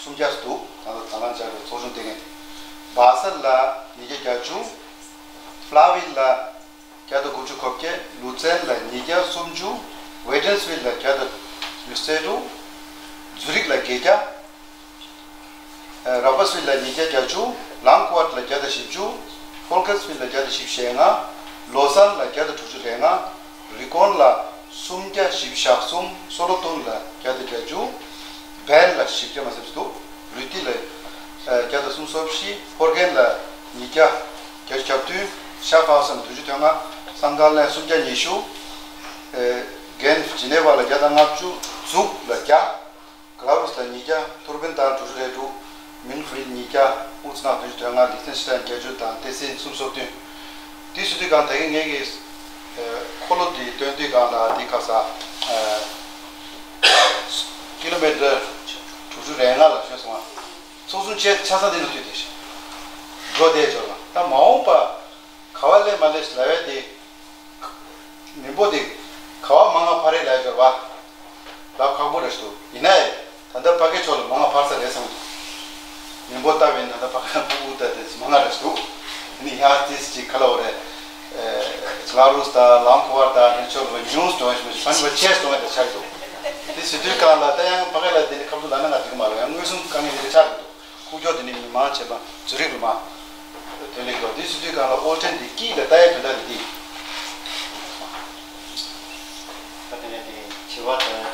སུམ་བརྒྱ་འདུག་ད་ལྟ་དང་བླངས་བྱ་བའི་ཚོགས་ཆུང་དེ་ངས་སྦ་སལ་ལ་ཉིས་བརྒྱ་བརྒྱད་ཅུ། ཕ་ལ་ཝིལ་ལ་བརྒྱ་དང་དགུ་བཅུ་གོ་བརྒྱད། ལུ་ཙན་ལ་ཉིས་བརྒྱ་སུམ་ཅུ། ཝེ་ཏན་སི་ཝིལ་ལ་བརྒྱ་དང་ཉི་ཤུ་རྩ་དྲུག་ཛུ་རིག་ལ་བརྒྱད་བརྒྱ། ར་པ་སི་ཝིལ་ལ་ཉིས་བརྒྱ་བརྒྱད་ཅུ། ལང་ཀུ་ཝར་ལ་བརྒྱ་དང་བཞི་བཅུ། ཕོལ་ཁེ་སི་ཝིལ་ལ་བརྒྱ་དང་བཞི་བཅུ་ཞེ་ལྔ། ལོ་སན་ལ་བརྒྱ་དང་དྲུག་ཅུ་རེ་ལྔ། རི་ཀོན་ལ་སུམ་བརྒྱ་བཞི་བཅུ་ཞེ་གསུམ། སོ་ལོ་ཏུན་ལ་བརྒྱ་དང་བརྒྱད་ཅུ། བན་ལ་བཞི་བརྒྱ་མ་ཟད་འདུག་རུ་ཏི་ལ་བརྒྱ་དང་སུམ་ཅུ་སོ་བཞི། ཧོར་གན་ལ་ཉིས་བརྒྱ་བརྒྱད་ཅུ་གྱ་བདུན། ཤ་ཧྥ་ཧ་སན་བདུན་ཅུ་དོན་ལྔ། སང་ཀ་ལན་སུམ་བརྒྱ་ཉི་ཤུ། གན་ཇི་ནེ་ཝ་ལ་བརྒྱ་དང་ལྔ་བཅུ། ཛུག་ལ་བརྒྱ། ག་ལ་རུས་ལ་ཉིས་བརྒྱ། ཐུར་བེན་ཏང་དྲུག་ཅུ་རེ་དྲུག་མིན་ཧྥིལ་ཉིས་བརྒྱ། ཨུ་ཙི་ནག་བདུན་ཅུ་དོན་ལྔ། ལི་ཐེན་སི་ཊན་བརྒྱད་ཅུ་དང་ཏེ་སི་སུམ་ཅུ་སོ་བདུན། དེ་ཟེར་དུས་གང་ད་གིན་ངེད་ཀྱིས་ཨ་འཁོར་ལོ་འདི་སྟོན་དུས་གང་ལ་འདི་ཁ་ས་ཨ་ཀི་ལོ་མི་ཊར་དྲུག་ཅུ་རེ་ལྔ་ལ་ཞོན་སོང་ང་། ཚོགས་ཆུང་ཆེ་ཆ་ཚང་འདི་ལ་མཐུད་དེ་ཤི་འགྲོ་བསྡད་འབྱོར་བ། ད་མ་འོངས་པ་ག་བ་སླེབས་མ་སླེབས་ལབ་ཡ་དེ། མི་འབོར་དེ་ག་བ་མང་ང་འཕར་རེད་ལབ་ཡ་འབྱོར་བ། ལབ་ཁག་པོ་རེད་འདུག་ཡིན་ནའི་ད་ལྟ་ཕ་གི་ཕྱོགས་ལ་མང་ང་འཕར་ས་རེད་བསམ་འདུག་མི་འབོར་ལྟ་བས་ན་ད་ཕ་གི་ཕུ་གུ་ལྟ་དེ་མང་ང་རེད་འདུག་དེ་ནི་ཡང་ཏིས་ཅིག་ག་ལ་འོ་རེད། ཨེ་ལ་རུས་དང་ལང་ཀོ་ཝར་དང་དེ་ཕྱོགས་ལ་ཉུང་སུ་གཏོང་ཡ་ཞིག་མ་ཞིག་ཕ་གི་ཕ་ཆེ་སུ་གཏོང་ཡ་དེ་ཆགས་འདུག་དེ་ཟེར་དུས་གང་ལ་ད་ཡང་ཕ་གི་ལ་དེ་ནི་ཁ་བསྡུ་ལ་ན་ང་འགྲིག་གི་མ་རེད། ཡང་མངོན་སུམ་དཀའ་ངལ་དེ་འདྲ་ཆགས་འདུག་ཁུག་ཀྱོག་དེ་ནི་མི་མང་བྱས་པ་ཛུ་རིག་ལ་མ། དོན་ལེགས་འགྲོ་འདི་ཟེར་དུས་གང་ལ་ཨོལ་ཊན་འདི་དཀྱིལ་ལ་ལྟ་ཡའི་དོན་དག་འདི་འདི། ད་དེ་ནས་དེ་བྱི་བ་དང་།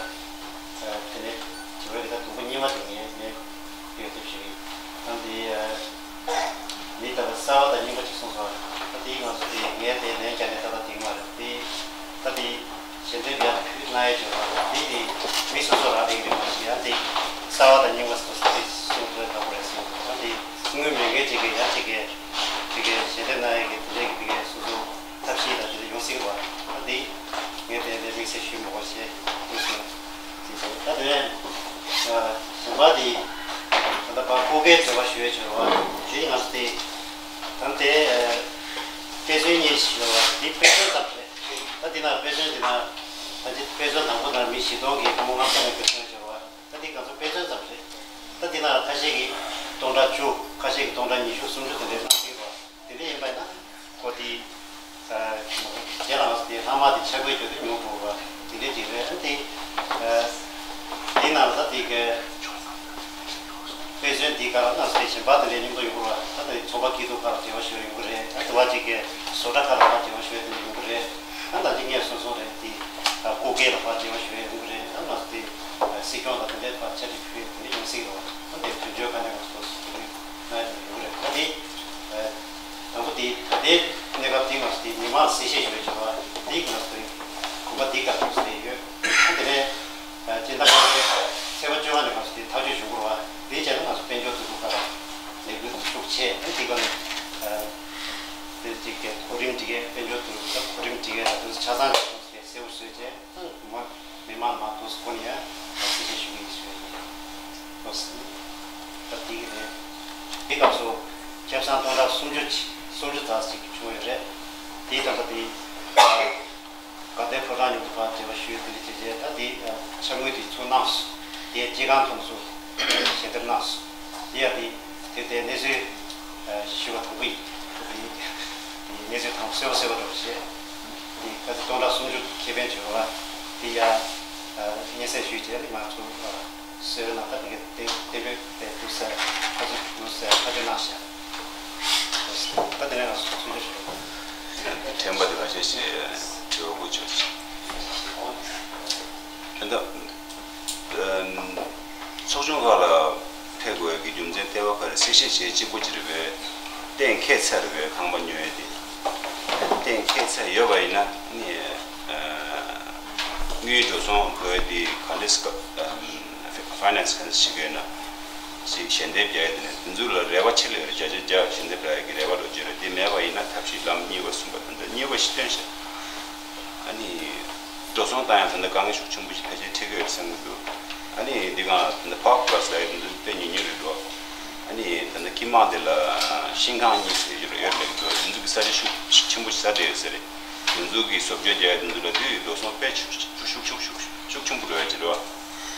དེ་ནས་བྱི་བའི་རིགས་ད་དུམ་བུ་གཉིས་པ་དེ་ངས་ངས་ཡོད་དེ་བྱེད་ཀྱི། ད་འདི་མི་ད་ལྟ་གསར་བ་དང་རྙིང་པ་ཅིག་གསུངས་སོང་། ད་དེའི་ངང་ཚུལ་དེ་ངས་དེ་ལན་རྒྱག་ནས་ད་ལྟ་དེ་མ་རེད་དེ། ད་དེ། ཞལ་འདེབས་ཡག་ཕུལ་གནང་ཡས་བྱུང་བ་འདི་ནི་མི་སོ་སོ་རང་རེད་རེད་མ་ཞིག་ཡང་འདི་གསར་བ་དང་རྙིང་བ་སོ་སོ་དེ་གསུང་དགོས་དགོས་རེད་ཟེར་ཡང་འདི་དངུལ་མེད་མཁན་ཅིག་གིས་ཡང་ཅིག་གིས་ཅིག་གིས་ཞལ་འདེབས་གནང་ཡས་ཀྱི་དེ་འདྲས་ཀྱི་དེ་གའི་སོ་སོ་ཐབས་ཤེས་དང་དེ་འདྲ་ཡོང་སྲིད་པ་འདི་ངས་དེ་འདྲའི་དམིགས་བསལ་ཞུས་མ་དགོས་ཞེས་དངོས་སུ་ཅིག་བྱུང་ད་དེ་ནས་གཞན་པ་འདི་ད་ལྟ་ཕར་སྐུ་སྒེར་འབྲེལ་བ་ཞུ་ཡས་བྱུང་བ་དེ་ང་ཚོ་དེ་ད་དེ་དཔེ་མཚོན་གཉིས་ཞུ་བ་འདི་དཔེ་མཚོན་ཙམ་རེད། ད་འདི་ན་དཔེ་མཚོན་འདི་ན་ད་ཅི་དཔེ་མཚོན་དང་པོ་ན་མི་བཞི་སྟོང་གིས་སྒོར་མོ་ལྔ་བརྒྱ་ལ་དཔེ་མཚོན་བྱས་པ། ད་འདི་ང་ཚོ་དཔེ་མཚོན་ཙམ་རེད། ད་འདི་ན་ཁ་ཤས་ཀྱིས་སྟོང་ཕྲག་བཅུ། ཁ་ཤས་ཀྱིས་སྟོང་ཕྲག་ཉི་ཤུ་སུམ་ཅུ་དེ་འདྲའི་གནང་སྲིད་པ། དེ་འདྲ་ཡིན་པ་ཡིན་ན་ཁོ་འདི་རྗེས་ལ་ང་ཚོ་དེ་ལྷག་མ་དེ་ཆ་བགོས་རྒྱུ་དེ་ཉུང་འགྲོ་བ་དེ་འདྲའི་ཅིག་རེད། ཨ་འདི་འདི་ནང་ལ་ད་འདི་ག་དཔེ་མཚོན་འདི་ག་ལ་ང་ཚོ་དེ་གཞན་པ་དེ་འདྲའི་མཉམ་དུ་ཡོང་གི་རེད་བ། ད་དེ་ཚོགས་པ་སྐྱིད་སྡུག་ཁག་ལ་འབྲེལ་བ་ཞུ་ཡོང་གི་རེད། ད་དེ་བ་ཅིག་གི་བཟོ་གྲྭ་ཁག་ལ་ཕར་འབྲེལ་བ་ཞུ་ཡ་དེ་འདྲ་ཡོང་གི་རེད། ད་ད་ཅིག་ངས་སོ་སོ་རེད་དེ་སྐུ་སྒེར་ལ་ཕར་འབྲེལ་བ་ཞུ་ཡ་ཡོང་གི་རེད། ད་ང་ཚོ་དེ་སྲིད་སྐྱོང་དང་དེ་འདྲའི་ཕར་ཆ་འགྲིག་ཞུ་ཡ་དེ་འདྲ་ཡོང་སྲིད་རེད་བ། ད་དེ་དོན་གཅོད་ཁ་ནས་ང་ཚོ་དེ་འདྲ་ཡོང་གི་རེད། ད་དེ། དང་པོ་དེ་ད་ལྟའི་གནས་སྐབས་འདི་ང་ཚོ་དེ་མི་མང་ལ་གསལ་བཤད་ཞུ་བའི་བྱ་བ་འདི་ང་ཚོ་དེ་གོམ་པ་འདི་སྐབས་ཐུག་ཟེར་ཡོད། ཨ་དེ་ནས་སྤྱི་ཟླ་ལྔ་པའི་ཚེས་པ་བཅོ་ལྔ་ནས་ང་ཚོ་དེ་ཐག་གཅོད་ཞུ་དགོས་རེད་བ། དེའི་རྗེས་ལ་ང་ཚོ་དཔལ་འབྱོར་འཛུགས་སྐྲུན་ཁག་ལ་ལས་འགུལ་ཤུགས་ཆེ་ཨ་དེ་ག་ནས་དེ་གཅིག་གི་གོ་རིམ་འདི་གའི་དཔལ་འབྱོར་འཛུགས་སྐྲུན་གོ་རིམ་འདི་གའི་ལ་དུ་ཆ་ཚང་གི་གསལ་པོ་བཟོས་རྗེས། མི་མང་མང་དུ་སྐོར་ནས་ཡང་གསལ་བཤད་ཞུ་གི་ཡིན་ཞུ་ཡ་ཡིན། ལོ་སི། ད་དེ་གི་རེད། དེ་སྐབས་སུ་ཁེ་བཟང་སྟོང་ཕྲག་སུམ་ཅུ་ཅིག་སུམ་ཅུ་ཙམ་ཞིག་བྱུང་ཡོད་རེད། དེའི་དང་པོ་དེ་དགའ་ལྡན་ཕོ་བྲང་ ཉུང་དུ་ཕར་འབྲེལ་བ་ཞུས། དེ་འདྲ་བྱས་བྱས་ད་དེ་ཕྱག་དངུལ་དེ་ཚུར་གནང་སོང་། དེ་སྤྱི་ཁང་ཐོག་ཚུར་ཞལ་འདེབས་གནང་སོང་། དེ་ཡང་དེ་དེ་ལྟའི་གནས་ཚུལ་ཞུ་བ་དང་པོ་ཡིན། དེ་དེ་གནས་ཚུལ་དང་པོ་གསལ་པོ་གསལ་པོ་འགྲོ་བྱས། དེ་ཁ་ཚིག་སྟོང་ཕྲག་སུམ་ཅུ་ཁེ་ཕན་བྱུང་བ་དེ་ཡང་སྙན་སེང་ཞུས་བྱས་ནས་ང་ཚོ། སོས་ན་ད་དེ་ག་དེ་དེ་བས་དེ་དུ་ཟེར་ཁ་ཚུར་དུ་ཟེར་ཁ་ཚུར་གནང་ཤག་ད་དེ་ནས་ང་ཚོ་ཚུར་ཞུ་ཞུ། དྲན་པ་དེ་ཁ་ཤས་ཤིག་དྲི་བ་དགོས་ཆོག་ཅིག་དེ་འདྲ་ཚོགས་ཆུང་ཁག་ལ་ཕེབས་དགོས་ཀྱི་རྒྱུ་མཚན་ལྟེ་བ་ཁག་ལ་གསལ་བཤད་བྱེད་གཅིག་པོ་ཅིག་རེད་པས། གཏན་འཁེལ་ཚར་བའི་ཁང་པ་ཉོ་ཡས་དེ། གཏན་འཁེལ་ཚར་ཡོད་པ་ཡིན་ན་ནི་དངུལ་འགྲོ་སོང་དགོས་དེ་ག་འདྲས་སྐབས་ཕ་ནན་སི་ག་འདྲས་ཞིག་ཡོད་ན་ཞིག་ཞལ་འདེབས་རྒྱག་ཡས་དེ་ནས་དེ་ཚོ་ལ་རེ་བ་ཆེ་ལོས་རེད། བརྒྱ་ཆ་བརྒྱ་ཞལ་འདེབས་རག་ཡས་ཀྱི་རེ་བ་རོ་བརྗོད་རེད། དེ་མེད་པ་ཡིན་ན་ཐབས་ཤེས་ལམ་གཉིས་པ་གསུམ་པ་དེ་འདྲ་གཉིས་པ་ཞིག་སྟོན་ཤག་ཨ་ནི། འགྲོ་སོང་བཏང་ཡང་ད་ལྟ་དཀའ་ངལ་ཤུགས་ཆེན་པོ་ཞིག་ཕལ་ཆེར་འཕྲད་ཀྱི་ཡོད་བསམ་གྱི་འདུག་ཨ་ནི་འདི་ག་ད་ལྟ་Power Plus ལབ་ཡ་འདི་ཚོ་དཔེ་ཉུང་ཉུང་རེད་འགྲོ། ཨ་ནི་ད་ལྟ་སྐྱིད་མང་དེ་ལ་ཤིང་ཁང་གཉིས་ཟེར་གྱི་རེད་ཡོད་རེད་འགྲོ། འདི་ཚོ་གི་ས་ཆ་ཤུགས་ཆེན་པོ་ཞིག་ཟ་བསྡད་ཡོད་ས་རེད། འདི་ཚོ་གི་བཟོ་བཅོས་རྒྱག་ཡ་འདི་ཚོ་ལ་དུས་འགྲོ་སོང་དཔེ་ཤུགས་ཤུགས་ཤུགས་ཤུགས་ཤུགས་ཤུགས་ཆེན་པོ་འགྲོ་ཡ་ཅིག་རེད་བ།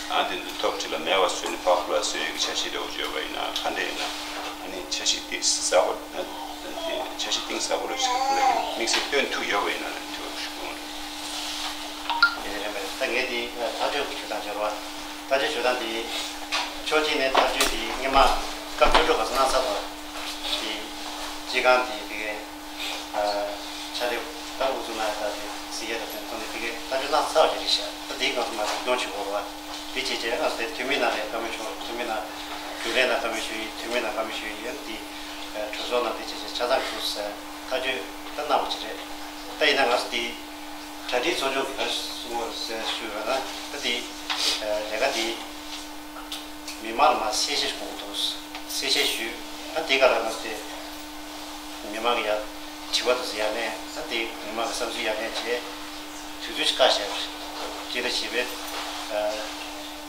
ཨ་འདི་ཚོ་ཐོབ་ཁྲི་ལ་མེད་པ་བཟོས་ནས་Power Plus བཟོ་ཡ་གི་འཆར་གཞི་འདྲ་བོ་བརྗོད་པ་ཡིན་ན་ག་འདྲ་ཡིན་ན། ཨ་ནི་འཆར་གཞི་དེ་ཟབ་པོ། འཆར་གཞི་གཏིང་ཟབ་པོ་རེད་ཟེར་ན་དམིགས་བསལ་སྟོན་ཐུབ་ཡོད་པ་ཡིན་ན་ཐུབ་ཞུ་དགོས་རེད། ཡིན་རེད་པས། ད་ངས་དེ་ཐག་གཅོད་ཀྱི་ཇུས་གཏང་བྱེད་རོགས། ཐག་གཅོད་ཇུས་གཏང་དེ་ཕྱོགས་གཅིག་ནས་ཐག་གཅོད་དེ་སྔོན་མ་སྐབས་བཅུ་དྲུག་ག་ཚོད་གནང་ཚར་བ་དེ་སྤྱི་ཁང་དེ་བི་གའི་ཕྱག་དེབ་ལྟར་དབུ་འཛུགས་གནང་ཡ་ད་དེ་གཟིགས་ཡ་ད་དོན་ཐོག་ནས་བི་གའི་ཐག་གཅོད་གནང་ཚར་བ་ཞིག་རེད་ཤག་ད་དེའི་སྒང་དུ་མ་ཐུགས་སྐྱོང་བྱེད་དགོས་རོགས། དེ་བྱས་རྗེས་ང་ཚོ་དེ་འཐུས་མི་ནང་ལ་བཀའ་མོལ་ཞུ། འཐུས་མི་ནང་རྒྱུན་ལས་ནང་བཀའ་མོལ་ཞུ་ཡིན། འཐུས་མི་ནང་བཀའ་མོལ་ཞུ་ཡིན། དེ་གྲོས་ཚོགས་ནང་དེ་བྱས་རྗེས་ཆ་ཚང་གི་ཐུགས་སུ་ཐག་གཅོད་ད་གནང་བ་ཅིག་རེད། ད་ཡིན་ན་ང་ཚོ་དེ་གྲ་སྒྲིག་ཚོགས་ཆུང་གི་ག་རེ་གསུང་བ་ཟེར་ཞུས་པ་ན་ད་དེ་ལས་ཀ་དེ་མི་མང་ལ་མ་གསལ་བཤད་དགོས་འདུག་གསལ་བཤད་ཞུས། ད་དེ་ག་ལ་ང་ཚོ་དེ། མི་མང་གི་ཡ་དྲི་བ་དང་ཡ་ལན་ད་དེ་མི་མང་གི་བསམ་ཚུལ་ཡ་ལན་བྱས་དུས་ཚོད་ཅིག་བཀག་བཞག་པ་རེད། སྤྱི་ཟླ་བཞི་པའི་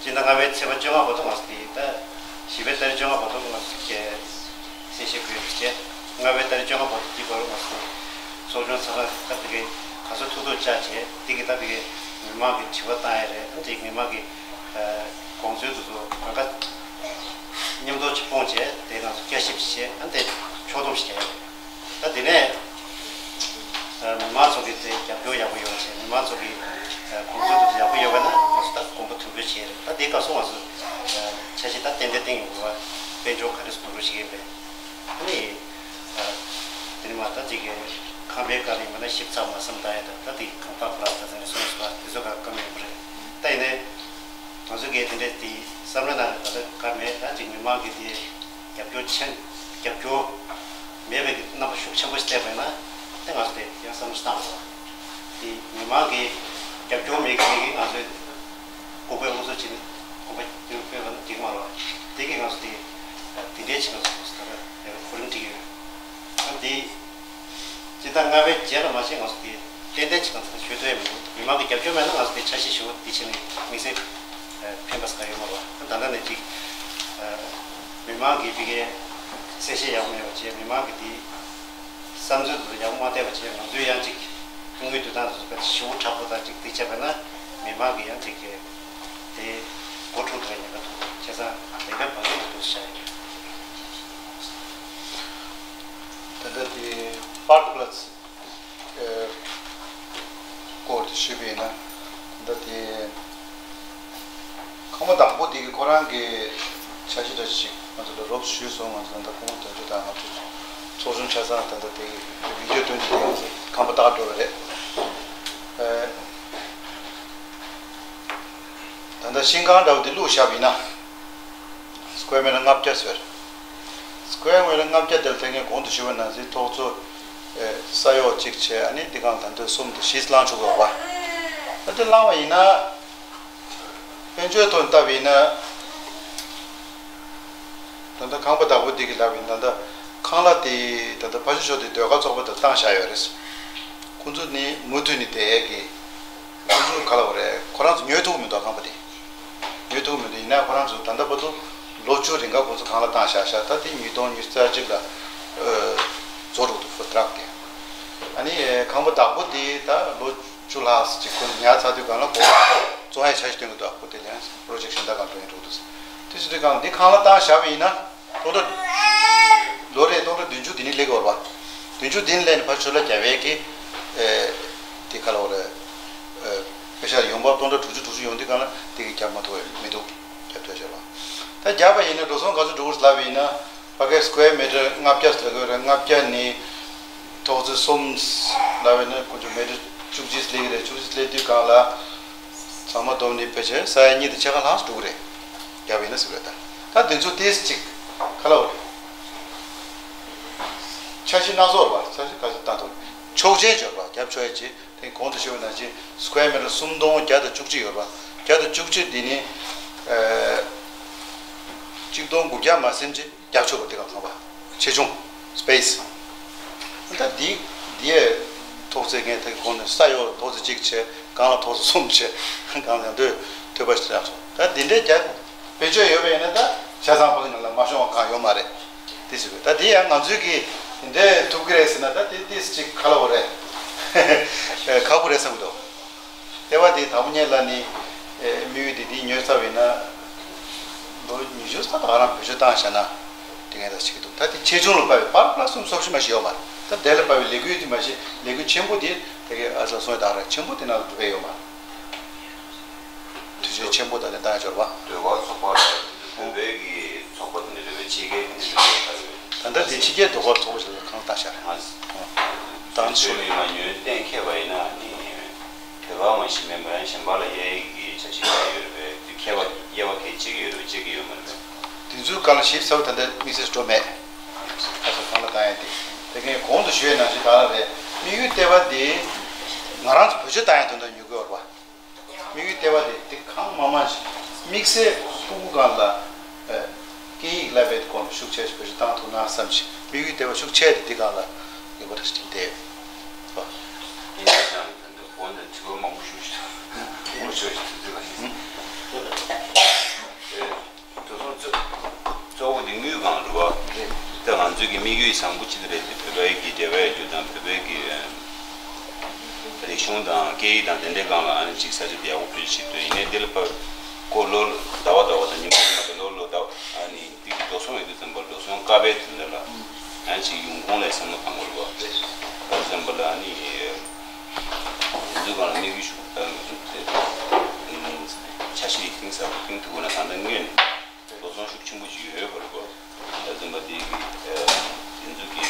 སྤྱི་ཟླ་ལྔ་པའི་ཚེས་པ་བཅོ་ལྔ་བར་དུ་ང་ཚོ་དེ་ད་བཞི་པའི་ཏ་རིག་བཅོ་ལྔ་བར་དུ་ང་ཚོ་གི་གསལ་བཤད་ཕུལ་ཡོད་པ་བྱས། ལྔ་པའི་ཏ་རིག་བཅོ་ལྔ་བར་དུ་དེ་བར་དུ་ང་ཚོ་ཚོགས་ཆུང་ཚང་མ་ད་དེ་གའི་ག་ཚོད་ཐུབ་ཐུབ་བཅར་བྱས་དེ་གི་ད་དེ་གའི་མི་མང་གི་དྲི་བ་བཏང་ཡ་རེད། ཨ་ནི་དེ་མི་མང་གི་དགོངས་ཚུལ་དེ་ཚོ་གང་ག་མཉམ་དུ་ཅིག་སྤུངས་བྱས་དེ་ང་ཚོ་བསྐྱར་ཞིབ་བྱས། ཨ་ནི་དེ་ཕྱོགས་བསྡོམས་ཤིག་བྱས་ཡོད་རེད། ད་དེ་ནས་མི་མང་ཚོ་གི་དེ་རྒྱབ་སྐྱོར་ཡག་པོ་ཡོད་བྱས། མི་མང་ཚོ་གི་དགོངས་ཚུལ་དེ་ཚོ་ཡག་པོ་ཡོད་པ་ན་ང་ཚོ་ད་དགོངས་པ་མཐུན་པོ་བྱས་རེད། ད་དེ་སྐབས་སུ་ང་ཚོ་འཆར་གཞི་ད་ཏན་ཏན་བཏིང་ཡོང་དགོས་པ། དཔལ་འབྱོར་ག་རེ་བཟོ་འདྲ་ཞིག་ཡིན་པས། ཨ་ནི། དེ་ནི་མ་ད་ཅིག་གི་ཁང་པའི་སྒང་ལ་ཡིན་པ་ན་ཞིབ་ཚགས་མ་བསམ་བཏང་ཡ་དང་ད་དེ་གང་ལྟར་ཁོ་རང་ད་ཚོ་ནས་གསུངས་སོང་། ད་དེ་ཚོ་ག་བཀའ་མོལ་ཡོད་པ་རེད། ད་ཡིན་ནའི་ང་ཚོ་གིས་དེ་འདྲའི་དེ་བསམ་བློ་ནང་ལ་ད་ལྟ་ག་མེད། ད་ཅིག་མི་མང་གི་དེ་རྒྱབ་སྐྱོར་ཆེན་རྒྱབ་སྐྱོར་མེད་པའི་གི་རྣམ་པ་ཤུགས་ཆེན་པོ་ཞིག་བསྟན་པ་ཡིན་ན་དེ་ང་ཚོ་དེ་ཡང་བསམ་བློ་ཞིག་བཏང་དགོས། དེ་མི་མང་གི་རྒྱབ་སྐྱོར་མེད་མཁན་གྱི་ང་ཚོའི་ཁོག་པའི་དབུ་འཛུགས་བྱས་ནས་ཁོག་པ་སྐྱོར་སྤེལ་བ་ན་འགྲིག་མ་རེད་བ། དེ་གིས་ང་ཚོ་དེ་དེ་འདྲའི་ཆེད་ང་ཚོ་ད་ལྟ་གོ་རིམ་སྒྲིག་ཡོད། ཨ་དེ་སྤྱི་ཟླ་ལྔ་པའི་རྗེས་ལ་མ་གཞི་ང་ཚོ་དེ་ཏན་ཏན་ཆེད་ང་ཚོ་ཞུ་ཐུབ་ཡ་མི་འདུག་མི་མང་གི་རྒྱབ་སྐྱོར་མེད་ན་ང་ཚོ་དེ་འཆར་གཞི་ཞུ་བ་དེ་ཕྱིན་ནས་དམིགས་བསལ་ཕན་པ་ཟ་ཡོད་མ་རེད་བ། ད་ལྟ་ནས་ཅིག་མི་མང་གི་ཕ་གིའི་གསལ་བཤད་ཡག་པོ་མེད་པ་བྱས། མི་མང་གི་དེ་བསམ་ཚུལ་དེ་ཚོ་ཡག་པོ་མ་བལྟས་པ་བྱས། ང་ཚོའི་ཡང་ཅིག་དངུལ་བསྡུ་སྟངས་དེ་ཚོ་དཔེ་ཞེ་པོ་དྲག་པོ་དང་ཅིག་དེ་བྱས་པ་ན་མི་མང་གི་ཡང་ཅིག་གི་དེ་མགོ་འཁྲུག་འགྲོ་བའི་ཉེན་ཁ་འདུག་བྱས་ཙང་ལས་ཀ་བང་རིམ་དུ་འདུག་སེ་བཞག་ཡོད། ད་ལྟ་དེ་Power Plus སྐོར་དེ་ཞུས་པ་ཡིན་ན། ད་ལྟ་དེ་ཁང་པ་བདག་པོ་དེ་གིས་ཁོ་རང་གི་འཆར་གཞི་འདྲ་ཞིག་ང་ཚོ་ལ་རོབ་ཞུས་སོང་། ང་ཚོ་ད་ལྟ་ཁོང་དོན་གཅོད་དང་ང་ཚོ་ཚོགས་ཆུང་ཆ་ཚང་ད་ལྟ་དེ་བི་ཌི་ཡོ་སྟོན་གྱི་དེ་ང་ཚོ་ཁང་པ་བཏགས་འགྲོ་བ་རེད། ད་ལྟ་ཤིང་ཁང་འདྲ་བོ་དེ་བླུགས་བཞག་པ་ཡིན་ན། སི་ཀོ་ཡར་མི་ཊར་ལྔ་བརྒྱ་ཟེར། སི་ཀོ་ཡར་མི་ཊར་ལྔ་བརྒྱ་དེར་ཐེངས་ངས་གོང་དུ་ཞུས་པ་ནང་བཞིན་ཐོག་ཚོ་ས་གཡོག་གཅིག་བྱས། ཨ་ནི་འདི་གང་ད་འདོད་གསུམ་དང་བཞི་ལང་ཆོག་གི་རེད་པ། ད་དེ་བླངས་པ་ཡིན་ན་དཔལ་འབྱོར་ཐོག་ནས་བལྟས་པ་ཡིན་ན། ད་ལྟ་ཁང་པ་བདག་པོ་འདི་གིས་ལབ་པ་ཡིན་ན། ད་ལྟ་ཁང་གླ་དེ་ད་ལྟ་ཕ་ཤུལ་ཤོག་དེ་ཟློས་གར་ཚོགས་པ་དང་བཏང་བཞག་ཡོད་རེད། ཁོང་ཚོ་ནི་མུ་མཐུད་ནས་དེ་གི་ཁོང་ཚོ་ག་ལབ་དགོས་རེད། ཁོ་རང་ཚོ་ཉོ་ཐུབ་མི་འདུག་ཁང་པ་དེ། ཉོ་ཐུབ་མི་འདུག་ཡིན་ན་ཁོ་རང་ཚོ་ད་ལྟ་བར་དུ་ལོ་བཅུ་རིང་ག་ཁོང་ཚོ་ཁང་གླ་བཏང་བཞག་བཞག་ད་དེ་ཉིས་སྟོང་ཉི་ཤུ་རྩ་གཅིག་ལ་ཨ་རྫོགས་འགྲོ་འདུག་ཕུ་ཊི་རག་དེ། ཨ་ནི་ཁང་པ་བདག་པོ་དེ་ད་ལོ་ བཅུ་ལྷག་ཅིག་ཁོ་ཉར་ཚར་དུས་སྒང་ལ་ཁོ་བཙོང་ཡ་འཆར་གཞི་བཏོན་གྱི་འདུག་ཁོ་དེ་ལན་པོ་རོ་ཇེག་ཤན་ད་གང་འགྲོ་ཡིན་འགྲོ་འདུག་དེ་བྱེད་དུས་སྒང་ལ་འདི་ཁང་གླ་བཏང་བཞག་པ་ཡིན་ན་སྟོང་ཕྲག་ལོ་རེ་སྟོང་ཕྲག་བདུན་ཅུ་དེ་ནས་སླེབས་ཀྱི་ཡོད་རེད་པ། བདུན་ཅུ་དེ་ནས་སླེབས་ནས་ཕར་ཚུར་ལ་རྒྱབ་པའི་གི་དེ་ག་ལ་འོ་རེད། པེ་ཤ་ཡོང་འབབ་སྟོང་ཕྲག་དྲུག་ཅུ་དྲུག་ཅུ་ཡོང་དུས་སྒང་ལ་དེ་གི་རྒྱབ་མ་ཐུབ་པ་མི་འདུག་རྒྱབ་ཐུབ་ཤོར་བ། ད་རྒྱབ་པ་ཡིན་ན་འགྲོ་སོང་ག་ཚོད་འགྲོ་དགོས་ལབ་པ་ཡིན་ན། ཕ་གའི་སི་ཀུ་ཝེར་མི་ཊར་ལྔ་བརྒྱ་ཟེར་དགོས་རེད། ལྔ་བརྒྱ་ནི་ཐོག་བརྩེགས་གསུམ་ལབ་པ་ཡིན་ན་ཁོ་ཚོ་མི་ཊར་བཅུ་གཅིག་སླེབས་ཀྱི་རེད། བཅུ་གཅིག་སླེབས་དུས་སྒང་ལ་ཚང་མ་བསྡོམས་ནས་ཕལ་ཆེར་ས་ཡ་གཉིས་དང་ཕྱེད་ཀ་ལྷག་འགྲོ་གི་རེད། རྒྱབ་ཡིན་ན་ཟེར་བས་ད། ད་དེ་ཚོ་ཏོག་ཙམ་ཅིག་ག་ལ་འོ་རེད། འཆར་གཞི་སྣ་ཚོགས་རེད་པ། འཆར་གཞི་ག་ཚོད་བཏང་ཐུབ། ཆོག་མཆན་འབྱོར་པ་རྒྱབ་ཆོག་ཡ་ཅིག་དེ་གོང་དུ་ཞུས་པ་ནང་བཞིན་སི་ཀུ་ཝེར་མི་ཊར་སུམ་སྟོང་བརྒྱ་དང་བཅུ་གཅིག་ཡོད་རེད་པ། བརྒྱ་དང་བཅུ་གཅིག་འདི་ནི་ཨ་གཅིག་སྟོང་དགུ་བརྒྱ་མ་ཟིན་ཅིག་རྒྱབ་ཆོག་པ། དེ་གང་ཚང་པ་ཆེ་ཆུང་སི་པེ་སི། ད་འདི་འདི་ཡས་ཐོག་བརྩེགས་ངས་ད་གོང་ནས་ས་ཡོག་ཐོག་བརྩེགས་གཅིག་བྱས། སྒང་ལ་ཐོག་བརྩེགས་གསུམ་བྱས། གང་ཡང་འདོད་འདོད་པ་ཞིག་རག་སོང་། ད་འདི་འདྲའི་རྒྱབ་དཔེ་བརྗོད་ཡོད་པ་ཡིན་ན་ད་ཆ་ཚང་ཕ་གི་ནང་ལ་མ་ཤོང་བ་གང་ཡོད་མ་རེད། དེ་ཟེར་བས་ད་དེ་ཡང་ང་ཚོས་ཀྱིས་དེ་འདྲས་ཐུབ་ཀྱི་རེད་ཟེར་ན་ད་དེ་ཏིས་ཅིག་ཁ་ལོ་རེད། ཁག་པོ་རེད་བསམ་གྱི་འདུག་ལྟེ་བ་དེ་དང་པོ་ཉིད་ལ་ནི་དམིགས་ཡུལ་དེ་དེ་ཉོས་ཚར་བས་ན་ལོ་ཉི་ཤུ་ཙམ་ད་ག་རང་བེད་སྤྱོད་བཏང་བཞག་ན་དེ་ངས་ད་བྱེད་ཀྱི་འདུག་ད་དེ་ཆེ་ཆུང་ལ་དཔག་པའི་པར་པ་ལ་སུམ་སོབ་ཤི་མ་ཞིག་ཡོད་མ་རེད། ད་དེ་ལ་དཔག་པའི་ལས་འགུལ་དེ་མ་ཞིག་ལས་འགུལ་ཆེན་པོ་དེ་དེ་གའི་ཨ་ཙག་སོང་ཡ་ད་ག་རང་ཆེན་པོ་དེ་ནང་ལ་འགྲོ་གི་ཡོད་མ་རེད། དུས་ཚོད་ཆེན་པོ་དང་ལེན་བཏང་ཡ་འབྱོར་བ། ཟློས་གར་ཚོགས་པ་ལ་བོད་པའི་གི་ཚོགས་པ་དེ་འདྲ་རེད་པས། ཕྱི་རྒྱལ་དེ་འདྲ་རེད་པས། ད་ལྟ་དེ་ཕྱི་རྒྱལ་ཟློས་གར་ཚོགས་པ་ཞིག་ལ་ཁང་བཏགས་ཤག་རེད། ང་ད་ཚོད་ཚོད་མི་མ་ཉོས་གཏན་འཁེལ་བ་ཡིན་ན་ནི་བོད་པ་མ་ཞིག་མེད་པ་ཡང་གཞན་པ་ལ་གཡར་ཡས་ཀྱི་འཆར་གཞི་ཡོད་རེད་པས། དེ་ཁྱད་པར་དབྱེ་བ་གལ་ཆེ་གི་ཡོད་རེད་པས། ཆེ་གི་ཡོད་མ་རེད་པས། དེ་ཚོའི་སྐོར་ལ་ཞིབ་ཚགས་པོ་ད་ལྟ་དམིགས་བསལ་འགྲོ་མེད། ཁ་སང་ཁང་གླ་བཏང་ཡས་དེ་དེ་གའི་གོང་དུ་ཞུས་ནང་བཞིན་ད་རང་རེད། དམིགས་ཡུལ་ལྟེ་བ་དེ་ང་རང་ཚོ་བེད་སྤྱོད་བཏང་ཡས་དོན་དག་ཉོ་གི་ཡོད་རེད་པ། དམིགས་ཡུལ་ལྟེ་བ་དེ་དེ་གང་མང་མང་ཞིག་དམིགས་བསལ་ཕྲུ་གུ་སྒང་ལ་ཨ་སྐད་ཡིག་བསླབ་པའི་སྐོར་ལ་ཤུགས་ཆེ་ཞིག་བེད་སྤྱོད་བཏང་ཐུབ་ན་བསམ་ཞིང་། དམིགས་ཡུལ་ལྟེ་བ་ཤུགས་ཆེ་དེ་འདི་སྒང་ལ་ཡོད་པ་རེད་ཞེས་བསྟན་ཏེ། ཡིན་ན་ཡང་ད་ལྟ་བོད་ནས་དྲི་བ་མང་པོ་ཞུ་ཞིག་ངོ་ཤོད་ཞིག་དུས་ཚོད་ལ་ཡིན། ཨེ། དེ་སོང་གཙོ་གཙོ་བོ་དེ་དངུལ་སྒང་རེད་བ། རེད། ད་ང་ཚོའི་གི་དམིགས་ཡུལ་བཟང་པོ་ཅིག་རེད་དེ། བོད་པའི་གི་འབྲེལ་བ་ཡོད་རྒྱུ་དང་། བོད་པའི་གི་རིག་གཞུང་དང་སྐད་ཡིག་དང་དེ་འདྲའི་སྒང་ལ་ཨ་ནི་ཅིག་ས་ཆ་དེ་ཡག་པོ་བེད་སྤྱོད་བྱེད་འདོད་ཡིན་ནའི། འདི་ལ་ཕར་ཀོ་ལོ་ཟླ་བ་ཟླ་བ་དང་ཉི་མ་ཉི་མ་དང་ལོ་ལོ་ཟླ་བ་ཨ་ནི་འདི་གི་འགྲོ་སོང་ཡོད་དུས་ཙམ་པ་ལ་འགྲོ་སོང་བཀག་པའི་དུས་འདི་ལ་ཨ་ནི་ཅིག་ཡོང་ཁུངས་ལ་བསམ་བློ་གཏང་དགོས་རེད་བ། དུས་ཙམ་པ་ལ་ཨ་ནི། དེ་ཚོའི་སྒང་ལ་དམིགས་ཡུལ་ཤུགས་ཆེ་ཞིག་གཏིང་ཟབ་པོ་བཏིང་ཐུབ་དགོས་ན། ད་ལྟ་སྔོན་ནས་འགྲོ་སོང་ཤུགས་ཆེན་པོ་ཞིག་ཡོད་པ་རེད་གོ། ད་ཙམ་པ་དེ་གི་དེ་ཚོ་གི་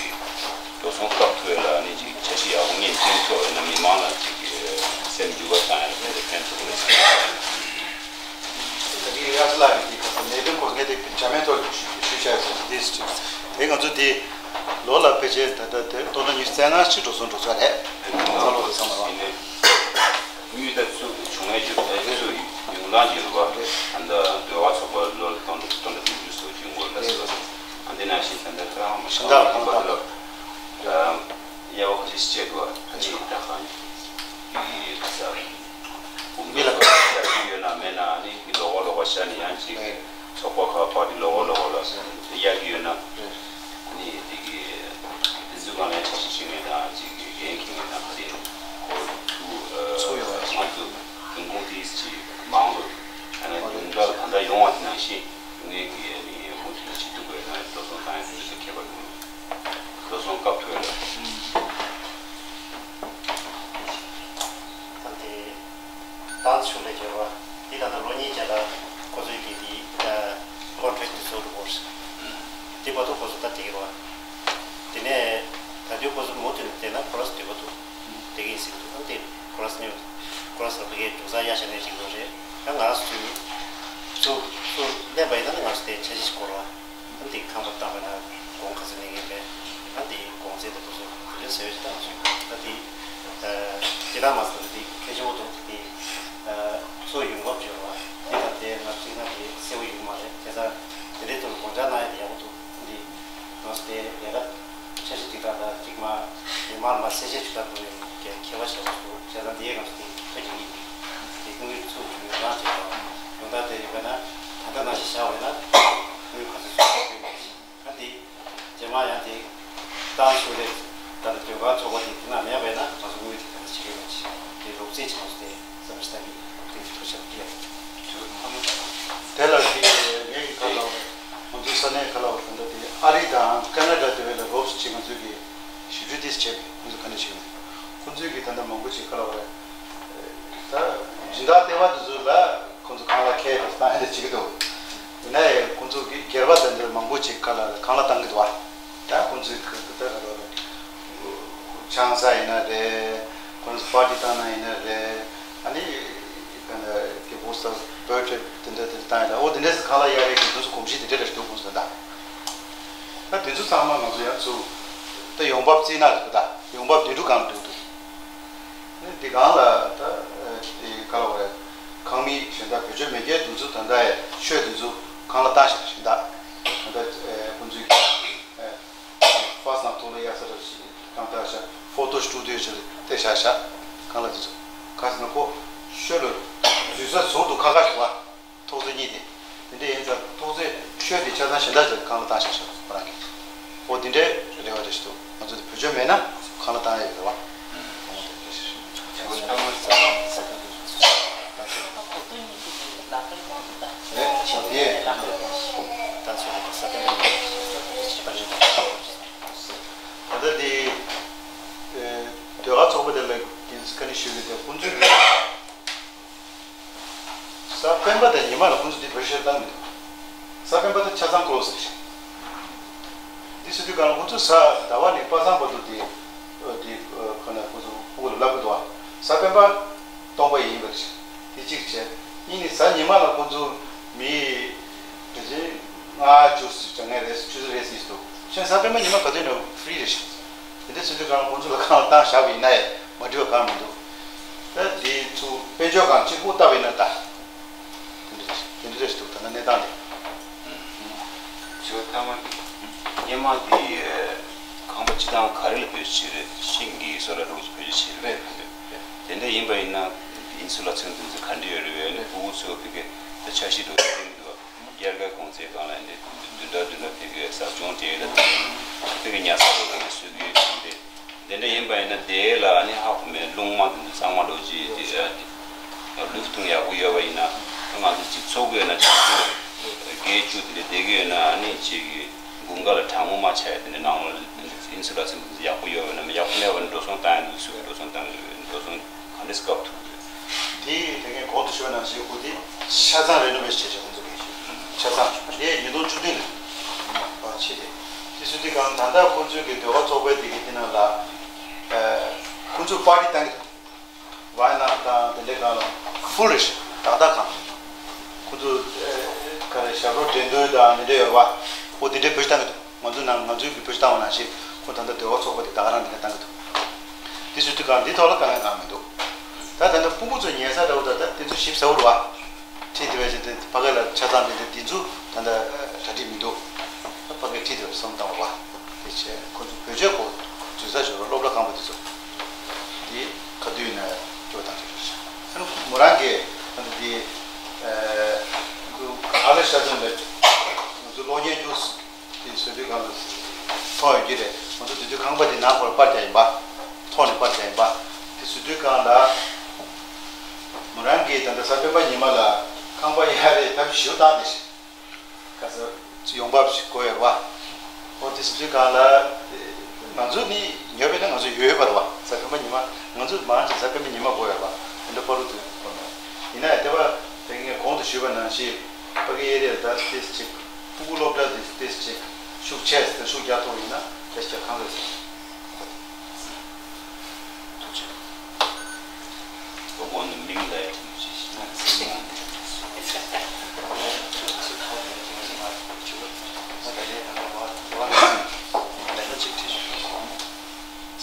འགྲོ་སོང་བཀག་ཐུབ་ཡ་ལ་ནི་ཅིག་འཆར་གཞི་ཡག་པོ་ངས་བཏིང་ཐུབ་ཡ་ན་མི་མང་ལ་ཅིག་སེམས་འགུལ་བ་བཏང་ཡ་ལ་ཕན་ཐོགས་ཕན་ཐོགས་རེད་བསམ། ད་དེ་གི་དབྱར་རྩྭ་ལགས་ཀྱི་དེ་ག་ས་ལས་དོན་སྐོར་ངས་དེ་བྱ་མེད་ཐོག་ཞུ་ཞུ་བྱ་ཡ་ཟེར་དེ་དེ་ང་ཚོ་དེ་ལོ་ལ་ཕལ་ཆེར་ད་ལྟ་དེ་སྟོང་ཕྲག་ཉི་ཤུ་རྩ་ལྔ་ཅིག་འགྲོ་སོང་འགྲོ་ཚར་རེད། ཚང་ལོ་དེ་ཚང་མ་རང་། དངུལ་ད་ཚུར་བྱུང་ཡས་ཡོད་པ། ཚུར་ཡོང་སྟངས་ཡོད་པ། ད་ལྟ་ཟློས་གར་ཚོགས་པ་ལོ་ལ་སྟོང་ཕྲག་སྟོང་ཕྲག་བདུན་ཅུ་སོགས་ཀྱི་ཡོང་གི་རེད་ཟེར་བ། ཨ་འདི་ནང་བཞིན་ད་ལྟ་ཁྱེད་རང་མ་ཤེས་ན་ད་ལྟ་དབྱེ་བ་ཁ་ཤས་ཤིག་བྱས་འདུག་ཨ་ནི་ད་གང་གི་ས་མི་ལ་ཡོད་ན་མེད་ན། ཨ་ནི་ལོགས་ཀ་ལོགས་ཀ་ཤར་ནས་ཡང་ཅིག་ཚོགས་པ་ཁག་པར་ཊི་ལོགས་ཀ་ལོགས་ཀ་ལ་གཡར་གྱི་ཡོད་ན། ཨ་ནི་དེ་གི་དེ་ཚོའི་སྒང་ལ་འཆར་གཞི་བྱེད་མཁན་དང་ཅིག་འགན་འཁྱེར་མཁན་དང་ག་རེ་ཁོ་ཚོ་ཚུར་ཡོང་བ། ང་ཚོ་རིན་གོང་དེ་ཅིག་མང་རུ། ཨ་ནི་ཡོང་འབབ་ད་ལྟ་ཡོང་བ་དེ་ནང་བཞིན་ཡོང་མཁན་གྱི་ཨ་ནི་མུ་མཐུད་བྱེད་ཐུབ་པའི་ང་འགྲོ་སོང་བཏང་ཡ་དེ་ཚོ་ཁྱད་པར་མི་འདུག་འགྲོ་སོང་སྐབས་ཐོན་ལ། ད་དེ་ཏང་ཕྱོགས་ལས་སྦྱོར་བ་འདི་ད་ལྟ་ལོ་གཉིས་རྗེས་ལ་ཁོ་ཚོའི་གི་དེ་ཀོན་ཊེག་དེ་བཟོ་རུ་བོར། དེ་བར་དུ་ཁོ་ཚོ་ད་དེ་གི་རོ། དེ་ནས་ད་དུས་ཁོ་ཚོ་མུ་མཐུད་ནས་བལྟས་ན་ཁོ་ར་སུ་དེ་བར་དུ་དེ་གི་ཡིན་ཟེར་གི་འདུག་ཨ་དེ་ཁོ་ར་སུ་ནས་ཁོ་ར་སུ་ལ་བི་གའི་འབྲུག་ས་ཡ་ཤ་ནས་རིག་ལོ་རེད། ད་ང་ར་སུ་ཚོ་སུ་ལེན་པ་ཡིན་ན་ང་ཚོ་དེ་འཆར་གཞི་ཞིག་བསྐོར་བ། ཨ་འདི་ཁང་པ་བཏང་བ་ན་གོང་ག་ཚོད་ལེན་མཁན་རེད། ཨ་འདི་གོང་ཚད་དང་དེ་ཚོ་དེ་འདྲའི་ཟེར་བ་ཞིག་བཏང་སོང་། ཨ་འདི་ཨ་སྤྱིར་བཏང་མ་ཟད་འདི་གལ་ཆེན་པོ་འདུག་འདི་ཨ་གཙོ་ཡོང་འབབ་བརྗོད་པ་འདི་དང་དེ་ང་གཅིག་ན་དེ་གསལ་པོ་ཡོད་མ་རེད། བྱས་ཙང་དེ་འདྲའི་ཐོག་ལ་དགོངས་འཆར་གནང་ཡ་དེ་ཡག་པོ་འདུག་འདི་ང་ཚོ་དེ་ལས་ཀ་འཆར་གཞི་སྒྲིག་སྟངས་དང་གཅིག་མ་མི་མང་ལ་མ་གསལ་བཤད་ཞུ་སྟངས་ཐོག་ནས་ཀྱང་ཁྱད་པར་ཆེན་པོ་འདུག་བྱས་ཙང་འདི་ཡས་ང་ཚོ་དེ་ཁ་ཅིག་གིས་དེ་དངུལ་ཚུར་བྱུང་ཡོང་སྟངས་བྱས་པ་ཡོང་སྟངས་དེ་ཡིན་པ་ན་ད་ལྟ་ནང་བཞིན་བཞག་པ་ཡིན་ན་དངུལ་ག་ཚོད་ཚུར་བྱུང་ཡོང་གི་རེད། ད་འདི་རྗེས་མ་ཡང་དེ་ཏང་ཕྱོགས་ལས་ད་ལྟ་ཟློས་གར་ཚོགས་པ་དེ་དེ་ན་མེད་པ་ཡིན་ན་ང་ཚོ་དངུལ་དེ་ག་ཚོད་བྱེད་ཀྱི་ཡོད་མ་ཤེས། དེ་རོགས་ མང་པོ་ཅིག་ག་ལ་བ་རེད། ད་སྦྱིན་བདག་ལྟེ་བ་དེ་ཚོ་ལ་ཁོང་ཚོ་ཁང་གླ་ཁེ་དེ་བཏང་ཡ་དེ་བྱེད་ཀྱི་འདུག་ཡིན་ན་ཡང་ཁོང་ཚོ་གི་སྒེར་པ་དེ་འདྲ་མང་པོ་ཅིག་ག་ལ་ཁང་གླ་བཏང་གི་འདུག་བ། ད་ཁོང་ཚོའི་གི་ད་ག་ལ་བ་རེད། ཆང་ས་ཡིན་ན་རེད། ཁོང་ཚོ་པར་ཊི་བཏང་ན་ཡིན་ན་རེད། ཨ་ནི་ག་ན་གི་བོ་སི་ཊར་པོར་ཊི་རེཊ་དེ་འདྲ་དེ་འདྲ་བཏང་ཡ་ད། འོ་དེ་འདྲས་ཁང་གླ་གཡར་ཡས་ཀྱི་དེ་ཚོ་གོམས་གཤིས་དེ་འདྲ་རེད་འདུག་ཁོང་ཚོ་ད། ད་དེ་ཚོ་ཚང་མ་ང་ཚོ་ཡང་ཚུར་ད་ཡོང་འབབ་བརྩིས་ན་རེད་ད། ཡོང་འབབ་དེ་འདྲ་གང་འགྲོ་འདུག་ཨ་ནི་འདི་སྒང་ལ་ད་དེ་ག་ལ་བ་རེད། ཁང་མིག་གཞན་དག་བེད་སྤྱོད་མེད་མཁན་དེ་ཚོ་ད་ལྟ་ཡ་ཤོས་དེ་ཚོ་ཁང་གླ་བཏང་ཤག་གཞན་དག་ད་ལྟ་ཁོང་ཚོའི་གི་ཧྥ་སི་ནང་ཐོག་ལ་གཡར་ས་ར་ཞིག་གང་ལྟར་ཤག་ཕོ་ཏོ་སི་ཊུ་ཌི་ཡོ་ཅིག་ལ་བལྟས་བཞག་ཤག་ཁང་གླ་དེ་ཚོ་ག་ཟེར་ན་ཁོ་ཤོད་ལ་འཛུལ་ས་ཟུར་དུ་ཁ་ཁ་ཞིག་བ། ཐོག་ཚད་གཉིས་དེ། དེ་འདྲ་ཡིན་ཙང་ཐོག་ཚད་ཤོས་དེ་ཆ་ཚང་གཞན་དག་ཅིག་ཁང་གླ་བཏང་བཞག་ཤག་ཁོ་རང་གིས། འོ་དེ་འདྲའི་རེ་བ་རེ་ཞིག་འདུག་ང་ཚོ་དེ་བེད་སྤྱོད་མེད་ན་ཁང་གླ་བཏང་ཡ་ཡོད་རེད་བ། ད་ལྟ་དེ་ཟློས་གར་ཚོགས་པ་དེ་ལ་འགན་བཀའ་འདྲི་ཞུ་གི་དེ་ཁོང་ཚོས་གཟའ་སྤེན་པ་དང་ཉི་མ་ལ་ཁོང་ཚོ་འདི་བེད་སྤྱོད་བཏང་མི་འདུག་གཟའ་སྤེན་པ་དེ་ཆ་ཚང་ཀློ་སི་རེད། འདི་ཟེར་དུས་གང་ལ་ཁོང་ཚོ་གཟའ་ཟླ་བ་ནས་པ་སངས་བར་དུ་དེ་དེ་ཁོ་ན་ཁོང་ཚོ་ཕྲུ་གུ་ལ་བསླབ་ཀྱི་འདུག་གཟའ་སྤེན་པ་སྟོང་པ་ཡིན་པ་རེད། དེ་གཅིག་བྱས། གཉིས་ནི་གཟའ་ཉི་མ་ལ་ཁོང་ཚོ་མི་དེ་བཞིན་ལྔ་བཅུ་ཙམ་ཅིག་ངས་རེད་ཆུ་ཚོད་རེ་ཟིན་འདུག་གཞན་གཟའ་སྤེན་པ་ཉི་མ་ག་དུས་ནས་ཧྥི་རི་རེད་ཤག་དེ་འདྲ་ཟེར་དུས་གང་ལ་ཁོང་ཚོ་ལ་གང་ལ་བཏང་བཞག་པ་ཡིན་ན་ཡང་མ་འགྲིག་པ་གང་མི་འདུག་ད་འདི་ཚུ་དཔལ་འབྱོར་སྒང་གཅིག་པུ་བལྟ་བ་ཡིན་ན་ད། དེ་འདྲ་དེ་འདྲ་ཞིག་འདུག་ད་ལྟ་གནས་སྟངས་དེ། ཞུ་བ་ཐ་མ་སྙེ་མ་འདི་ཁང་པ་སྤྱི་བཏང་ག་རེ་ལ་བེད་སྤྱོད་བྱེད་རེད། ཤིང་གི་བཟོ་གྲྭ་འདྲ་བོ་ཅིག་བེད་སྤྱོད་བྱེད་རེད། དེ་འདྲ་ཡིན་པ་ཡིན་ན་ཨིན་སུ་ལ་ཚོན་དུ་ཚོ་ག་འདྲ་ཡོད་རེད་བས་ནི་ཕྲུ་གུ་ཚོ་ཕ་གི་ད་འཆར་གཞི་འདྲ་བོ་བཏིང་གི་འདུག་དབྱར་ཁའི་གུང་སེང་སྒང་ལ་ནི་བདུན་ཕྲག་བདུན་ཕྲག་ཕ་གི་ཟབ་སྦྱོང་སྤྲད་ཡོད་ལ་ཕ་གི་ཉལ་ས་འདྲ་བོ་ནི་བཟོ་གི་ཡོད་ཟེར་གི་རེད། དེ་འདྲ་ཡིན་པ་ཡིན་ན་དེ་ལ་ནི་ཧ་གོ་མེད། རླུང་མ་དེ་ཚོ་གཙང་མ་འགྲོ་རྒྱུ་དེ་ལུགས་མཐུན་ཡག་པོ་ཡོད་པ་ཡིན་ན་ང་ཚོ་ཅིག་ཚོགས་ཀྱི་ཡོད་ན་ཆགས་ཀྱི་ཡོད། བརྒྱད་ཅུ་དེ་འདྲ་བསྡད་ཀྱི་ཡོད་ན་ནི་ཅིག་དགུན་ཁ་ལ་གྲང་མོ་མ་ཆགས་ཡ་དེ་འདྲ་ནང་ལོགས་ལ་ཨིན་སུ་ལ་ཚོན་དེ་ཚོ་ཡག་པོ་ཡོད་པ་ཡིན་ན་མི་ཡག་པོ་མེད་པ་ནི་འགྲོ་སོང་བཏང་ཡ་དེ་ཚོ་འགྲོ་སོང་བཏང་ཡ་འགྲོ་སོང་། ག་འདྲས་སྐབས་ཐུག་རེད། དེ་དེ་གའི་གོང་དུ་ཞུས་པ་ནང་བཞིན་ཁོ་དེ་ཆ་ཚང་རེ་ནོ་བེ་ཤིན་བྱས་བྱས་ཁོང་ཚོ་གིས་ཆ་ཚང་དེ་ཉིས་སྟོང་བཅུ་བདུན་ལ་ཕྱི་དེ་དེ་སུ་དེ་གང་ད་ལྟ་ཁོང་ཚོའི་གི་ཟློས་གར་ཚོགས་པའི་དེ་གི་དེ་ནང་ལ་ཁོང་ཚོས་པར་ཊི་བཏང་གི་འདུག་ཝའི་ནང་དང་དེ་འདྲའི་གང་ལ་ཧྥུལ་རེ་ཤིན་ཏག་ཏག་གང་ཁོང་ཚོ་ག་རེ་ཞབས་བྲོ་འགྲན་བསྡུར་དང་དེ་འདྲ་ཡོད་རེད་བ། ཁོ་དེ་འདྲའི་བེད་སྤྱོད་བཏང་གི་འདུག་ང་ཚོ་ནང་ང་ཚོའི་གི་བེད་སྤྱོད་བཏང་བ་ནང་བཞིན་ཁོ་ད་ལྟ་ཟློས་གར་ཚོགས་པ་དེ་ད་ག་རང་དེ་འདྲ་བཏང་གི་འདུག་དེ་སུ་དེ་གང་དེ་ཐོག་ལ་དཀའ་ངལ་གང་མི་འདུག་ད་ད་ལྟ་སྤུ་གུ་ཚོ་ཉལ་ས་འདྲ་བོ་ད་ད་དེ་ཚོ་ཞིབ་ཟ་བོ་རེད་བ། ཁྲིད་དེ་བས་ཅི་དེ་ཕ་གི་ལ་ཆ་ཚང་དེ་དེ་དེ་ཚོ་ད་ལྟ་གྲ་སྒྲིག་མི་འདུག་ད་ཕ་གི་ཁྲིད་དེ་བས་སོང་བཏང་བ་རེད་བ། དེ་བྱས་ཁོ་ཚོ་བེད་སྤྱོད་གོ་འཛུལ་ས་ཞོར་སློབ་གྲྭ་ཁང་པ་དེ་ཚོ་དེ་ག་དུས་ན་སྐྱོ་བ་བཏང་ཆོག་རེད། ཨ་ནི་མོ་རང་གིས་ད་ལྟ་དེ་ཁོ་ཚོ་ག་ལ་ཤར་དོན་ལ་ང་ཚོ་གློག་བརྙན་བཅུག་དེ་བཟོ་དུས་གང་ལ་མཐོང་ཡོད་ཀྱི་རེད། ང་ཚོ་དེ་དུས་ཁང་པ་དེ་ནང་ཁོ་ལ་པར་རྒྱག་ཡིན་པ། ཐོག་ནས་པར་རྒྱག་ཡིན་པ། དེ་བཟོ་དུས་གང་ལ་མོ་རང་གིས་ད་ལྟ་གཟའ་སྤེན་པ་ཉི་མ་ལ་ཁང་པ་གཡར་རེས་ཐབས་ཤེས་ཞུ་བཏང་ནས་ག་ས་ཡོང་འབབ་ཞིག་དགོས་ཡོད་རེད་བ། ཨོ་དེ་བཟོ་དུས་གང་ལ་ང་ཚོ་ནི་ཉོས་པས་ན་ང་ཚོ་ཡོད་ཡོད་པ་རེད་བ། གཟའ་སྤེན་པ་ཉི་མ་ང་ཚོ་མང་ཆེ་གཟའ་སྤེན་པ་ཉི་མ་དགོས་ཡོད་རེད་བ། དེ་འདྲ་པ་རུ་དུས་དགོས་ན་ཡིན་ན་ཡང་དེ་བ་དེ་ངས་གོང་དུ་ཞུས་པ་ནང་བཞིན་ཕ་གི་ཨེ་རི་ཡ་ལ་ད་ཏེས་ཅིག་ཕྲུ་གུ་སློབ་གྲྭ་དེ་ཏེས་ཅིག་ཤུགས་ཆེ་ཙམ་ཤུགས་རྒྱག་ཐུབ་ཡིན་ན་ཏེས་ཅིག་གང་རེད་ཟེར། ཐུགས་རྗེ་ཆེ། ཁོ་གོང་ནས་མིང་ལ་ཡ་དྲན་རྒྱུ་ཞིག་ན་སེམས་ནང་དྲན་རྒྱུ་ཞིག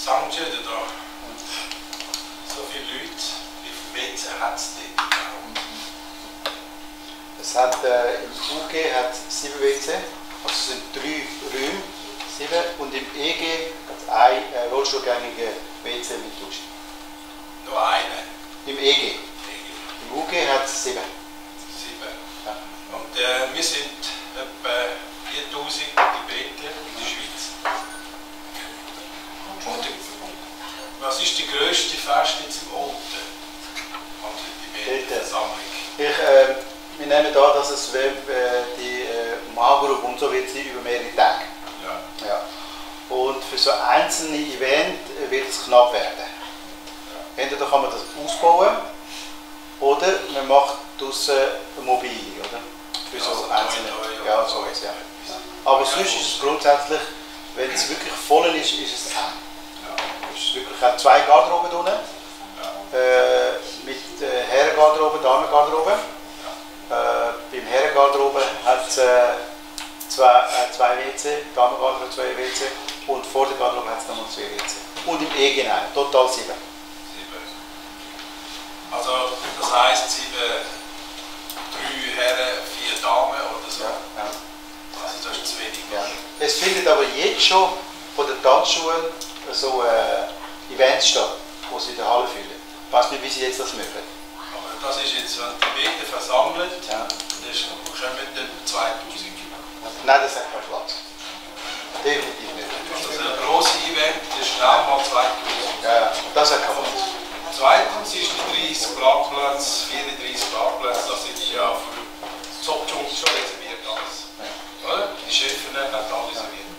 Sagen Sie doch, so viel Leute, wie viel Weizen hat es denn? Es hat, äh, im U G hat es sieben Weizen, also es sind drei Räume, sieben, und im E G hat es ein, äh, rollstuhlgängige Weizen mit Dusche. Nur eine? Im E G. E G. Im U G hat es sieben. Sieben. Ja. Und, äh, wir sind etwa viertausend Gebete in der Schweiz. Und was ist die grösste Fast jetzt im Alter? An die Gebete. Gebete. Versammlung. Ich, ähm, wir nehmen da, dass es, wenn, äh, die, äh, Maha Guru Bunzo wird sie über mehrere Tage. Ja. Ja. Und für so einzelne Event wird es knapp werden. Ja. Entweder kann man das ausbauen oder man macht daraus eine Immobilie, oder? Für so einzelne, ja, so etwas, ja. Aber sonst ist es grundsätzlich, wenn es wirklich voll ist, ist es eng. Es ist wirklich, hat zwei Garderoben drinnen, äh, mit äh, Herrengarderobe, Damengarderobe. Äh, beim Herrengarderobe hat es äh, zwei, äh, zwei W C, Damengarderobe zwei W C und vor der Garderobe hat es nochmal zwei W C. Und im Egenein, total sieben. Sieben. Also, das heisst, sieben, drei Herren, vier Damen oder so? Ja, ja. Also, das ist zu wenig. Ja. Es findet aber jetzt schon von der Tanzschule so äh, Events statt, wo sie in der Halle fühlen. Ich weiss nicht, wie sie jetzt das machen. Aber das ist jetzt, wenn die Bäder versammelt, ja, das kommen dann zweitausend. Nein, das hat keinen Platz. Definitiv nicht. Also so ein grosses Event, das ist schnell mal zweitausend. Ja, ja, das hat keinen Platz. Zweitens ist die dreissig Parkplätze, vierunddreissig Parkplätze, das sind ja für Zopfjung schon reserviert alles. Ja. Oder? Die Chefin hat alles reserviert.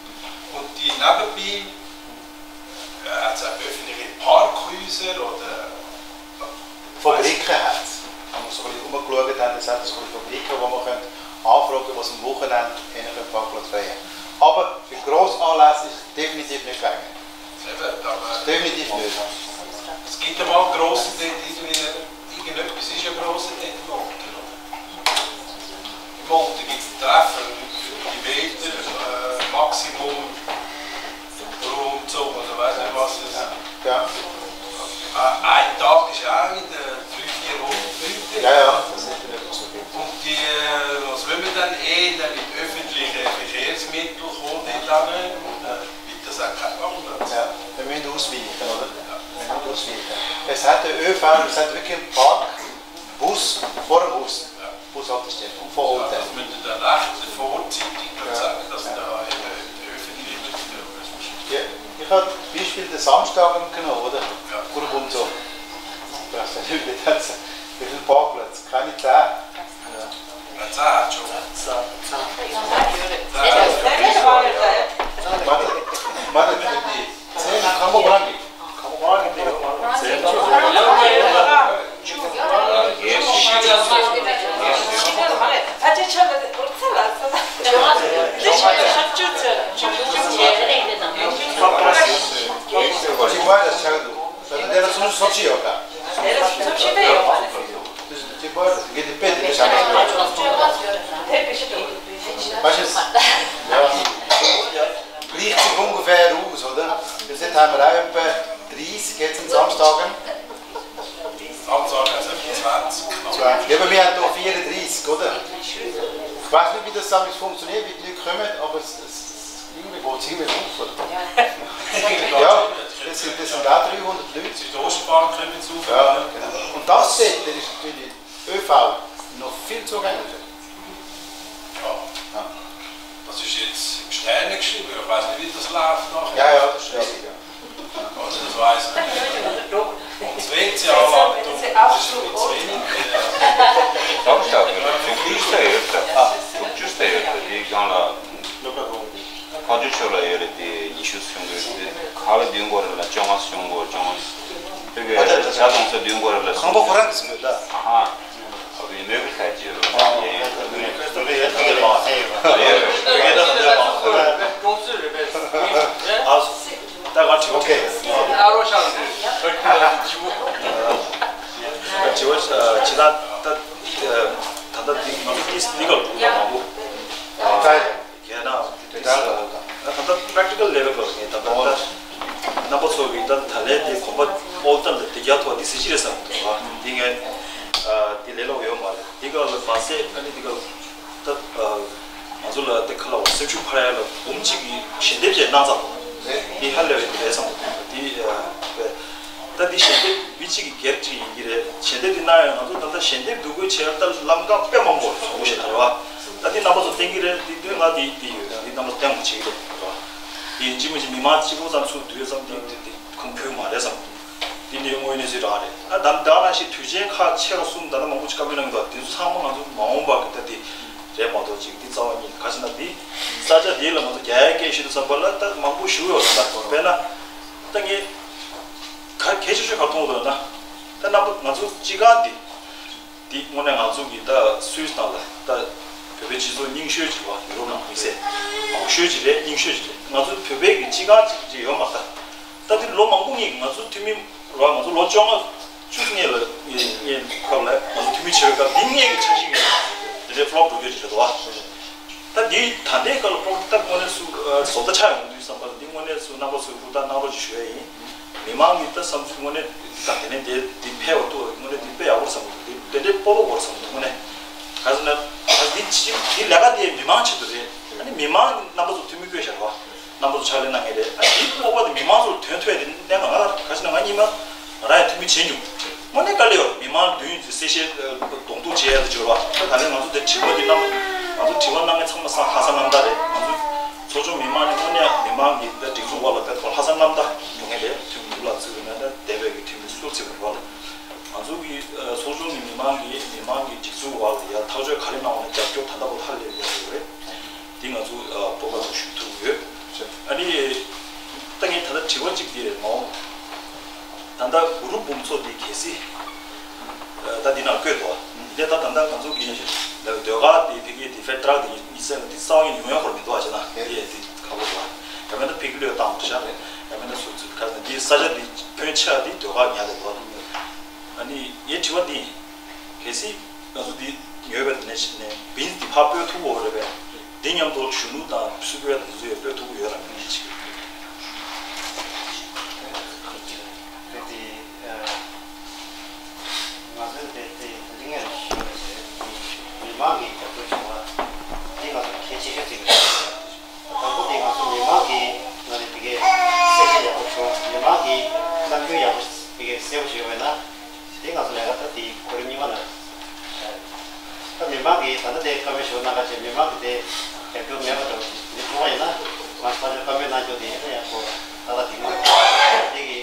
Und die nebenbei, äh, hat es auch öffentliche Parkhäuser oder Fabriken hat es. Wenn wir so ein bisschen umgeschaut haben, dann sind das so Fabriken, wo man könnte anfragen, was am Wochenende einen Parkplatz frei haben. Aber für Grossanlässe ist es definitiv nicht geeignet. Eben, aber definitiv nicht. Es gibt ja mal grosse Date, irgendwie, irgendetwas ist ja grosse Date geworden, oder? Im Monat gibt es Treffen für die Bäder, äh, Maximum Rum, so, oder weiss nicht, was es ist. Ja. Äh, ein Tag ist auch wieder drei, vier Wochen Blüte. Ja, ja, das ist nicht so viel. Und die, äh, was wollen wir dann eh, dann mit öffentlichen Verkehrsmitteln kommen, dort hin, oder? Gibt das auch keinen Parkplatz? Ja, wir müssen ausweichen, oder? Ja. Wir müssen ausweichen. Es hat den Ö V, es hat wirklich einen Park, Bus vor dem Haus. Ja. Bushaltestelle und von unten. Ja, das müsste dann echt vorzeitig sagen, dass da eben öffentlich mit der Ja, ich habe das Beispiel den Samstag genommen, oder? Ja. Grund und so. Das ist nicht, wie viele Parkplätze? Keine zehn. Ja, zehn hat schon. Zehn. Zehn. Warte, warte, für die zehn kann man bleiben. Gleicht sich ungefähr aus, oder? Bis jetzt haben wir auch etwa dreissig jetzt am Samstag. Samstag, also zwanzig, knapp. Zwanzig. Ja, aber wir haben hier vierunddreissig, oder? Ich weiss nicht, wie das damals funktioniert, wie die Leute kommen, aber es, es, irgendwie geht es irgendwie auf, oder? Ja, das sind, das sind auch dreihundert Leute. Die Ostbahn kommen zu. Ja, genau. Und das dort, das ist natürlich Ö V noch viel zugänglicher. Ja. Ja. Das ist jetzt im Stern geschrieben, ich weiss nicht, wie das läuft nachher. Ja, ja, das ist richtig, ja. Also das weiss man nicht. Und das W C-Anlage, das ist ein bisschen wenig. Samstag, ja. Zug ist der Erste. Zug ist der Erste, die kann er. ཕ་ཇོ་ཕྱོགས་ལ་ཡོད་རེད་དེ། ཉི་ཤུ་སུ་ཡོང་གི་རེད་དེ། ག་ལ་བདུན་སྐོར་རེད་ལ་བཅོ་ལྔ་སུ་ཡོང་གི་རེད། བཅོ་ལྔ་སུ། དེ་ག་ཇ་གཏོང་ས་བདུན་སྐོར་རེད་ལ་ཁང་པ་ཁོ་རང་གི་ཟིན་ཡོད་ད། ཨ་ཧ། ཨ་བི་མོས་གི་ཁ་ཅི་རོ། ཨ་ད་ག་དྲི་བ་ཁེ། ཨ་རོ་ཤ་ལ་དྲི་བ་ཇི་ལྟར་ད་ད་ད་འདི་ང་ཚོ་ཏིས་ལི་གལ་འདུག་ད་མང་པོ། ད། རྒྱལ་ནང་དེ་འདྲ་ལ་ད་ལྟ་practical level་ལ་ངས་ད་ལྟ་རྣམ་པ་ཚོ་གིས་ད་ད་ལན་དེ་གོམ་པ་ཨོལ་ཏན་ལ་དེ་རྒྱག་ཐུབ་པ་དེ་གཟི་བརྗིད་རེད་བསམ་གི་འདུག་བ། དེ་ངས་དེ་ལས་སླ་པོ་ཡོད་མ་རེད། དེ་ག་ལ་མ་ཟད་ཨ་ནི་དེ་ག་ད་ང་ཚོ་ལ་དེ་ག་ལ་བ་སེམས་ཤུགས་འཕར་ཡ་ལ་འབུམ་གཅིག་གི་ཞལ་འདེབས་བྱས་གནང་ཚར་འདུག་དེ་ཧ་ལས་པའི་དེ་རེད་བསམ་གི་འདུག་དེ་ད་འདི་ཞལ་འདེབས་མི་གཅིག་གིས་སྒེར་གཅིག་ཡིན་གྱི་རེད། ཞལ་འདེབས་འདི་གནང་ཡ་ང་ཚོ་ད་ལྟ་ཞལ་འདེབས་འདུ་འགོད་བྱས་ད་ལམ་ཁ་དཔེ་མང་པོ་བཟོ་དགོས་ཤེས་ད་རེད་བ། ད་འདི་རྣམ་པ་ཚོ་བསྟན་གྱི་རེད། འདི་སྟོན་ང་འདི་འདི་ཡོད། འདི་རྣམ་པ་བསྟན་དགོས་བྱེད་ཀྱི་རེད་བ། འདི་ཡིན་གཅིག་མིན་གཅིག་མི་མང་གཅིག་པོ་ཙམ་ཚུར་བསྡུས་ཙམ་འདི་འདི་འདི་ཁུངས་འཁྱོལ་མ་རེད་བསམ། འདི་འདི་དངོས་ཡོད་གནས་ཚུལ་རང་རེད། ཨ་ད་ད་ནང་བཞིན་དུས་ཆེན་ཁག་ཆེ་ཁག་གསུམ་ད་ལྟ་མང་པོ་ཅིག་བཀའ་མོལ་གནང་གི་འདུག་དེ་ཚོ་ཚང་མ་ང་ཚོ་མ་འོངས་པ་གི་ད་འདི་རེད་མ་གཏོགས་ཅིག་འདི་རྩ་བ་ཉིད་ག་ཅི་ན་འདི་ས་ཆ་འདི་ལ་ང་ཚོ་རྒྱ་ཡིག་སྐད་ཤེས་དུས་ཙམ་པ་ལ་ད་མང་པོ་ཞུ་ཡོད་རེད། ད་དཔེར་ན་ད་ངས་ག་གལ་ཆེ་ཤོས་ག་མཐོང་འདུག་ལབ་ན། རྣམ་པ་ང་ཚོ་སྤྱི་ཁང་འདི། འདི་དངོས་གནས་ང་ཚོ་གི་ད་སུད་སི་ནང་ལ་ད་བོད་པའི་སྤྱི་ཚོགས་རྙིང་ཤོས་ཅིག་བ། ཡུ་རོབ་ནང་དམིགས་བསལ་མང་ཤོས་ཅིག་རེད། རྙིང་ཤོས་ཅིག་རེད། ང་ཚོ་བོད་པའི་གི་སྤྱི་ཁང་ཅིག་ཅིག་ཡོད་མ་རེད། ད་འདི་ལོ་མང་པོ་སྔོན་གྱི་ང་ཚོ་འཐུས་མི་ར། ང་ཚོ་ལོ་བཅོ་ལྔ་བཅུ་སྔོན་ལ་ངའི་སྐབས་ལ་ང་ཚོ་འཐུས་མི་བྱེད་པའི་སྐབས་འདི་སྔོན་གྱི་འཆར་གཞི་ངས་དེ་འདྲའི་ཕོ་ལོབ་འགྲོ་རྒྱུ་ཅིག་རེད་དོ། ད་འདི་ད་ལྟའི་སྐབས་ལ་ཕོ་ལོབ་ད་དངོས་གནས་སུ་བཟོ་ལྟ་ཆགས་ཡོང་དུས་བསམ་པ་ལ་འདི་དངོས་གནས་སུ་རྣམ་པ་ཚོས་ཧུར་ཐག་གནང་རོགས་ཅིག་ཞུ་ཡ་ཡིན། མི་མང་གི་ད་བསམ་ཚུལ་དངོས་གནས་ད་དེ་ནས་དེ་འདི་ཕལ་བ་ཏུ་དངོས་གནས་འདི་དཔེ་ཡག་པོ་བསམ་གྱི་འདུག་འདི་དེ་འདྲའི་སྤོབས་པ་བོར་བསམ་གྱི་འདུག་དངོས་གནས། ག་ཟེར་ན་ད་འདི་ཅི་འདི་ལས་ཀ་དེ་མི་མང་ཆེད་དུ་རེད། ཨ་ནི་མི་མང་རྣམ་པ་ཚོ་འཐུས་མི་བསྐོས་བཞག་པ། རྣམ་པ་ཚོ་ཕྱག་ལས་གནང་མཁན་རེད། ཨ་འདིའི་སྤོབས་པ་དེ་མི་མང་ཚོར་ཐོན་ཐུབ་ཡ་དེ་གནད་འགག་ང་ལ་ག་ཞིག་ན་ང་གཉིས་མ་ང་རང་ཡང་འཐུས་མི་བྱེད་མྱོང་། དངོས་གནས་དཀའ་ལས་ཡོད། མི་མང་མདུན་དུ་གསལ་བཤད་གདོང་ཐུག་བྱེད་ཡ་དེ་འབྱོར་བ། ད་ད་ལན་ང་ཚོ་དེ་དྲི་བ་དེ་གནང་། ང་ཚོ་དྲི་བ་གནང་མཁན་ཚང་མ་སང་ལྷག་བསམ་རྣམ་དག་རེད། ང་ཚོ་ཚོགས་ཆུང་མི་མང་ནི་དངོས་གནས་མི་མང་གི་ད་སྒྲིག་འཛུགས་འོག་ལ་དཔེ་ཁོ་ལྷག་བསམ་རྣམ་དག་ཡོང་མཁན་རེད། འཐུས་མི་ལ་ཚུད་པ་ན་ད་འདས་པའི་གི་འཐུས་མི་སུ་ཚུད་པ་རེད་བ་ལ། ང་ཚོ་གི་ཚོགས་ཆུང་གི་མི་མང་གི་མི་མང་གི་སྒྲིག་འཛུགས་འོག་ལ་ཡ་ཐག་གཅོད་ག་རེ་གནང་བ་ན་རྒྱབ་སྐྱོར་ད་ལྟ་བར་ཧ་ལས་ཡོད་རེད། འདི་ང་ཚོ་ཨ་སྤོབས་པ་ཚོ་ཞུ་ཐུབ་ཡོད། ཨ་ནི་ད་ངས་ད་ལྟ་དྲི་བ་གཅིག་འདི་རེད་མོ། ད་ལྟ་གུ་རུ་འབུམ་ཚོགས་འདི་གལ་སྲིད་ཨ་ད་འདི་ནང་བཀོད་འདུག་འདི་ད་ད་ལྟ་ང་ཚོ་གི་ཟློས་གར་འདི་ཕ་གི་འདི་ཕེ་ཏྲག་འདི་ཡིན་ས་འདི་གསང་བ་ཡིན་ཡོང་ཡ་ཁོར་མི་འདུག་ཨ་ཅེ་ན་ཡེ་འདི་ཁ་པོ་འདུག་ཡ་མེད་ན་ཕ་གི་ལོས་བཏང་བ་ཤ་རེད། ཡ་མེད་ན་སུ་ཚུ་ཁ་ས་འདི་ས་ཆ་འདི་ཕོན་ཆེ་འདི་ཟློས་གར་ཉག་རེད་འདུག་ཨ་ནི་ངའི་དྲི་བ་འདི་ཡིན། གལ་སྲིད་ང་ཚོ་འདི་ཉོས་པའི་ནས་ནས་བིན་འདི་ཕར་སྤོས་ཐུབ་ཀྱི་རེད་པས། འདི་མཉམ་དུ་གཞོན་ནུ་དང་སུ་སྤོས་དང་འདི་ཚོ་ཡང་སྤོས་ཐུབ་ཀྱི་ཡོད་ར་མེད་ཅིག་དེ་དེ་ང་ཚོའི་དེ་དེ་རིང་ངས་ཞུ་བ་ཞེས་མི་མང་གི་རྒྱབ་སྐྱོར་བྱུང་བ་འདི་ང་ཚོ་གལ་ཆེ་ཤོས་ཅིག་རེད། དང་པོ་དེ་ང་ཚོ་མི་མང་གི་ངོས་ནས་དེ་གའི་གསལ་བཤད་ཡག་པོ་བྱུང་། མི་མང་གི་རྣམ་འགྱུར་ཡག་པོ་དེ་གའི་གསལ་པོ་ཞིག་ཡོད་པ་ཡིན་ན། དེ་ང་ཚོ་ལས་ཀ་ད་དེ་གོ་རིམ་གཉིས་པ་ན། ད་མི་མང་གིས་ད་ལྟ་དེ་བཀའ་མོལ་ཞུ་གནང་ཁ་ཆེ་མི་མང་གིས་དེ་རྒྱབ་སྐྱོར་མེད་པ་འདྲ་བོ་ཞིག་དེ་མཐོང་བ་ཡིན་ན། ང་ཚོ་བཀའ་མོལ་གནང་རྒྱུ་དེ་ཡིན་ན་ཡག་པོ་ད་ལྟ་དེ་གི་དེ་གི་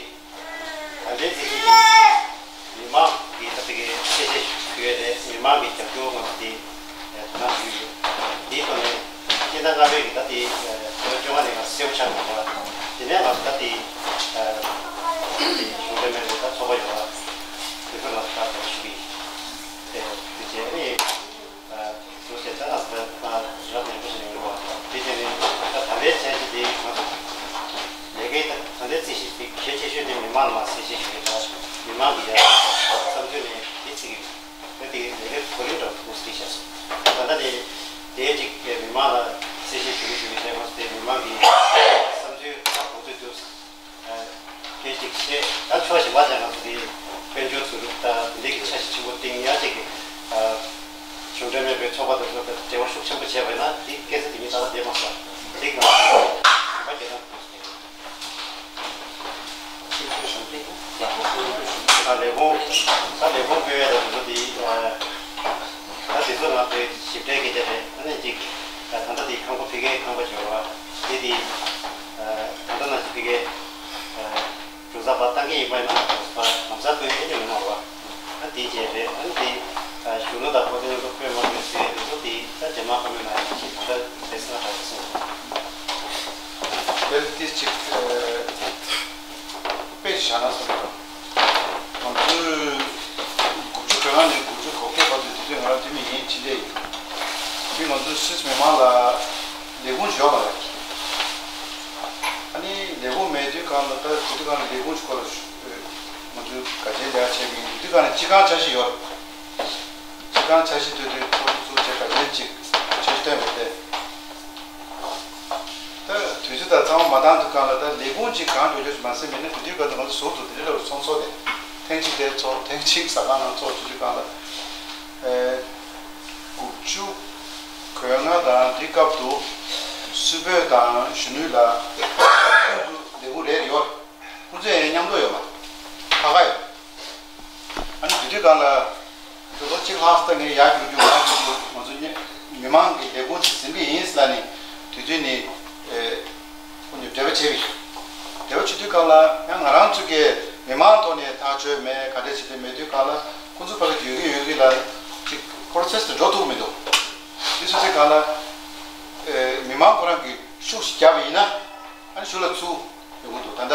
ད་ལྟའི་རྩིས་ཞིབ་ཀྱི་མི་མང་གི་ད་ལྟ་གི་གསལ་བཤད་ཞུ་ཡས་རེད། མི་མང་གི་རྒྱབ་སྐྱོར་ང་ཚོ་དེ་དེ་ནང་ཞུ་ཡོད། དེའི་ཐོག་ནས་སྤྱི་ཟླ་ལྔ་པའི་གི་ད་ལྟའི་ལོ་བཅོ་ལྔ་ནས་ང་གསལ་པོ་ཆགས་མ་སོང་བ། དེ་ནས་ང་ཚོ་ད་ལྟའི་གཞུང་འབྲེལ་མེད་པའི་ད་ཚོགས་པ་ཡོད་པ་དེ་ཚོ་ང་ཚོ་ད་ལྟ་ཞུ་གི་ཡིན། དེ་དེ་རྗེས་ནས། ཨ་ཟུར་བཤད་ད་ང་ཚོ་ད་རག་ལས་པོ་ཞིག་ཡོང་གི་རེད་བ། དེ་བྱས་ནས་ད་ད་ལྟའི་ཆ་ཤས་དེ་ང་ཚོ་ལས་ཀའི་ད་ད་ལྟའི་རྩིས་གཞི་དེ་གལ་ཆེ་ཤོས་དེ་མི་མང་ལ་གསལ་བཤད་ཞུ་ཡས་དང་མི་མང་གི་ཡ་བསམ་ཚུལ་ནས་དེ་རྩིས་ཀྱི་ཡོད། དེ་ལས་ཀའི་གོ་རིམ་འདྲ་པོ་གསལ་བཤད་བྱས་སོང་། ད་ལྟ་དེ་དེའི་གཅིག་དེ་མི་མང་ལ་གསལ་བཤད་ཞུ་གི་ཞུ་གི་བྱས་ང་ཚོ་དེ་མི་མང་གི་བསམ་ཚུལ་ད་གོ་ཚོད་དུ། སྐད་ཅིག་བཤད་ད་ཕྱོགས་གཞན་པ་ཅན་ང་ཚོ་དེ་དཔལ་འབྱོར་ཚུ་ད་འདི་གི་འཆར་གཞི་ཆེན་པོ་བཏིང་ཡ་ཅིག་གི་གཞུང་འབྲེལ་མེད་པའི་ཚོགས་པ་དེ་ཚོ་དང་འབྲེལ་བ་ཤུགས་ཆེན་པོ་བྱས་པ་ཡིན་ན་དེ་སྐད་ཆ་དེ་གཉིས་ད་ལྟ་བསྡད་མ་སོང་། དེ་གི་ང་ཚོ་གཞན་པ་རྒྱལ་ཐང་དུ་ད་ལས་ཁུངས་ད་ལས་ཁུངས་སྤོས་ཡ་ད་དེ་ཚོ་དེ་ད་དེ་ཚོ་ང་ཚོའི་ཞིབ་ཕྲའི་སྐད་ཆ་རེད། ཨ་ནི་ཅིག་ད་ལྟ་དེ་ཁང་པ་ཕ་གིའི་ཁང་པ་བྱོས་པ་དེ་དེ་ད་ལྟ་ནང་བཞིན་ཕ་གིའི། གྲུ་གཟར་བར་བཏང་གི་ཡིན་པ་ཡིན་ན་ལམ་སང་སྤོས་ཡས་ཀྱི་མི་མང་བ། ཨ་དེའི་རྗེས་རེད། ཨ་ནི་དེ་གཞོན་ནུ་དང་བོད་དོན་སློབ་ཕྲུག་མང་པོས་ཟེར་ཡས་དེ་ཚོ་དེ་ད་རྗེས་མ་བཀའ་མོལ་གནང་ཡས་ཅིག་ད་ལྟ་རེས་གཟའ་ལྷག་པ་གསུངས། དེར་ཏིས་ཅིག་དཔེ་ཅིག་བཞག་ན་བསམ་འདུག་ང་ཚོས་དགུ་བཅུ་གོ་ལྔ་ནས་དགུ་བཅུ་གོ་བརྒྱད་བར་དུ་དུས་ཚོད་ང་རང་འཐུས་མི་ཡིན་ཕྱིན་ཆད་ཡིན། དེ་ང་ཚོས་སུད་སི་མི་མང་ལ་ལས་ཁུངས་ཡོད་མ་རེད། ཨ་ནི་ལས་ཁུངས་མེད་དུས་གང་ལ་ད་དེ་དུས་གང་ལ་ལས་ཁུངས་སྐོར་ལ་ཞུ། ང་ཚོས་དགའ་ཆེན་ལས་ཀ་བྱས་པ་ཡིན། དེ་དུས་གང་ལ་སྤྱི་ཁང་འཆར་གཞི་ཡོད། སྤྱི་ཁང་འཆར་གཞི་དེ་དུས་ཚོགས་འདུ་ཚོགས་བྱས་དགའ་ཆེན་གཅིག་འཆར་གཞི་བཏོན་པ་སྟེ། ད་དུས་ཚོད་དང་གཙང་མ་མ་བཏང་དུས་གང་ལ་ད་ལས་ཁུངས་གཅིག་གང་འགྲོ་རྒྱུ་ཞིག་མ་ཟིན་མིན་ན་དེ་དུས་གང་ལ་ང་ཚོ་ཟུར་དུ་དེ་འདྲ་ལ་ཚོགས་འཚོགས་ཏེ་ཐེངས་གཅིག་དེ་ཚོགས་ཐེངས་གཅིག་ཟ་ཁང་ནང་ཚོགས་དེ་དུས་གང་ལ། དགུ་བཅུ་གོ་ལྔ་དང་དེ་སྐབས་སུ་སུད་བོད་དང་གཞོན་ནུ་ལ་ལས་ཁུངས་རེ་རེ་ཡོད། ཁོང་ཚོས་མཉམ་དུ་ཡོད་མ་ཁ་ཁ་ཡོད། ཨ་ནི་དེ་དུས་གང་ལ་དེ་ལོ་གཅིག་ལྷག་ཙམ་ངས་ཡར་རྒྱུག་རྒྱུག་མར་རྒྱུག་རྒྱུག་ང་ཚོ་མི་མང་གི་ལས་ཁུངས་ཅིག་ཟིན་གྱི་ཡིན་ཟེར་ལ་ནི་དུས་ཚོད་ནི་ཁོང་ཚོས་འབྲེལ་བ་བྱས་པ་ཡིན། འབྲེལ་བ་བྱེད་དུས་གང་ལ་ཡང་ང་རང་ཚོ་གི་མི་མང་ཐོག་ནས་ཐག་ཆོད་མེད་ག་འདྲས་བྱེད་དུས་མེད་དུས་གང་ལ་ཁོང་ཚོ་ཕ་གི་ཡོད་གི་ཡོད་གི་ལ་ཅིག་པོ་རོ་སེ་སི་དུ་འགྲོ་ཐུབ་མི་འདུག་དེ་སོང་ཙང་གང་ལ་མི་མང་ཁོ་རང་གི་ཤུགས་ཤིག་བརྒྱབ་པ་ཡིན་ན་ཨ་ནི་ཤུགས་ལ་ཚུར། ཡོང་གི་འདུག་ད་ལྟ་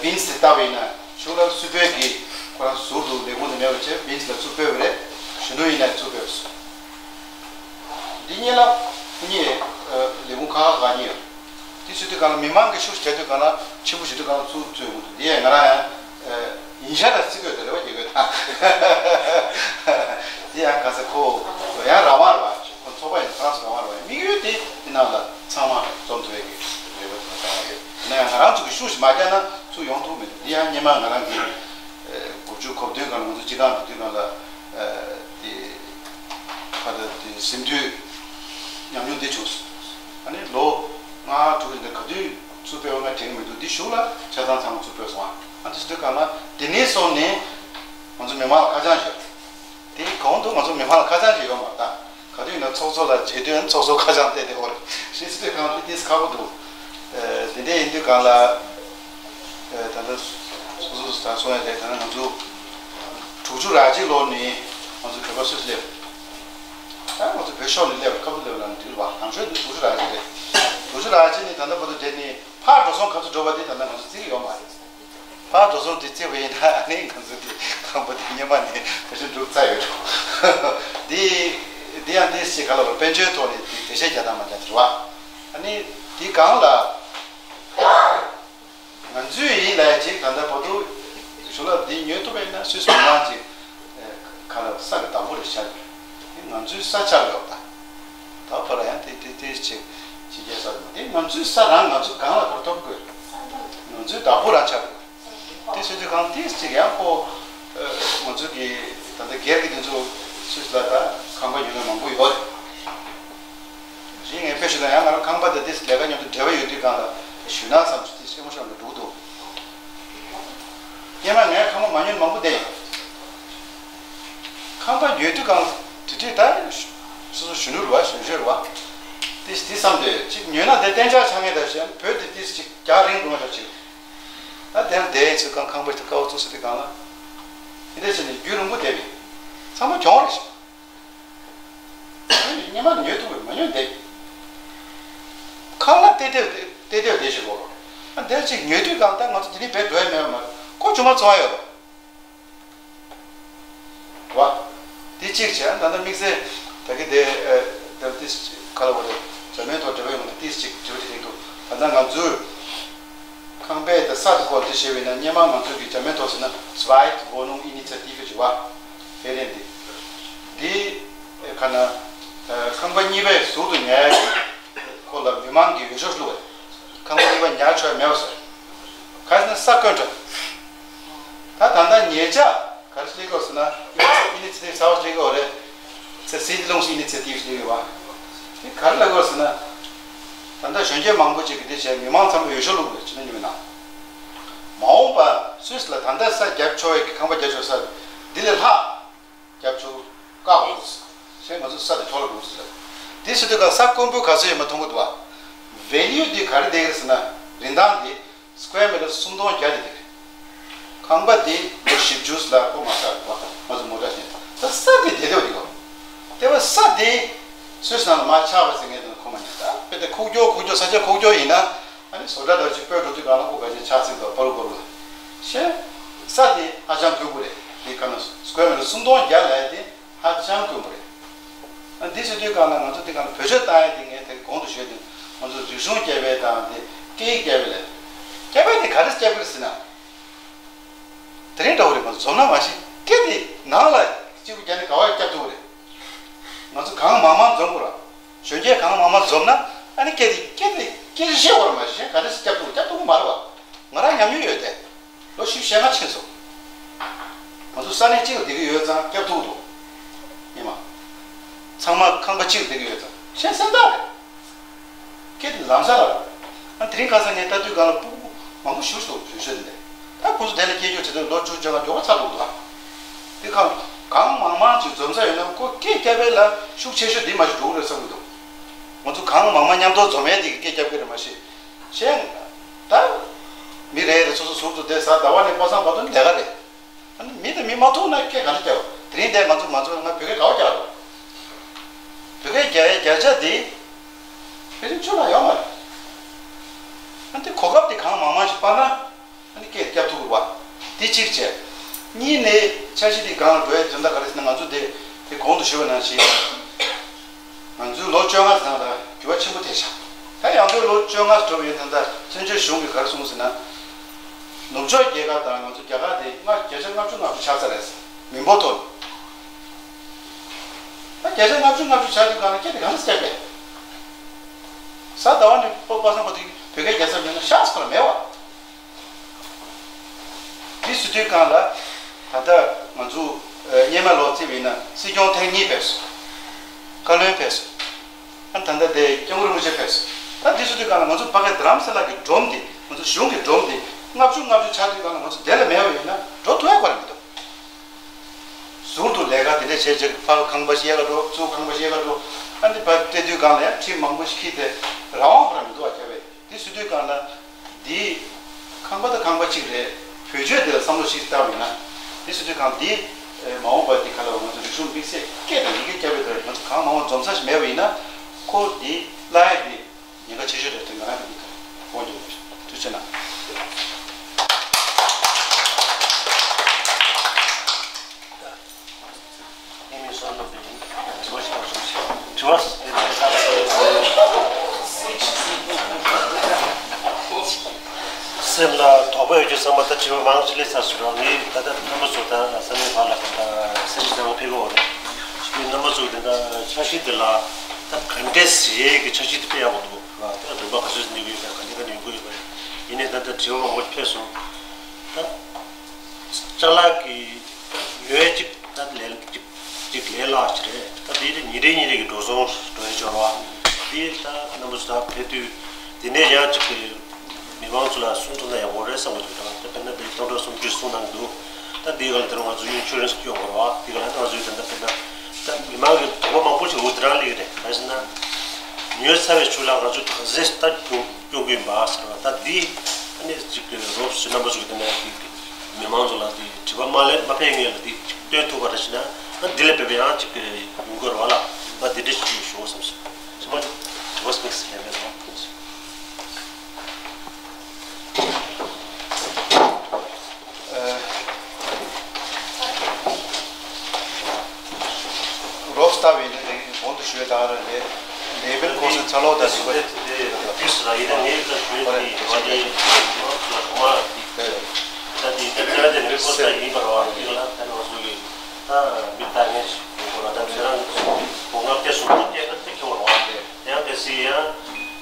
བིན་སི་ལྟ་བ་ཡིན་ན་ཤུགས་ལ་སུད་བོད་ཀྱི་ཁོ་རང་ཟུར་དུ་ མེད་པ་བྱས་བིན་སི་ལ་ཚུར་སྤོས་པ་རེད། གཞོན་ནུ་ཡིན་ནའི་ཚུར་སྤོས་པ་སོང་། འདི་གཉིས་ལ་ཁོ་གཉིས་ལས་ཁུངས་ཁག་ཁག་གཉིས་ཡོད། དེ་ཚོ་དུས་གང་ལ་མི་མང་གི་ཤུགས་རྒྱག་དུས་གང་ལ་ཆེན་པོ་ཞིག་དུས་གང་ལ་ཚུར་བཙོས་འོང་དུས། འདི་ཡང་ང་རང་ཡང་ཡིན་ཤག་ལ་བརྩི་དགོས་དོ་རེ་བ་རྒྱག་དགོས་དང་། འདི་ཡང་ག་ས་ཁོ་ཡང་རང་དབང་རེད་བ། ཁོ་ཚོགས་པ་ཡིན་ན་ཁོ་རང་ཚོ་རང་དབང་རེད་བ། དམིགས་ཡུལ་དེ་འདི་ནང་ལ་ཚང་མ་འཛོམས་ཐུབ་ཡས་ཀྱི་རེ་བ་དེ་བཏང་བ་ཡོད། ཡིན་ན་ཡང་ང་རང་ཚོ་གི་ཤུགས་ཤིག་མ་རྒྱག་ན་ཚུར་ཡོང་ཐུབ་མི་འདུག་འདི་ཡང་སྔོན་མ་ང་རང་གི་དགུ་བཅུ་གོ་བདུན་གང་ལ་ང་ཚོ་སྤྱི་བཏང་དུ་དུས་གང་ལ་དེ་ཁ་ད་དེ་ཟིན་དུས་ཉམས་མྱོང་འདི་བྱུང་སོང་། ཨ་ནི་ལོ་ལྔ་དྲུག་ཡིན་ན་ག་དུས་ཚུར་སྤེལ་བ་ང་དྲན་གྱི་མི་འདུག་འདི་གཞུག་ལ་ཆ་ཚང་ཚང་མ་ཚུར་སྤེལ་སོང་ཨ། ཨ་འདི་ཚོ་དུས་གང་ལ་དེ་ནས་བཟུང་ནས་ང་ཚོ་མི་མང་ལ་ཁ་བྱང་བྱོས། དེའི་གོང་དུ་ང་ཚོ་མི་མང་ལ་ཁ་བྱང་ཅིག་ཡོད་མ་རེད་ད། ག་དུས་ཡིན་ན་ཚོགས་གཙོ་ལ་བརྗེ་དུས་ཚོགས་གཙོ་ཁ་བྱང་བལྟས་ཏེ་འོ་རེད། ཤེས་ཚོད་གང་དེ་ཏིས་ཁག་པོ་འདུག་དེ་འདྲ་ཡིན་དུས་གང་ལ། ད་ལྟ་སོ་སོ་ད་སོང་ཡ་དེ་ད་ནང་ང་ཚོ་དྲུག་ཅུ་ར་གཅིག་ལོ་ནས་ང་ཚོ་བོད་པ་སུད་སི་སླེབས། ད་ང་ཚོ་བོད་ཤོར་ནས་སླེབས་ཁ་བུ་སླེབས་ལ་འགྲིག་བ། དང་ཤོས་འདི་དྲུག་ཅུ་ར་གཅིག་རེད། དྲུག་ཅུ་ར་གཅིག་ནས་ད་ལྟ་བར་དུ་དེ་ནི་ཕར་འགྲོ་སོང་ག་ཚོད་འགྲོ་བ་དེ་ད་ལྟ་ང་ཚོ་བརྩི་གི་ཡོད་མ་རེད། ཕར་འགྲོ་སོང་དེ་བརྩིས་པ་ཡིན་ན་ཨ་ནི་ང་ཚོ་དེ་ཁང་པ་དེ་སྔོན་མ་ནས་བེད་སྤྱོད་འགྲོ་ཚར་ཡོད་འགྲོ། དེ་དེ་ཡང་དེ་ཞིག་ག་ལ་བར་དཔལ་འབྱོར་ཐོག་ནས་དེ་འགྲེལ་བཤད་རྒྱག་སྟངས་མ་རྒྱག་དེ་རེད་བ། ཨ་ནི་དེ་གང་ལ་ང་ཚོས་ཡིན་ལས་ཅིག་ད་ལྟ་བར་དུ་ཞུ་ལ་དེ་ཉོས་ཐུབ་པ་ཡིན་ན་སུད་སི་མི་མང་ཅིག་ག་ལ་ས་གི་བདག་པོ་རེད་ཆགས་ཡོད། ང་ཚོའི་ས་ཆགས་ཡོད་ད། ད་བར་ཡང་དེ་དེ་དེ་ཅིག་ཕྱི་རྒྱལ་ས་རེད་མ་དེ་ང་ཚོའི་ས་རང་ང་ཚོ་གང་ལ་བར་ཐོབ་དགོས། ང་ཚོའི་བདག་པོ་རང་ཆགས་དགོས། དེ་བྱེད་དུས་གང་དེ་ཅིག་ཡང་ཁོ་ང་ཚོ་གི་ད་ལྟ་སྒེར་གྱི་དེ་ཚོ་སུད་སི་ལ་ད་ཁང་པ་ཉོ་མཁན་མང་པོ་ཡོད་རེད། གཞན་ངས་དཔེ་ཞུ་ན་ཡང་ང་རང་ཁང་པ་དེ་དེ་ལས་ཀ་མཉམ་དུ་འབྲེལ་བ་ཡོད་དུས་གང་ལ་ཞུ་ན་བསམ་ཚུལ་དེ་སྐྱེ་མོ་ཤོར་ནས་འགྲོ་གི་འདུག་སྔོན་མ་ངས་ཁང་པ་མ་ཉོས་མང་པོ་བསྡད་ཡོད། ཁང་པ་ཉོས་དུས་གང་དེ་དུས་ད་སོ་སོ་གཞོན་ནུ་རེད་བ། གཞོན་གཞོན་རེད་བ། དེ་དེ་བསམ་དུས་ཅིག་ཉོས་ན་དེ་གཏན་འཇགས་ཆགས་ངེས་ད་ཞེས་བོད་དེ་དེ་ཅིག་རྒྱག་རིང་འགྲོ་འདྲ་ཅིག་ད་དེར་བསྡད་ཚོད་གང་ཁང་པ་ཞིག་དཀའ་བ་ཚུགས་ས་དེ་གང་ལ། དེ་འདྲ་བྱས་ནས་རྒྱུན་རིང་པོ་བསྡད་པས་ཚང་མ་གྱོང་རེད་ཤག་སྔོན་མ་ཉོས་ཐུབ་པས་མ་ཉོས་བསྡད། ཁང་གླ་ཏེ་ཏེ་ཏེ་ཏེ་བསྡད་ཞིག་གོ། ཨ་འདིར་ཅིག་ཉོས་དུས་གང་ལྟར་ང་ཚོ་འདི་ནས་བེད་འགྲོ་ཡ་མེད་པ་མ་རེད། ཁོ་ཆུང་མ་ཚོང་ཡ་ཡོད་རེད་བ། དེ་གཅིག་བྱས་ད་ལྟ་དམིགས་བསལ་ད་གི་དེ་ཨ་དེ་ཏིས་ཁ་ལ་བ་རེད། འཇར་མན་ཐོག་འབྲེལ་བ་ཡོང་དུས་ཏིས་ཅིག་དྲི་བ་དེ་རིང་འདུག་ད་ལྟ་ང་ཚོས། ཁང་པའི་དང་ས་དེ་སྐོར་དེ་བཤད་པས་ན་སྔོན་མ་ང་ཚོ་གི་འཇར་མན་ཐོག་ཟེར་ན་Zweitwohnung-Initiative་ཞུ་བ། ཧྥེ་རན་དེ། འདི་ཁ་ན་ཁང་པ་གཉིས་པའི་ཟུར་དུ་ཉར་ཡ་གི་ཁོ་ལ་མི་མང་གི་འོས་ཤོག་བླུགས་པ། ཁང་པ་གཉིས་པ་ཉར་ཆོག་ཡ་མེད་པ་ཟེར། ག་ཟེར་ན་ས་དཀོན་དྲགས། ད་ད་ལྟ་ཉེ་ཆར་ག་རེ་སླེབས་ཀྱི་ཡོད་ཟེར་ན་Initiative་གསར་པ་སླེབས་ཀྱི་ཡོད་རེད། ཚེ་Siedlungs-Initiative་ལེགས་ཡོད་པ། དེ་ག་རེ་ལབ་དགོས་ཟེར་ན། ད་ལྟ་གཞོན་སྐྱེས་མང་པོ་ཅིག་གིས་དེ་བྱས་མི་མང་ཚང་མས་འོས་ཤོག་བླུགས་དགོས་ཕྱི་ན་ཉི་མའི་ནང་། མ་འོངས་པ་སུད་སི་ལ་ད་ལྟ་ས་རྒྱབ་ཆོག་ཡས་ཀྱི་ཁང་པ་རྒྱབ་ཆོག་ས་འདི་ལས་ལྷག་རྒྱབ་ཆོག་བཀག་དགོས་ཟེར། ང་ཚོ་ས་དེ་འཕྲོ་བརླག་འགྲོ་ཟེར། དེ་ཟེར་དུས་ཀ་ས་དཀོན་པོ་ག་ཚོད་ཡོད་མ་མཐོང་གི་འདུག་བ། Value་འདི་ག་རེ་བསྡད་ཀྱི་རེད་ཟེར་ན་རིན་ཐང་འདི། Square meter་སུམ་སྟོང་བརྒྱ་དེ་དེ་རེད། ཁང་པ་དེ་ལོ་བཞི་བཅུ་ལ་བསྐོར་མ་ཚར་བ་ང་ཚོ་མོ་ཊ་ཞིག་ད་ས་དེ་དེ་དེ་བ་དེ་གོ། དེ་བ་ས་དེ་སུད་སི་ནང་ལ་མ་ཆགས་པ་ཟེར་ངས་དེ་ཁོ་མ་ཉན། ད་དཔེ་དེ་ཁུག་ཀྱོག་ཁུག་ཀྱོག་ས་ཆ་ཁུག་ཀྱོག་ཡིན་ན་ཨ་ནི་བཟོ་གྲྭ་འདྲ་ཅིག་སྤོས་འགྲོ་དུས་གང་ལ་ཁོ་ག་ཅིག་ཆགས་ཚིག་དང་པར་གོར་ལ་ཤེ། ས་དེ་ཧ་ཅང་དཀོན་པོ་རེད། དེ་ག་ན་square meter་སུམ་སྟོང་བརྒྱ་ལ་ཡ་དེ། ཧ་ཅང་དཀོན་པོ་རེད། ཨ་འདི་ཟེར་དུས་གང་ལ་ང་ཚོ་འདི་གང་ལ་བེད་སྤྱོད་བཏང་ཡ་དེ་ངས་དེ་གོང་དུ་ཞུས་དུས་ང་ཚོ་རིག་གཞུང་སྐྱེལ་བའི་དང་དེ་སྐད་ཡིག་སྐྱེལ་བའི་ལས། སྐྱེལ་བའི་དེ་ག་རེ་སྐྱེལ་དགོས་ཟེར་ན། དེ་རིང་འདྲ་བོ་རེད། ང་ཚོ་འཛོམས་ན་མ་གཞི་སྐད་དེ་ནང་ལ་གཅིག་པུ་རྒྱ་ནི་ག་བ་སྐྱབས་ཐུབ་རེད། ང་ཚོ་གང་མང་མང་འཛོམས་དགོས་ར། གཞོན་སྐྱེས་གང་མང་མང་འཛོམས་ན་ཨ་ནི་སྐད་དེ་སྐད་དེ་སྐད་ཤེས་བར་མ་གཞི་ག་རེ་སྐྱབས་ཐུབ་སྐྱབས་ཐུབ་ཀྱི་མ་རེད་བ། ང་རང་ཉམས་མྱོང་ཡོད་དེ། ལོ་བཞི་བཅུ་ཞེ་ལྔ་ཕྱིན་སོང་། ང་ཚོ་ས་གནས་གཅིག་ལ་བསྡད་ཀྱི་ཡོད་ཙང་སྐྱབས་ཐུབ་འདུག་ཉི་མ། ཚང་མ་ཁང་པ་གཅིག་ལ་བསྡད་ཀྱི་ཡོད་ཙང་གཞན་སེམས་ཐག་རེད། སྐད་དེ་ལམ་སང་ལ་རེད། ཨ་དེ་རིང་ཁ་སང་ངས་ལྟ་དུས་གང་ལ་སྤུ་གུ་མང་པོ་ཞུ་སོང་རེ་ཤོད་འདི། ད་ཁོ་ཚོ་དེ་ལ་སྐད་སྒྱུར་བྱེད་དུས་ལོ་བཅུ་བཅོ་ལྔ་མགྱོགས་པོ་ཚར་འདུག་ད། དེ་གང་གང་མང་མང་ཅིག་འཛོམས་ས་ཡོད་ན་ཁོ་སྐད་རྒྱབ་པའི་ལ་ཤུགས་ཆེ་ཤོས་འདི་མ་ཞིག་འགྲོ་གི་རེད་བསམ་གྱི་འདུག་ང་ཚོ་གང་མང་མང་མཉམ་དུ་འཛོམས་ཡས་དེ་གི་སྐད་རྒྱབ་ཀྱི་རེད་མ་གཞི། གཞན། ད། མི་རེ་རེ་སོ་སོ་ཟུར་དུ་བསྡད་ས་ཟླ་བ་ནས་པ་སངས་བར་དུ་ལས་ཀ་རེད། ཨ་ནི་མི་དང་མི་མ་ཐུག་ན་སྐད་ག་འདྲ་རྒྱག་དེ་རིང་འདས་ང་ཚོ་ང་ཚོ་ང་བོད་སྐད་ག་བ་རྒྱག་རོགས། བོད་སྐད་རྒྱག་ཡའི་རྒྱག་ཆ་དེ། ཕལ་ཆེར་ཆུ་ལ་ཡོང་མ་རེད། ཨ་ནི་གོ་སྐབས་དེ་གང་མང་མང་ཞིག་སྤར་ན། ཨ་ནི་སྐད་རྒྱབ་ཐུབ་དགོས་པ། དེ་གཅིག་བྱས། གཉིས་ནས་འཆར་གཞི་འདི་སྒང་ལ་འགྲོ་ཡའི་དོན་དག་ག་རེ་ཟེར་ན། ང་ཚོ་དེ་དེ་གོང་དུ་ཞུས་པ་ནང་བཞིན། ང་ཚོའི་ལོ་བཅོ་ལྔ་ནང་ལ་འགྱུར་བ་ཆེན་པོ་ཐེབས་ཤག་ད་ཡང་དུས་ལོ་བཅོ་ལྔ་འགྲོ་བའི་ད་ལྟ་བཙན་བྱོལ་གཞུང་གིས་ག་རེ་གསུངས་ཟེར་ན། ནུབ་ཕྱོགས་རྒྱལ་ཁབ་དང་ང་ཚོ་རྒྱ་གར་དེ་ལྔ་བརྒྱ་ཆ་ལྔ་བཅུ་ལྔ་བཅུ་ཆགས་ཚར་རེད། མི་འབོར་ཐོག་ནས། ད་བརྒྱ་ཆ་ལྔ་བཅུ་ལྔ་བཅུ་ཆགས་དུས་སྒང་ལ་ཁྱེད་དེ་གང་ལ་སྐྱབས་པས། གཟའ་ཟླ་བ་ནས་པ་པ་སངས་པ་དེ་བོད་སྐད་རྒྱག་ས་མེད་ན་ཤག་ས་ཁ་ལ་མེད་བ། འདི་ཟེར་དུས་སྒང་ལ། ད་ལྟ་ང་ཚོ་ཨ་སྔོན་མ་ལོག་བརྩིས་པ་ཡིན་ན་སྲིད་སྐྱོང་ཐེངས་གཉིས་ཕེབས་སོང་། བཀའ་བློན་ཕེབས་སོང་། ཨ་ད་ལྟ་དེ་སྐྱབས་མགོན་རིན་པོ་ཆེ་ཕེབས་སོང་། ད་འདི་ཟེར་དུས་སྒང་ལ་ང་ཚོ་ཕ་གི་རྡ་རམ་ས་ལ་གི་སྒྲོམ་དེ། ང་ཚོ་གཞུང་གི་སྒྲོམ་དེ་ལྔ་བཅུ་ལྔ་བཅུ་ཆགས་དུས་སྒང་ལ་ང་ཚོ་དེ་ལ་མེད་པ་ཡིན་ན་འགྲོ་ཐུབ་ཡ་ག་རེ་མི་འདུག་ཟུར་དུ་ལས་ཀ་དེ་འདྲ་བྱས་བྱས་ཕར་ཁང་པ་ཞིག་གཡར་ག་འགྲོ། ཚུར་ཁང་པ་ཞིག་གཡར་ག་འགྲོ། ཨ་འདི་ཕར་སྤྲད་དུས་སྒང་ལ་ཡང་ཁྲི་མང་པོ་ཞིག་འཁྱེར་ཏེ་རང་དབང་ཁོ་རང་མི་འདུག་བ། རྒྱ་བལ་འདི་ཟེར་དུས་སྒང་ལ། འདི་ཁང་པ་དང་ཁང་པ་གཅིག་རེད། བེད་སྤྱོད་དེ་ལ་བསམ་བློ་ཞིག་བཏང་བ་ཡིན་ན། འདི་ཟེར་དུས་སྒང་འདི་མ་འོངས་པ་འདི་ག་ལ་བ་ང་ཚོ་རིག་གཞུང་དམིགས་བསལ་སྐད་དང་ཡི་གེ་རྒྱ་བལ་དུ་ང་ཚོ་གང་མང་མང་འཛོམས་ས་ཞིག་མེད་པ་ཡིན་ན། ཁོ་འདི་བརླག་ཡ་འདི་ཉེན་ཁ་ཆེ་ཤོས་རེད་དེ་ང་རང་གི་དབང་གིས་ཐུགས་རྗེ་གནང་། དྲི་བ། སེམས་ལ་དོགས་པ་ཡོད་རྒྱུ་ཚང་མ་ད་དྲི་བ་མང་ཞིག་སླེབས་ཚར་སོང་ར། ངས་ད་ལྟ་རྣམ་པ་ཚོ་ད་ས་གནས་བར་ལ་ད་གསལ་བཤད་ཚང་མ་ཕེབས་ཀྱི་ཡོད་རེད། ངས་རྣམ་པ་ཚོ་གི་ད་ལྟ་འཆར་གཞི་འདི་ལ་ད་ག་འདྲས་རེད་ཀྱི་འཆར་གཞི་འདི་སྤེལ་ཡག་གི་འདུག་ར། ད་རིམ་པ་ག་ཚོད་ནས་ཡོད་པ་ག་འདྲ་ག་འདྲ་ཡོང་གི་ཡོད་པ་རེད། ཡིན་ནའི་ད་ལྟ་དྲི་བ་མང་པོ་ཕེབས་སོང་། ད་ཅ་ལག་གི་ཉོས་གཅིག་ད་ལས་གཅིག་གཅིག་ལས་སླ་ཞིག་རེད། ད་འདི་དེ་ཉིན་རེ་ཉིན་རེ་གི་འགྲོ་སོང་འགྲོ་ཡ་འབྱོར་བ་འདི་ད་རྣམ་པ་ཚོ་ད་ཕེབས་དུས་འདི་ནས་ཡང་གཅིག་གི་མི་མང་ཚོ་ལ་གསུང་ཐུབ་ན་ཡག་པོ་རེད་བསམ་གི་འདུག་ད་དཔེར་ན་འདི་སྟོང་ཕྲག་སུམ་ཅུ་གསུང་གནང་གི་འདུག་ད་འདི་ག་ལ་དེ་རིང་ང་ཚོ་ཨིན་ཤུ་རན་སི་སྐྱོན་དགོས་རེད་བ། འདི་ག་ལ་ང་ཚོའི་ད་ལྟ་དཔེར་ན་ད་མི་མང་གི་དོགས་པ་མང་པོ་ཞིག་འོ་དེ་རང་སླེབས་ཀྱི་རེད། ག་རེ་ཟེར་ན་ཉོས་ཚར་བའི་ཆུ་ལ་ང་ཚོ་ག་ཚོད་ད་སྐྱོན་སྐྱོན་གྱི་ཡིན་པ་ཟེར་བ། ད་འདི་ཨ་ནི་གཅིག་གི་རོབ་ཞུ་རྣམ་པ་ཚོ་གི་དེ་ནས་འདི་མི་མང་ཚོ་ལ་འདི་དྲི་བ་མ་ལས་མ་ཕེབས་ངེས་ལ་འདི་གཅིག་སྟོན་ཐུབ་པ་རེད་ཞེ་ན། ཨ་འདི་ལས་ཕེབས་པའི་ཡང་གཅིག་གི་ཡོང་གི་རེད་བ་ལ། ང་འདི་འདྲ་ཞིག་ཞུ་བསམ་སོང་། ཞེ་མ་དྲི་བ་སྨིག་སི་ལས་མེད་སོང་། རོབ་སྟ་བའི་ནི་གོང་དུ་ཞུས་དང་རེད། ལེ་བེལ་ཁོངས་སུ་ཚ་ལོག་དང་རིག་པ། དུས་སུ་ར་ཡིན་ན་ངས་ད་ཞུས་ཏེ་ཡིན་པ་ནི་ལ་ཐོག་མ་ད་དེ་ད་ཚེ་ར་དེ་ནི་ཁོ་ས་ཡིན་པར་བ་ཡིན་ལ། ད་ནི་ང་ཚོ་གི་ད་མི་ལྟ་ངན་ཞིག་ཡིན་པ་ལ། ད་ཚེ་རང་གི་གོ་ང་སྐད་སུ་སྐད་ད་ཚིག་ཁྱོད་བ་བ། ཡང་དེ་སྲིད་ཡང་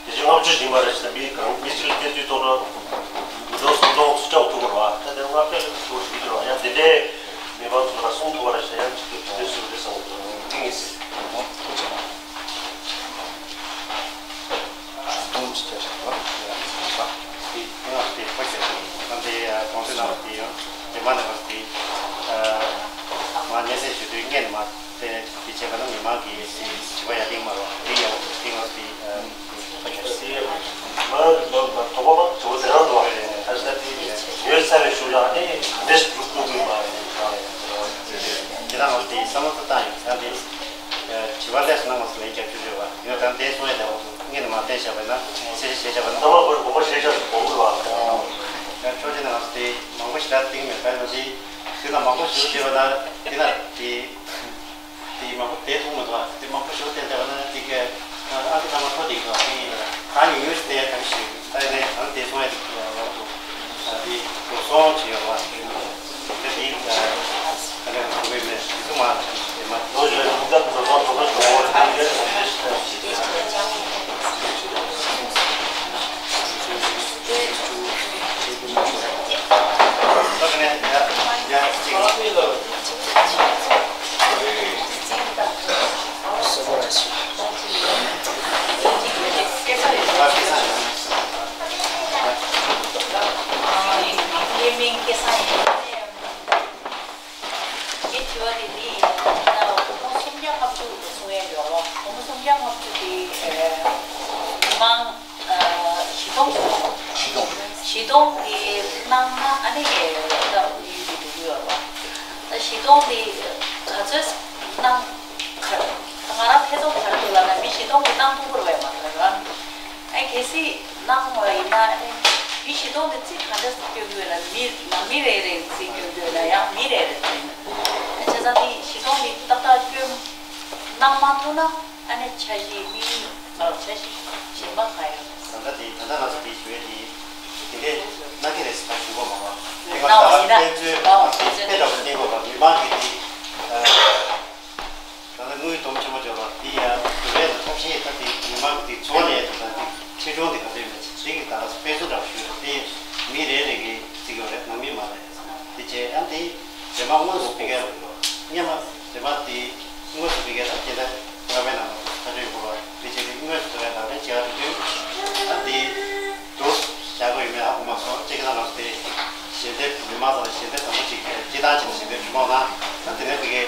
དེ་བཞིན་ལྔ་བཅུ་ཞིག་མ་རེད་ཟེར་ན། མི་གང་མི་གཅིག་ལ་སྐད་དུས་ཐོག་ལ་འགྲོ་སོང་གཏོང་སུ་སྐྱོག་ཐུབ་པར་བ། ད་དེ་ལྔ་བཅུ་ཞིག་ཐུབ་པར་བ། ཡང་དེ་འདྲའི་མི་མང་ཚོ་ལ་གསུང་ཐུབ་པ་རེད་ཟེར། ཡང་གཅིག་གིས་དེ་འདྲའི་སུ་རེད་བསམ་གྱི་འདུག་ཏིང་ངེ་སྲིད། ཐུགས་རྗེ་གནང་། གདོང་ཅི་བྱས་ཤག་ལ། དེ་ང་དེ་ཁོ་བྱས་ཏེ་ང་དེ་གོང་ཚེ་ནང་དེ་ཡང་དེ་མ་ནས་བ་དེ་མ་ཉེ་སྲས་ཞུ་དུས་ངས་མ། དེ་དེ་བྱས་པ་ན་མི་མང་གིས་དྲི་བ་ཡ་གཏིང་མ་རོགས་དེ་ཡང་གཏིང་ལ་དེ་ཁ་ཁྱེར་སི་མ་མ་མ་དོགས་པ་མ་དྲི་བ་དེ་རང་དུ་བ་རེད། ད་ལྟ་དེ་ཉོས་ཚར་བའི་ཤུགས་ལ་ཨ་ནི་འདྲེ་ཞིག་འཇུག་ཐུབ་ཀྱི་མ་རེད། དེ་རང་ལ་དེ་བསམ་བློ་ཚོ་བཏང་ཡོད་ས་དེ་དྲི་བ་ལས་སུ་ན་ང་ཚོ་ལན་རྒྱབ་རྒྱུ་རེད་བ། ཡོད་དང་དེ་སོང་ཡ་དེ་འོག་ཏུ་ངས་ནི་མ་བསྟན་བྱ་བ་ན་གསལ་བཤད་བྱས་བྱ་བ་ན་ཚང་མ་ཁོའི་དགོངས་པ་བཞེས་བྱ་བ་གོ་དགོས་བ། ཡང་ཕྱོགས་གཅིག་ནས་ང་ཚོ་དེ་མང་པོ་ཞིག་ལ་གཏིང་མེད་པ་ཡིན་ན་དེ། དེ་ལ་མང་པོ་ཞུ་བྱས་པ་ན་དེ་ན་དེ་དེ་མང་པོ་དེ་མཐོང་མི་འདུག་དེ་མང་པོ་ཞུ་བསྟན་བྱས་པ་ན་དེ་ག་ཨ་ཁུ་ཐ་མ་ཐོ་དེ་ག་དེ་ད་ཉུང་ཉུང་ཞིག་བསྟན་ཡ་གང་ཞིག་ད་ནས་ད་དེ་སོང་ཡ་དེ་ལ་ལོག་ཏུ་དེ་འགྲོ་སོང་བྱས་ཡོད་པ། དེ་དེ་ག་ནས་ག་དེ་མེད་དེ་ཚོ་མ་དེ་མ། ངའི་དྲི་བ་དེ་འདི་ཡིན། ད་སྒོར་མོ་སུམ་བརྒྱ་ལྔ་བཅུ་གསུང་ཡས་ཡོད་རོགས། སྒོར་མོ་སུམ་བརྒྱ་ལྔ་བཅུ་དེ་མི་མང་བཞི་སྟོང་། བཞི་སྟོང་། བཞི་སྟོང་དེ་གནང་ན་ཨ་ནི་ད་ཡུལ་དེ་འགྲོ་གི་ཡོད་རོགས། ད་བཞི་སྟོང་དེ་ག་ཚོད་གནང་ག་ང་རང་ཐེ་ཚོམ་ག་རེ་འདུག་ལབ་ན་མི་བཞི་སྟོང་གིས་གནང་ཐུབ་ཀྱི་རེད་པས་མ་གཏོགས་ར། ཨ་གལ་སྲིད་གནང་བ་ཡིན་ན་ཨ་ནི། མི་བཞི་སྟོང་དེ་ཚིག་ག་འདྲ་སྐྱོན་དགོས་ལ། མི་ནང་མི་རེ་རེ་ཚིག་སྐྱོན་དགོས་ལ། ཡང་མི་རེ་རེ་ཚིག་བྱས་ཙང་དེ་བཞི་སྟོང་དེ་ཏག་ཏག་སྐྱོན་གནང་མ་ཐུབ་ན། ཨ་ནི་འཆར་གཞི་དམིགས་ཡུལ་འཆར་གཞི་གཞན་པ་ག་ཡོད། ད་ལྟ་དེ་ད་ལྟ་ང་ཚོ་དེ་ཞུ་ཡས་དེ་དེ་འདྲས་གནང་གི་རེད་ཟེར་ཞུ་གོ་མ་བ། དེ་ག་ད་ལ་དཔེ་མཛོད་དེ་དཔེ་འདྲ་བ་གནང་དགོས་པ། མི་མང་གི་དེ། ད་ལྟ་དངུལ་སྡོམ་ཆེན་པོ་འཇོག་པ་དེ་ཡང་དུ་བས་ལ་ཐབས་ཤེས་ད་དེ་མི་མང་གི་དེ་འཚོ་ལས་དང་དེ་ཆེ་ཆུང་དེ་ག་ཚོད་ཡོད་མེད་དེ་གི་ད་ལ་དཔེ་མཛོད་འདྲ་བ་ཞུ་རེད། དེ་མི་རེ་རེ་གི་རྩིས་ཀྱི་རེད། ནང་མི་མ་རེད། དེ་རྗེས་ཡང་དེ་རྗེས་མ་དངོས་སུ་ཕ་གིར་སྔོན་མ་རྗེས་མ་དེ་དངོས་སུ་ཕ་གིར་ད་དེ་འདྲ་རྔ་བའི་ནང་ལ་ཁ་ཆུ་ཡོང་དགོས་པ། དེ་རྗེས་དེ་དངོས་སུ་ཕ་གིར་ལག་ལེན་བྱེད་ཡག་དེ་དུས་ད་དེ་དུ་བཞག་དགོས་ཡོད་མེད་ཧ་གོ་མ་སོང་། གཅིག་གི་ནང་ལ་དེ་ཞལ་འདེབས་མི་མང་ཚང་ལ་ཞལ་འདེབས་དང་པོ་གཅིག་སྤྱི་བཏང་བྱས་ནས་ཞལ་འདེབས་ཞུ་མ་གནང་། ད་དེ་ནས་ཕ་གིར་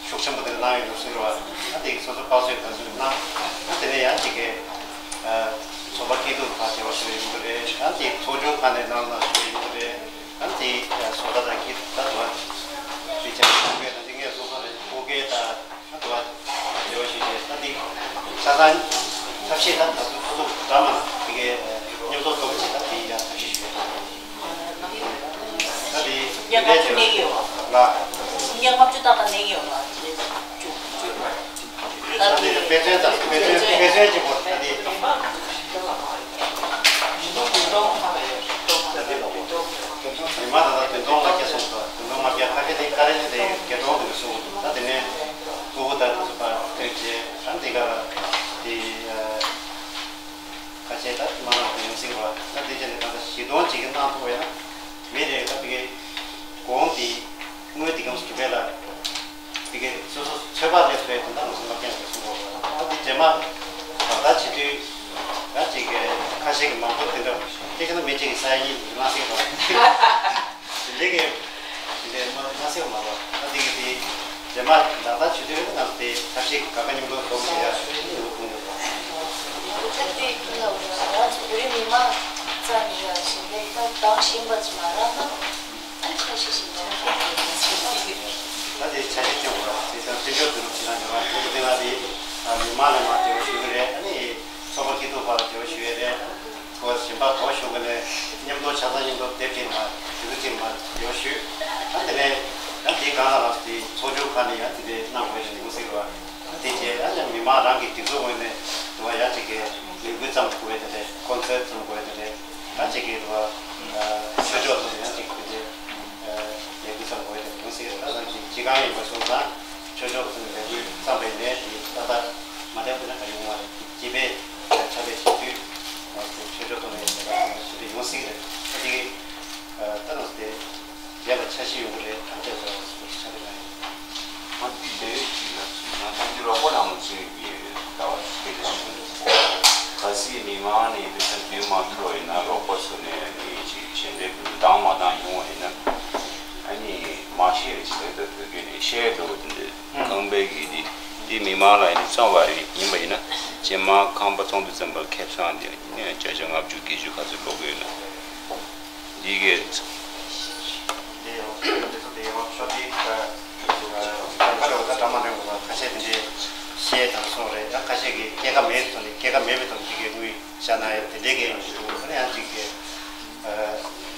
ཤུགས་ཆེན་པོ་དེ་གནང་ཡོད་ཟེར་བ། ད་དེ་སོ་སོ་པ་སོའི་ག་ཚོད་གནང་། ད་དེ་ནས་ཡང་གཅིག་གི་ཚོགས་པ་སྐྱིད་སྡུག་ཁག་བྱེད་པ་ཞུ་ཡོང་གི་རེད། ད་དེ་ཚོགས་ཆུང་ཁག་ནས་གནང་ན་ཞུ་ཡོང་གི་རེད། ཨ་ནི་དེ་བཟོ་ལྟ་དང་གི་ད་དུ་བ་དེ་ཆ་ཚང་གི་ད་དེ་ངས་བཟོ་ས་རེད། ཨོ་ཀེ་ད་ད་དུ་བ་དེ་བ་ཞིག་རེད། ད་དེ་ཆ་ཚང་ཐབས་ཤེས་ད་ད་དུ་ཐུ་ཐུ་འདྲ་མ་ན་དེ་གའི་མཉམ་དུ་སྡོམ་བྱེད། ད་དེ་ཡ་ཐབས་ཤེས་ཞུ་ཡ། ད་དེ་ཉིན་ལྔ་བཅུ་གནས་ཀྱི་ཡོད་པ། ལ་ཉིན་ལྔ་བཅུ་ཏག་ཏག་གནས་ཀྱི་ཡོད་པ། ད་དེ་དཔེ་མཚོན་དང་དཔེ་མཚོན་དཔེ་མཚོན་གཅིག་པོ་ད་དེ། མི་མང་ད་ལྟ་བདུན་སྟོང་ལྔ་བརྒྱ་སོང་ཙང་བདུན་སྟོང་ལྔ་བརྒྱ་ཁ་ཤས་དེ་ཀ་རེ་ནས་དེ་བརྒྱད་སྟོང་དེ་གསུངས་འདུག་ད་དེ་ནས་ཕྲུ་གུ་དང་དེ་ཚོ་ཕར་སྟོན་བྱས། ཨ་ནི་དེ་ག་ལ་དེ་ཁ་ཤས་ད་མ་གནང་བ་ཡོང་སྲིད་པ། ད་དེ་བྱས་ནས་ད་ལྟ་བཞི་སྟོང་ཅིག་གི་གནང་ཐུབ་པ་ཡིན་ན་མི་རེ་ད་དེ་གའི་གོང་དེ། དངུལ་འདི་གམ་སུ་བས་ལ། དེ་གའི་སོ་སོ་ཚོད་དཔག་ལས་སུ་བས་དོན་དག་མ་སོང་བ་ཀྱང་གསུང་གོ། ད་དེ་རྗེས་མ་ལག་བསྟར་བྱེད་དུས་ད་ཅིག་གི་ཁ་ཤས་ཀྱི་མང་པོ་དེ་འདྲ་དེ་བྱས་ན་མི་གཅིག་གི་ས་ཡ་གཉིས་ལ་སྲིད་པ། དེ་འདྲའི་གི་དེ་འདྲའི་མ་ལ་སྲིད་པ་མ་རེད། ད་དེ་གི་དེ་རྗེས་མ་ལག་བསྟར་བྱེད་དུས་ང་ཚོ་དེ་ཐབས་ཤེས་ཀྱི་ག་ག་མཉམ་དུ་སྒོམ་བྱེད་ཡ་ཡོད་ཁུངས་ཡོད་པ། ད་དེ་ཁྱོད་ལ་འོ་ང་ཚོ་བོད་རིགས་མི་མང་རྩ་ནས་ཡ་ཞིང་ལས་ད་དང་ཞིང་པ་ཅིག་མ་རག་ན། ཨ་ནི་ཁ་ཤས་ཤིག་ཀྱང་ད་དེ་ཆ་ཤས་སྐྱོན་པ་དེ་ཚང་སྤྱི་འགྲོ་བསྡུ་རུབ་བྱེད་སྟངས་ཀྱི་བར་དེ་དེ་ལ་དེ་མི་མང་ལ་མ་དེ་བ་ཞུ་གི་རེད། ཨ་ནི་ཚོགས་པ་སྐྱིད་སྡུག་པ་ལ་དེ་བ་ཞུ་ཡས་རེད། ཨ་ནི་གོ་བ་གཞན་པ་གོ་ཞུ་གི་ནས་མཉམ་དུ་ཆ་ཚང་མཉམ་དུ་དེབ་ཅིག་མ་ཞུ་གི་ཅིག་མ་དེ་བ་ཞུ། ཨ་ནི་དེ་ནས་ཨ་ནི་དེ་གང་ལ་ལ་དེ་ཚོགས་ཆུང་ཁག་ནས་ཡང་དེ་འདྲའི་གནང་དགོས་ཞེས་ཡོང་སྲིད་པ། དེ་རྗེས་ཨ་ནི་མི་མང་རང་གི་སྒྲིག་འཛུགས་ངོས་ནས་དུ་བ་ཡ་གཅིག་གི་ལས་འགུལ་བརྩམས་དགོས་དེ་རེད། ཀོན་སར་བརྩམས་དགོས་དེ་རེད། ད་གཅིག་གི་དུ་བ་ཆོས་ཕྱོགས་དུ་ཡང་གཅིག་དེ་འདྲའི་ལས་འགུལ་བརྩམས་དགོས་དེ་ཡོང་སྲིད་རེད། ད་ང་ཚོ་སྤྱི་ཁང་ཡིན་པ་སོང་ཙང་ཆོས་ཕྱོགས་དུ་ལས་འགུལ་བརྩམས་པའི་ནས་དེ་ད་ལྟ་མ་བསྡད་པ་ན་ག་ཡོང་བ་རེད། དེ་སྤྱི་པའི་ཕྱག་ལས་བྱེད་དུས་ང་ཚོ་ཆོས་ཕྱོགས་དུ་ནས་ཞེ་དྲག་ཞེ་དྲག་ཡོང་སྲིད་རེད། ད་དེ་ད་ང་ཚོ་དེ། རྒྱལ་ལ་འཆར་གཞི་ཡོང་གི་རེད། ཨ་ཅག་ཚོ་སུ་ཆ་རེ་ན་ཡོད། ཨ་འདི་དེ་ཅི་ལ་ང་ཚོ་འདི་རོགས་པ་ནང་ཚོས་ཀྱི་ལྟ་བ་སྤེལ་ཏེ་སོང་། གལ་སྲིད་མི་མང་ནས་དེ་ཚོ་འདུས་མ་ཐུབ་པ་ཡིན་ན་རོགས་པ་ཚོ་ནས་ནི་ཅིག་ཞལ་འདེབས་འདང་མ་འདང་ཡོང་བ་ཡིན་ན། ཨ་ནི་མ་ཤེས་རེ་ཅིག་ལ་ད་བོད་སྐད་ནས་བཤད་འགྲོ་གི་འདི་ཁང་པའི་གི་འདི་འདི་མི་མང་ལ་ཡིན་ཙམ་བ་རེད། ཡིན་པ་ཡིན་ན་རྗེས་མ་ཁང་པ་ཚོང་དུ་ཙམ་པར་ཁེབས་སང་འདི་ཡིན་ན་བརྒྱ་ཆ་ལྔ་བཅུ་བརྒྱད་ཅུ་ག་ཚོད་ལོག་གི་ཡོད་ན། འདི་གའི། དེ་ཡང་དེ་ཚོ་དེ་ཡང་ཤོ་དེ་ཁ་ཁ་ལོ་ད་གྲ་མ་རེད་འོ། ཁ་ཤས་དེ་འདྲའི་ཤེས་དང་སོང་རེད། ཡང་ཁ་ཤས་ཀྱི་སྐྱེད་ཀ་མེད་སོང་ནས་སྐྱེད་ཀ་མེད་པའི་ཐོག་ནས་དེ་གའི་དངུལ་བཞག་ན་ཡང་དེ་འདྲའི་གའི་ཡོང་གི་འདུག་ཨ་ནི་ཡང་ཅིག་གི་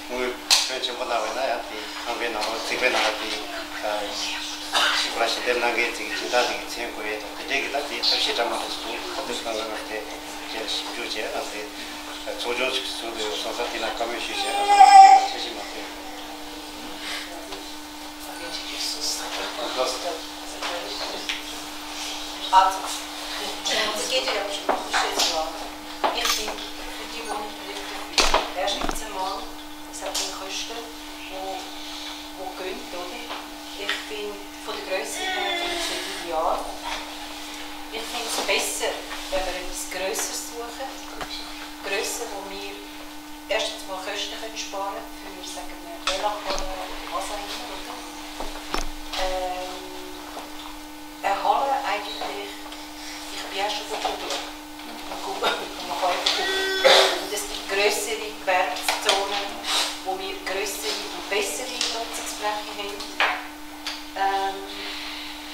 དངུལ་ཕོན་ཆེན་པོ་གནང་བས་ན་ཡང་དེ་ཁང་པའི་ནང་ལོགས་རྩིག་པའི་ནང་ལ་དེ་ཤིག་པ་ཞིག་དེ་ནང་གའི་ཅིག་སྦྱིན་བདག་དེ་གི་མཚན་བཀོད་ཡས་དང་དེ་འདྲའི་གི་ད་དེ་ཐབས་ཤེས་གྲ་མ་རེད་འདུག་ཁ་དེ་ཚོ་གང་ག་ནང་དེ་རྗེས་ལ་ཞིབ་འཇུག་བྱས་ཨ་ནི་དེ། ཚོགས་ཆུང་ཞིག་བཟོ་འདོད་ཡོད་སོང་ཙང་དེ་ན་བཀའ་མོལ་ཞུས་བྱས་ཨ་ཙི་འཆར་གཞི་མ་སྤེལ། ཨ་ཙི། ང་ཚོ་སྐད་ཆ་ཡག་པོ་ཞིག་མ་ཞུ་ཤེས་ཚུལ་བ། Ich bin für die Wohnung Hilfe für Erstbezimmer. Ich habe den Kosten, wo, wo gönnt, oder? Ich bin von der Grösse her finde ich es ideal. Ich finde es besser, wenn wir etwas Grösseres suchen. Grösser, wo wir erstens mal Kosten können sparen für, sagen wir, Ölabfall oder was auch immer, oder? Ähm, Eine Halle eigentlich, ich bin auch schon googeln. Und googeln, und man kann einfach googeln. Und es gibt grössere Gewerbezonen, wo wir grössere und bessere Nutzungsflächen haben. Ähm,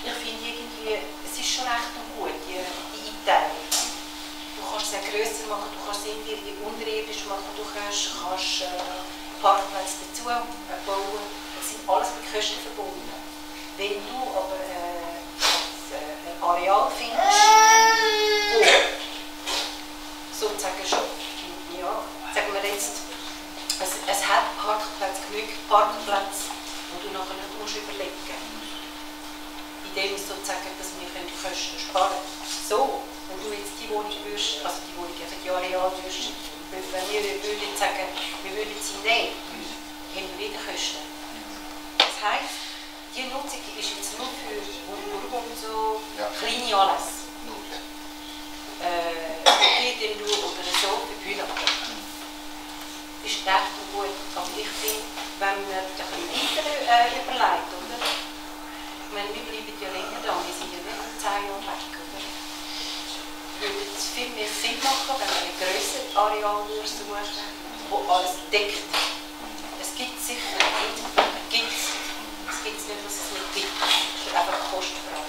ich finde irgendwie, es ist schon recht und gut, die, die Einteilung. Du kannst sagen, grösser machen, du kannst irgendwie, wie unterirdisch machen, du kannst, kannst äh, Parkplätze dazu äh, bauen. Das sind alles mit Kosten verbunden. Wenn du aber äh, das, äh, ein Areal findest, wo sozusagen schon, ja, sagen wir jetzt, es, es hat Parkplätze, genug Parkplätze, wo du nachher nicht musst überlegen. In dem sozusagen, dass wir können Kosten sparen. So, wenn du jetzt die Wohnung würdest, also die Wohnung, einfach die Areal würdest, wenn wir würden jetzt sagen, wir würden sie nehmen, haben wir wieder Kosten. Das heisst, die Nutzung ist jetzt nur für Burgo und so Ja. kleine Anlässe. Nur. Äh, geht denn du oder so für Bühne. Ist recht und gut, aber ich finde, wenn man sich ein weiter äh, überlegt, oder? Ich meine, wir bleiben ja länger da, wir sind ja nicht nur zehn Jahre weg, oder? Würde es viel mehr Sinn machen, wenn man ein grösseres Areal würde suchen, wo alles deckt. Es gibt sicher, gibt es. Es gibt nicht, was es nicht gibt. Es ist einfach eine Kostenfrage.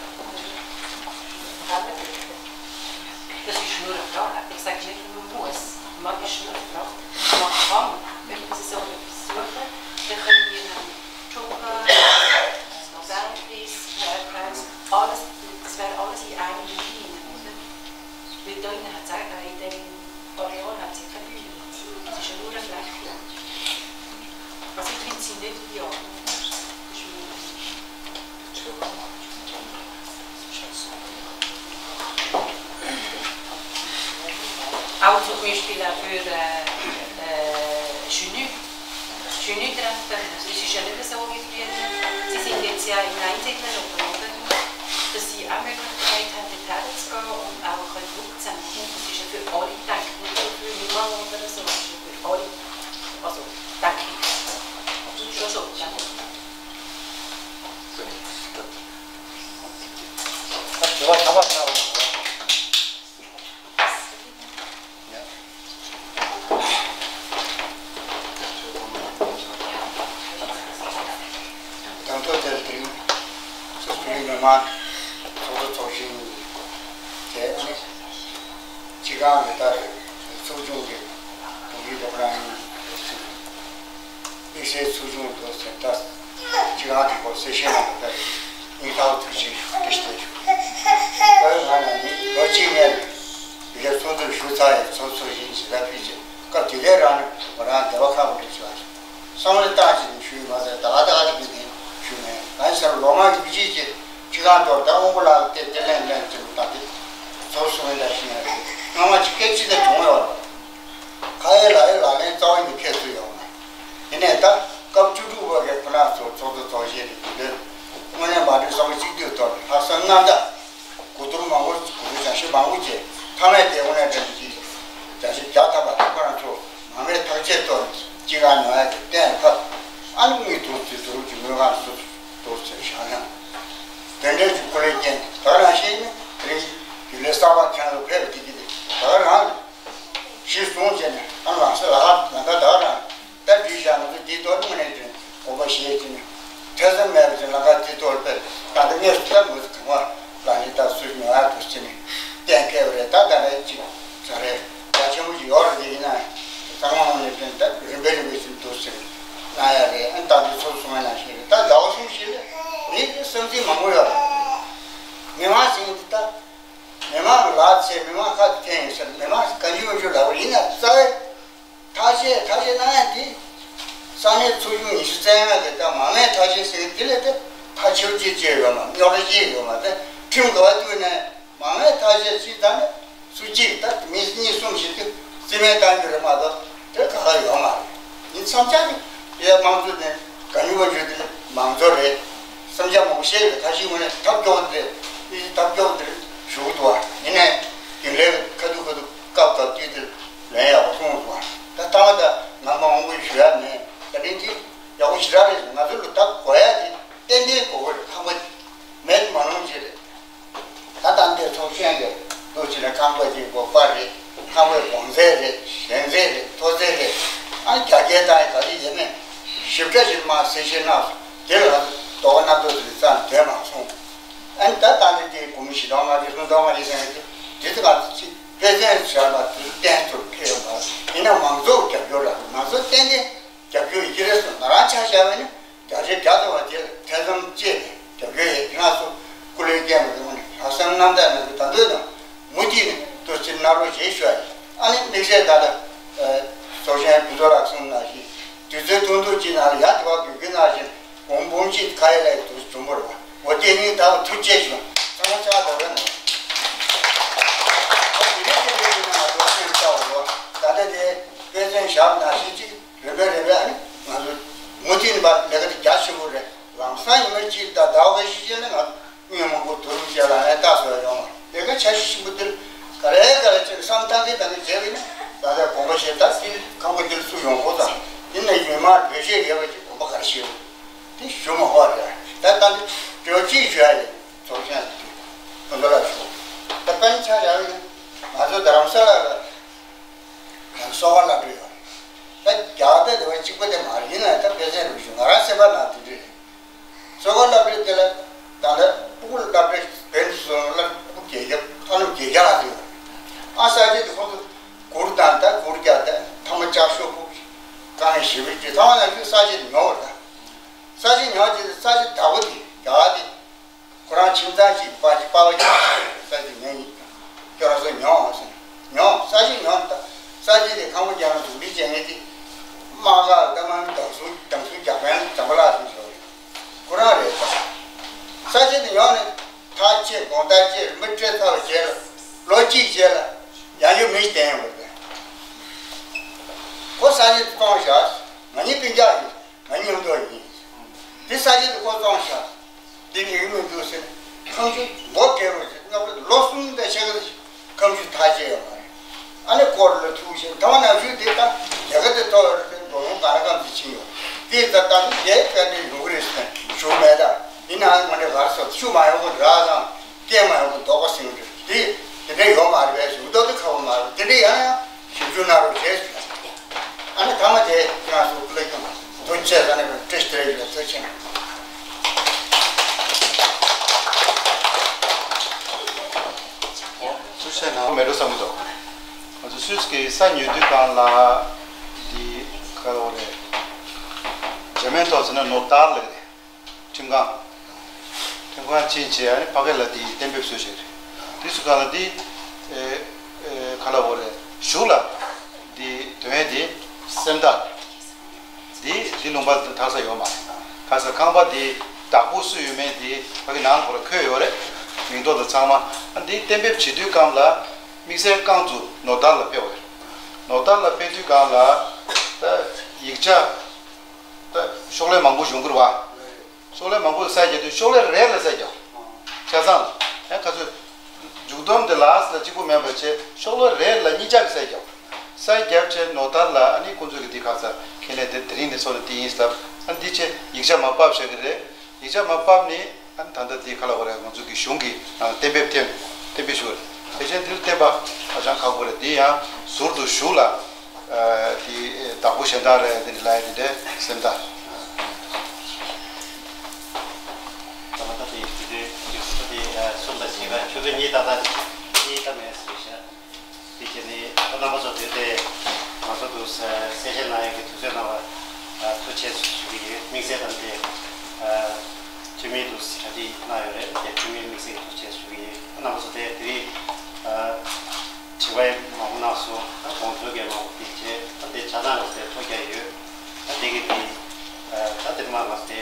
Das ist nur eine Frage. Ich sage nicht, man muss. Man ist nur eine Frage. Man kann, wenn man so etwas suchen, dann können wir einen Joker, Nobelpreis, Nobelpreis, alles, das wäre alles in einem Ding, oder? Weil da innen hat es auch, äh, in dem Areal hat es ja keine Bühne. Es ist ja nur eine Fläche. Also ich finde sie nicht ideal. Das ist meine Meinung. Auch zum Beispiel auch für äh, äh, Schüni. Schüni-Treffen. Das ist ja nicht so wie früher. Sie sind jetzt ja in Einsiedlern oder, oder? Dass sie auch Möglichkeit haben, dorthin zu gehen und auch können Gruppen zusammen. Das ist ja für alle gedacht, nicht nur für Mama oder so. Das ist ja für alle. Also, denke ich. Schon so, denke ich. དང་ཐོག་དེར་དེ་རིང་སོ་སོའི་མི་མང་ཚོགས་གཙོ་ཚོགས་གཞོན་དེ་ནི་སྤྱི་ཁང་གི་ལྟར་ཚོགས་ཆུང་གི་དྲུང་ཡིག་ཌོག་ཊར་ཨང་ཡིན། དམིགས་བསལ་ཚོགས་ཆུང་དུ་ཟེར་ད་སྤྱི་ཁང་དེ་སྐོར་གསལ་བཤད་གནང་བ་ལྟར་སྙིང་ཐག་ཐུགས་རྗེ་ཆེ་ཞུ་བཀྲ་ཤིས་བདེ་ལེགས་ཞུ། ད་ང་ལ་ནི་ལོ་གཅིག་སྔོན་ནས་ཡི་གེ་ཚོགས་འདུར་ཞུགས་ཚར་ཡོད། ཚོགས་གཙོ་ཡིན་ཞེས་ལབ་ཕུལ་ཆེད་སྐབས་དེ་གའི་རང་ནས་མོ་རང་བདེ་བ་ཁ་བོ་རེ་ཞུ་བ་བསམ་བློ་བཏང་ཅིག་ཞུས་མ་ཟད་ད་ག་ད་ག་དེ་གི་དེ་ཞུས་མེད། ང་ཚོ་ལོ་མང་གི་གཅིག་གི་སྤྱི་ཁང་དུ་ད་དབང་པོ་ལགས་དེ་དེ་ལན་ལན་ཅིག་བཏང་སྟེ་ཚོགས་གཙོ་ཡིན་ད་ཞུས་ཡ་རེད། སྔ་མ་ཅིག་སྐད་ཅིག་ལས་བྱུང་ཡོད་རེད། ཁ་ཡའི་ལག་ཡའི་ལག་ལེན་རྩ་བ་ནས་ཁྱད་ཚུལ་ཡོང་མེད། ཡིན་ནའི་ད་སྐབས་བཅུ་དྲུག་པ་གི་ཁོ་རང་ཚོ་ཚོགས་གཙོ་ཚོགས་གཞོན་གྱི་རྒྱུན་ལས་དངོས་གནས་མ་འགྲིག་བསམ་གཅིག་སྡུད་ཐོག་ལྷག་བསམ་རྣམ་དག་གོ་བསྡུར་མང་པོ་གོ་བསྡུར་བྱ་ཞིབ་མང་པོ་བྱས་ཐ་མའི་དེ་དངོས་གནས་དྲན་གྱི་བྱ་ཞིབ་རྒྱག་ཐབས་པ་དེ་ཁོ་རང་ཚོ་མ་མེད་ཐག་ཆོད་ཐོག་ནས་སྤྱི་ཁང་ཉོ་ཡ་གི་གཏན་ཕབ། ཨ་ནི་དངུལ་དུར་ཚོས་དུར་གྱི་དངུལ་ཁང་སུ་དུར་ཚོས་བཞག་ན་དེ་འདྲའི་གི་ཀུ་ལེ་རྐྱེན་ད་ག་རང་ཤེས་ནས་རིགས་རྒྱུན་ལས་གསར་པ་ཁྱེད་རང་ཚོ་ཕེབས་པ་དེ་གི་དེ་ད་ག་རང་། གཞི་བཟུང་བྱས་ནས་ཨ་ལགས་སོ་ལགས་ལམ་ཁ་ད་རང་ད་བྲིས་བཞག་ང་ཚོ་འདིའི་ཐོག་དངོས་གནས་དྲན་དགོངས་པ་བཞེས་བྱས་ནས་ཐེ་ཚོམ་མེད་པ་ཅིག་ལམ་ཁ་འདིའི་ཐོག་ལ་ཕེབས་ད་ལྟ་དངོས་སུ་ད་ངོས་སུ་གང་བ་ལག་ལེན་ད་སུ་ཉོ་ཡག་འདུག་ཟེར་ནས་གཏན་འཁེལ་བ་རེད། ད་ད་རེད་ཅིག་ཟ་རེད་རྒྱ་ཆེན་པོ་ཅིག་ཡོད་རེད། དེ་ཡིན་ན་ཚང་མ་དངོས་གནས་དྲན་ད་རིམ་པས་རིམ་པས་ཅིག་འདུག་ཟེར་གནང་ཡ་རེད། ཨ་ནི་ད་འདི་ཚོ་གསུང་ཡ་ནང་བཞིན་རེད། ད་ཟླ་བ་གསུམ་བཞི་ལ་མི་གི་བསམ་ཚུལ་མང་པོ་ཡོད་རེད། མི་མང་ཟིན་འདི་ད། མི་མང་གི་ལག་ཆས་མི་མང་ཁ་ཐེན་ཡིན་ཟེར་མི་མང་གི་གང་ཅི་མ་ཅི་ལབ་པ་ཡིན་ན་རྩ་བའི་ཐག་བཅད་ཐག་བཅད་གནང་ཡ་དེ་ས་གནས་ཚོ་ཆུང་ཉི་ཤུ་རྩ་ལྔ་གི་ད་མ་དངུལ་ཐག་བཅད་ཟེར་གི་དེ་ལས་དེ་ཐག་ཆོད་ཅིག་བཅད་ཡོད་མ་རྙོག་དྲ་ཅིག་ཡོད་མ་རེད། ཁྲིམས་འགལ་བ་བཏུས་ནས་མ་དངུལ་ཐག་བཅད་ཅིག་ད་ནི་སུ་གཅིག་ད་མི་གཉིས་གསུམ་ཞིག་དེ་རྩིས་མེད་བཏང་རྒྱུ་རེད་མ་གཏོགས་དེ་ག་ག་ཡོད་མ་རེད། ཡིན་མཚམས་ཆ་ནི་དེ་དམངས་གཙོ་དེ་གང་ཡིན་པ་བརྗོད་དེ་མང་གཙོ་རེད། བསམ་འཆར་མང་པོ་བཤད་ཡོད། ད་གཞི་ངོས་ནས་ཐབས་སྐྱོ་བོ་དེ་ཨི་ཐབས་སྐྱོ་བོ་དེར་ཞུགས་འདུག་བ། ཡིན་ནའི་རྒྱུན་ལས་ཁ་ཐུག་ཁ་ཐུག་སྐབས་སྐབས་དུས་དེར་ལན་ཡག་པོ་གསུངས་འདུག་བ། ད་ལྟ་བ་ད་ང་མ་འོང་པོ་ཞུ་ཡ་མེད། ད་རིང་དེ་ཡག་པོ་ཞེ་དྲག་རེད། ང་ཚོ་ལ་ད་དགོས་ཡ་དེ་ཏན་ཏན་དགོས་ཀྱི་རེད། ཁང་པ་དེ་མེད་མ་ནོར་ཅིག་རེད། ད་ལྟ་འདིར་ཚོགས་ཆེན་གྱི་འདུ་བྱེད་ལ་ཁང་པ་ཅིག་དགོས་པ་རེད། ཁང་པའི་གོང་ཚད་རེད། ཞེང་ཚད་རེད། མཐོ་ཚད་རེད། ཨ་ནི་རྒྱ་སྐྱེད་བཏང་ཡ་ག་རེ་ཡོད་མེད་ཞིབ་ཕྲ་ཞིག་མར་གསལ་བཤད་གནང་སོང་། དེ་ལ་དོ་ག་སྣ་ཚོགས་ཟིག་རྩ་ནས་ཐོན་མ་སོང་། ཨ་ནི་ད་ལྟ་འདི་དེ་སྒོར་མོ་བཞི་སྟོང་ལྔ་བརྒྱ་སུམ་སྟོང་ལྔ་བརྒྱ་ཟེར་ཡ་དེ་དེ་ཚོ་ང་ཚོ་ཅིག་དཔེ་མཚོན་བཞག་ན་དེ་ གཏན་དུ་འཁེལ་ཡོད་པ། ཡིན་ན་མང་ཚོགས་རྒྱབ་སྐྱོར་ལ་མང་ཚོགས་ཏན་ཏན་རྒྱབ་སྐྱོར་ཡི་གེ་རེ་སོང་ང་རང་ཆ་བཞག་པ་ཡིན་ན་རྒྱ་ཆེ་རྒྱ་ཚ་བ་དེ་ལ་ཐེ་ཚོམ་སྐྱེས་ནས་རྒྱབ་སྐྱོར་ཡི་གེ་རང་སོ་སྐུ་ལས་སྐྱེས་མ་ཐུབ་ནས་ལྷག་བསམ་རྣམ་དག་གནང་གི་ད་འདོད་དང་མུ་མཐུད་ནས་ཏོག་ཙམ་གནང་རོགས་ཞེས་ཞུ་ཡ་ཡིན། ཨ་ནི་དམིགས་བསལ་ད་ལྟ་ཚོགས་ཆེན་ཕུན་ཚོགས་ལགས་གསུངས་ནང་བཞིན་དུས་ཚོད་ཐུང་ཐུང་ཅིག་ནང་ལ་ཡ་དེ་བ་དགོས་ཀྱི་ནང་བཞིན། འོང་འབུམ་གཅིག་ཁ་ཡ་ལ་ཡི་དུ་བྱུང་བར་བ། འོ་དེ་ཉིད་ད་བ་ཐུགས་རྗེ་ཞུ། ཚང་མ་ཆགས་དོ་རེད་མོ། ཨ་དེ་རེད་དེ་རེད་དེ་ན་ང་ཚོ་སེམས་ཆགས་འོ། ད་ལྟ་དེ་དཔེ་མཚོན་བཞག་ན་ཤི་གཅིག་རིམ་པས་རིམ་པས་ཨ་ནི་ང་ཚོ་མུ་མཐུད་པ་ལས་ཀ་དེ་རྒྱ་ཆེ་པོ་རེད། ལམ་སང་ཡིན་མ་གཅིག་ད་ཟླ་བ་ཁ་ཤས་ཤིག་ནི་ང་དངུལ་མང་པོ་བསྡུ་རུབ་བྱས་ལ་ཨ་ནི་རྟགས་བཟོ་ཡ་ཡོང་བ་ལས་ཀ་འཆར་གཞི་ཆེན་པོ་འདིར་ག་རེ་ག་རེ་བྱས་བསམ་བཏང་གི་བཏང་གི་བྱས་པ་ཡིན་ན་ད་ལྟ་དགོངས་པ་བཞེས་ད་འདིར་ཁང་པ་འདིར་སུ་ཡོང་དགོས་དང་ཡིན་ན་ཡུལ་མར་བེད་སྤྱོད་ཡོད་པ་ཅིག་དགོངས་པ་ག་རེ་བཞེས་འོ། དེ་ཞུ་མ་ཧོ་རེད། ད་ལྟ་འདི་འགྲོ་ཅིག་ཞུ་ཡ་ཡིན། ཚོགས་ཆེན་དུ་ཁོང་ཚོ་ལ་ཞུ། ད་དཔེར་ན་ཆ་བཞག་ན་ང་ཚོ་རྡ་རམ་ས་ལ་ལ་ང་ཚོ་གསོ་བ་སློབ་གྲྭ་ཡོད་རེད། ད་རྒྱ་གར་དེ་བ་གཅིག་པ་དེ་མ་རེད། ཡིན་ན་ད་དཔེ་མཚོན་རུ་ཞུ་ང་རང་སེམས་པ་ནང་དེ་འདྲ་རེད། གསོ་བ་སློབ་གྲྭ་དེ་ལ་ད་ལྟ་ཕྲུ་གུ་སློབ་གྲྭ་བན་སོང་ལ་ཕྲུ་གུ་བརྒྱད་བརྒྱ་ཨ་ལམ་བརྒྱད་བརྒྱ་ལ་དེ་ཡོད་རེད། ཨ་ས་ཆ་དེ་ཁོང་ཚོ་གུར་དང་ད་གུར་རྒྱག་དང་ཐ་མ་ལྕགས་ཤོག་ཕུབ་རྐང་ཞིབ་ཀྱི་ཐ་མ་ན་ཁྱོད་ས་ཆ་དེ་ཉོ་བར་ད། ས་ཆ་ཉོ་དེ་ས་ཆ་བདག་པོ་དེ་རྒྱ་གར་དེ་ཁོ་རང་ཁྱིམ་ཚང་ཞིག་པ་ཅིག་པ་བ་ཅིག་ས་ཆ་ངས་ཡིན་ཀྱང་ཁྱོད་རང་ཚོ་ཉོ་འོང་ཟེར་ཉོ་ས་ཆ་ཉོ་ད་ས་ཆ་དེ་ཁང་པ་རྒྱག་ན་འཛུགས་སྐྲུན་བྱེད་མཁན་དེ་དམག་སྒར་ལྟ་མ་མི་དང་སུ་དང་སུ་རྒྱག་མཁན་འཛམ་བུ་གླིང་སུ་ཞོག་རེད། ཁོ་རང་རེད་ད། ས་ཆ་དེ་ཉོ་ནས་ཐག་བཅད་དགོང་དག་བཅད་མི་སྤྲད་ཚར་བ་བྱས་ལ་ལོ་གཅིག་རྗེས་ལ་ཡང་ཡོད་མི་བསྟན་ཡོང་བ་རེད། ཁོ་ས་ཆ་དེ་གཏོང་བཞག་ང་གཉིས་སྤུན་ཀྱག་ཡིན། ང་མཉམ་དུ་ཡིན། དེ་ས་ཆ་དེ་ཁོ་བཙོང་བཞག་དེ་ཉིད་མི་འདུག་ཟེར། ཁང་ཆུང་མགོ་བཀལ་བར་ཟེར་ང་ལོ་གསུམ་དང་ཕྱེད་ཀ་ཁང་ཆུང་ཐག་བཅད་ཡོད་མ་རེད། ཨ་ནི་སྐོར་ལ་ཐུག་བཞིན་ཐ་མ་ན་ཤུལ་དེ་ད་རྒྱལ་ཁ་དེ་ཐོབ་རེད་དེ་འགྲོ་ལུང་ག་ར་གམ་དེ་ཕྱིན་ཡོད། དེ་ད་ད་ནི་རྒྱལ་ཁ་དེ་ཡོང་གི་རེད་ཟེར་ཞུ་མེད་ད། ཡིན་ནའང་ང་འདྲ་གར་སོགས་ཤུ་མ་ཡོང་གི་ར་དང་། སྐད་མ་ཡོང་གི་དོགས་པ་ཟིན་གི་དེ་དེ་འདྲ་ཡོད་མ་རེད་པས་གཟུགས་མདོག་དེ་ཁ་བོ་མ་རེད། དེ་འདྲ་ཡང་ཡང་ཞིབ་འཇུག་གནང་རོགས་བྱས་ཟེར། ཨ་ནི་ཐ་མ་དེ་ཁྱེད་རང་ཚོ་སྐུ་ལ་ཀྱང་དོན་ཆེ་ས་ནས་བཀྲ་ཤིས་བདེ་ལེགས་ཡོད་ཚོད་ཆེན། ཚུར་བཤད་ན་མེད་འགྲོ་བསམ་གྱི་འདུག་ང་ཚོ་སུད་སི་གི་ས་ཉོ་དུས་སྒང་ལ་འདི་ག་ལ་བ་རེད། འཇར་མན་ཐོག་ཟེར་ན་ནོ་ཏར་ལབ་རེད། ཁྲིམས་ཁང་། ཁྲིམས་ཁང་ཕྱིན་བྱས་ཨ་ནི་ཕ་གི་ལ་དེ་གཏན་འབེབས་བཟོས་བྱས་རེད། དེ་ཚོ་ག་ལ་དེ་ཨེ་ཨེ་ག་ལ་བོ་རེད་གཞུག་ལ་དེ་དོན་དེ་སེམས་ཐག་དེ་དེ་ལུང་པ་དེ་ཐག་ས་ཡོད་མ་རེད། ཁ་ས་ཁང་པ་དེ་བདག་པོ་སུ་ཡོད་མེད་དེ་ཕ་གི་ནང་ལ་བོ་ར་འཁོད་ཡོད་རེད། མིང་ཐོ་དང་ཚང་མ་ཨ་དེ་གཏན་འབེབས་བྱེད་དུས་སྐབས་ལ་དམིགས་བསལ་རྐང་བཙུགས་ནོ་ཏར་ལ་ཕེབས་པ་རེད། ནོ་ཏར་ལ་ཕེབས་དུས་སྐབས་ལ་ད་ཡིག་ཆ་ད་ཤོག་ལྷེ་མང་པོ་ཡོང་གི་རེད་བ། ཤོག་ལྷེ་མང་པོ་གསལ་རྒྱག་དུས་ཤོག་ལྷེ་རེ་རེ་ལ་གསལ་རྒྱག་ཆ་ཚང་ལ་ཡང་ཁ་ཚོད་མཇུག་སྡོམ་དེ་ལ་ས་ལ་གཅིག་པུ་མེད་པ་བྱས་ཤོག་ལྷེ་རེ་རེ་ལ་གཉིས་ཆ་གི་གསལ་རྒྱག་གསལ་རྒྱབ་བྱས་ནོ་ཏར་ལ་ཨ་ནི་ཁོང་ཚོས་ཀྱི་འདི་ཁ་ཚ་ཁས་ལེན་དེ་དེ་རིང་ནས་ཚོགས་ནས་དེ་ཡིན་ཟེར་ཨ་འདི་བྱས་ཡིག་ཆ་མར་ཕབ་བཞག་གི་རེད། ཡིག་ཆ་མར་ཕབ་ནས་ཨ་ནི་ད་ལྟ་འདི་ག་ལ་བ་རེད་ང་ཚོ་གི་གཞུང་གི་ནང་གཏན་འབེབས་ཐེབས་གཏན་འབེབས་ཞུ་བ་རེད། དེ་བཞིན་འདིར་བསྟན་པ་ཧ་ཅང་ཁག་པོ་རེད། འདི་ཡང་ཟུར་དུ་ཞུགས་ལ། དེ་བདག་པོ་གཞན་དག་རེད་དེ་འདྲ་ལ་ཡ་དེ་འདྲའི་སེམས་ཐག་ད་ལྟ་དེ་དེ་དེ་དེ་སུ་དེ་གསུམ་དང་གཅིག་ལ་ཆུ་ཚོད་གཉིས་ཏག་ཏག་གཉིས་ཀ་མེད་ཟེར་ཤག་དེ་བྱས་ནས་ཨ་རྣམ་པ་ཚོ་དེ་དེ་ང་ཚོ་དུ་གསལ་བཤད་གནང་ཡག་གི་དུས་ཚོད་གནང་བ་ཐུགས་རྗེ་ཆེ་ཞུ་གི་ཡོད། དམིགས་བསལ་དང་དེ་འཐུས་མི་དུ་གྲ་སྒྲིག་གནང་ཡོད་རེད། དེ་འཐུས་མི་དམིགས་བསལ་གྱི་ཐུགས་རྗེ་ཆེ་ཞུ་གི་ཡོད། ཨ་རྣམ་པ་ཚོ་དེ་དེ་རིང་དྲི་བ་མང་པོ་གནང་སོང་། ད་དགོངས་ཚུལ་གལ་མང་པོ་དེ་བྱས་ད་དེ་ཆ་ཚང་ལ་དེ་ཐུགས་རྒྱ་ཡོད། ད་དེ་གི་དེ་ད་དེ་མ་ང་དེ་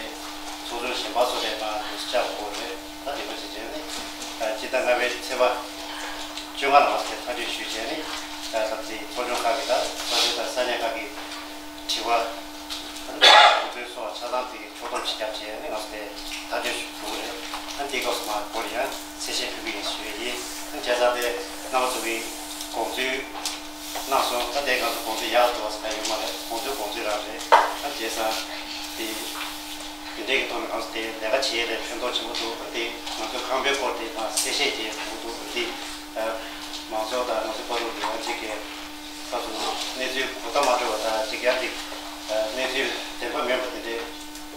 ཚོགས་ཆུང་གཞན་པ་ཚོ་ལས་ང་དུ་བཅར་དགོས་རེད། ད་དེ་འདྲ་ཞིག་བྱས་ནས་སྤྱི་ཟླ་ལྔ་པའི་ཚེས་པ་བཅོ་ལྔ་ལ་ང་དེ་ཐག་གཅོད་ཞུས་བྱས་ནས་ད་དེ་ཚོགས་ཆུང་ཁག་གི་ད་ཚོགས་ཆུང་དང་ས་གནས་ཁག་གི་དྲི་བ་ད་དགོངས་ཚུལ་སོགས་ཆ་ཚང་དེ་གི་ཕྱོགས་བསྡོམས་ཤིག་བརྒྱབ་བྱས་ནས་ང་ཚོ་དེ་ཐག་གཅོད་ཞུ་དགོས་རེད། ཨ་འདི་སྐབས་སུ་མ་སྐོར་ཡང་གསལ་བཤད་ཕུལ་གི་ཡིན་ཞུ་ཡི་ཡིན། ཨ་བྱས་ཙང་དེ་རྣམ་པ་ཚོ་གི་དགོངས་ཚུལ་གནང་སོང་། ཨ་དེ་ང་ཚོ་དགོངས་ཚུལ་ཡག་འདུག་བ་ཟེར་ཡོད་མ་རེད། དགོངས་ཚུལ་དགོངས་ཚུལ་རང་རེད། ཨ་བྱས་ཙང་དེ་འདི་འདྲའི་གི་ཐོག་ནས་ང་ཚོ་དེ་ལས་ཀ་བྱེད་ཡས་ལས་ཕན་ཐོགས་ཆེན་པོ་འདུག་ཨ་དེ་ང་ཚོའི་ཁང་པའི་སྐོར་དེ་དང་གསལ་བཤད་བྱས་ཡོང་གི་འདུག་ཨ་དེ་མང་ཚོགས་དང་ང་ཚོའི་བར་དུ་ཡོང་ཅིག་གི་ད་དུང་གནས་ཚུལ་གོ་བརྡ་མ་འཕྲོད་པ་དང་གཅིག་ཡང་གཅིག་གནས་ཚུལ་བདེན་པ་མིན་པ་དེ་འདྲའི་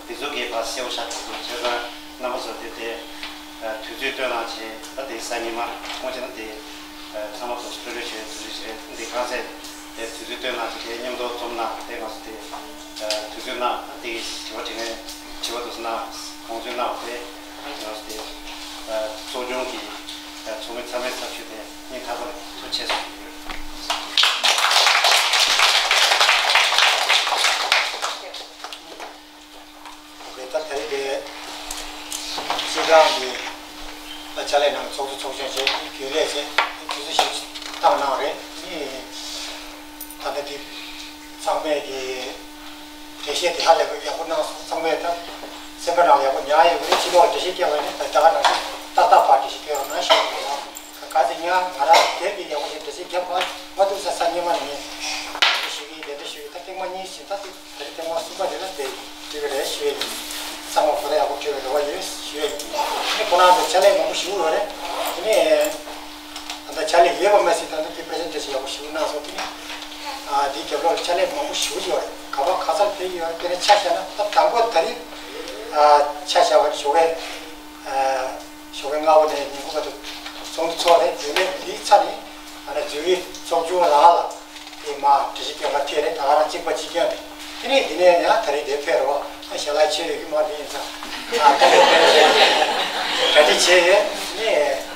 དེ་ཚོ་གི་ཕར་གསལ་པོ་ཤར་ཐུབ་འདུག་བྱས་ཙང་རྣམ་པ་ཚོ་དེ་དེ་དུས་ཚོད་བཏོན་གནང་བྱས་ད་དེ་གཟའ་ཉི་མ་ཁོང་ཆེ་ན་དེ་ ཚང་མ་ཚོ་སྤྲོ་སྤྲོ་བྱས་དུས་ཚོད་བྱས་འདི་གང་ཚེ་དེ་དུས་ཚོད་བཏོན་གནང་བྱས་དེ་མཉམ་དུ་འཛོམས་གནང་དེ་ང་ཚོ་དེ་དུས་ཚོད་གནང་དེ་དྲི་བ་དྲི་ལན་དྲི་བ་དུ་གནང་དགོངས་ཚུལ་གནང་དེ་ང་ཚོ་དེ་ཚོགས་ཆུང་གི་ཚོགས་མི་ཚང་མའི་ཚབ་ཞུས་ཏེ་སྙིང་ཐག་པ་ནས་ཐུགས་རྗེ་ཆེ་ཞུ་གི་ཡོད། ད་ད་རེས་དེ་སྤྱི་ཁང་གི་ཕྱག་ལས་གནང་ཚོགས་གཙོ་ཚོགས་གཞོན་བྱས་རྒྱུན་ལས་བྱས་དུས་ཚོད་ཞིབ་བཏང་གནང་རེད། ནི་ད་ལྟ་དེ་ཚང་མས་ཀྱི་འགྲེལ་བཤད་དེ་ཧ་ལས་པའི་ཡག་པོ་གནང་སོང་། ཚང་མས་ད་སེམས་པ་ནང་ཡག་པོ་ཉར་ཡོད་རེད། སྤྱི་ལོག་འགྲེལ་བཤད་སྐྱོན་པ་ནི་ད་ལྟ་ག་ནང་བཞིན་ཏག་ཏག་ཕར་འགྲེལ་བཤད་སྐྱོན་རོགས་གནང་ཞུ་ཡོད། ག་ཚོད་ཉག་ང་རང་དེབ་ཀྱི་ཡག་པོ་ཞིག་འགྲེལ་བཤད་རྒྱབ་པ་མ་ཐུབ་ས་ས་སྙེ་མ་ནས་ངས་འགྲེལ་བཤད་ཞུ་གི་ལས་འགྲེལ་ཞུ་གི་ད་ཐེངས་མ་གཉིས་ཤིག་ད་ཐེངས་ད་རེས་ཐེངས་མ་གསུམ་པ་དེ་ལ་དེ་འགྲིག་གི་རེད་ཞུ་ཡ་ཡིན། ཚང་མ་གོ་བརྡ་ཡག་པོ་སྤྲོད་པའི་རེ་བ་ཡོད་ཞུ་ཡ་ཡིན། ཨ་ནི་ཁོ་རང་ཚོ་ཕྱག་ལས་མང་པོ་ཞུ་ཡོད་རེད། དེ་ནས་ད་ལྟ་ཕྱག་ལས་ཡོད་པ་མ་ཟད་ད་ལྟ་དེ་པི་རེ་ཟེན་ཊེ་ཤན་ཡག་པོ་ཞུ་གནང་སོང་། དེ་ནས་ཨ་དེའི་རྒྱབ་ལོགས་ལ་ཕྱག་ལས་མང་པོ་ཞུ་ཡོད་རེད། ག་པར་ག་སར་ཕེབས་ཡོད་རེད། དེ་ནས་ཆ་བཞག་ན་ད་དང་པོ་ད་རེས་ཨ་ཆ་བཞག་པ་ཞོགས་ཀས་ཨ། ཞོགས་པའི་སྔ་པོ་ནས་ཉིན་གུང་བར་དུ་ཚོགས་འདུ་ཚོགས་རེད། དེ་ནས་དེའི་ཚབ་ནས་ཨ་ནི་འཛུལ་བའི་ཚོགས་ཆུང་རང་ལ་དེ་མ་འགྲེལ་བཤད་སྐྱོན་པ་ཐེ་རེད། ད་ག་རང་གཅིག་པ་གཅིག་རྐྱང་རེད། དེ་ནས་འདི་ནས་ཡང་ད་རེས་དེ་ཕེབས་རོགས་ཨ་ཞལ་ལག་མཆོད་ཡོད་ཀྱི་མ་རེད། ཡིན་ཙང་ཨ་ད་རེས་ཕེབས་རེད། གྲ་སྒྲིག་བྱས་ཡོད། ནས་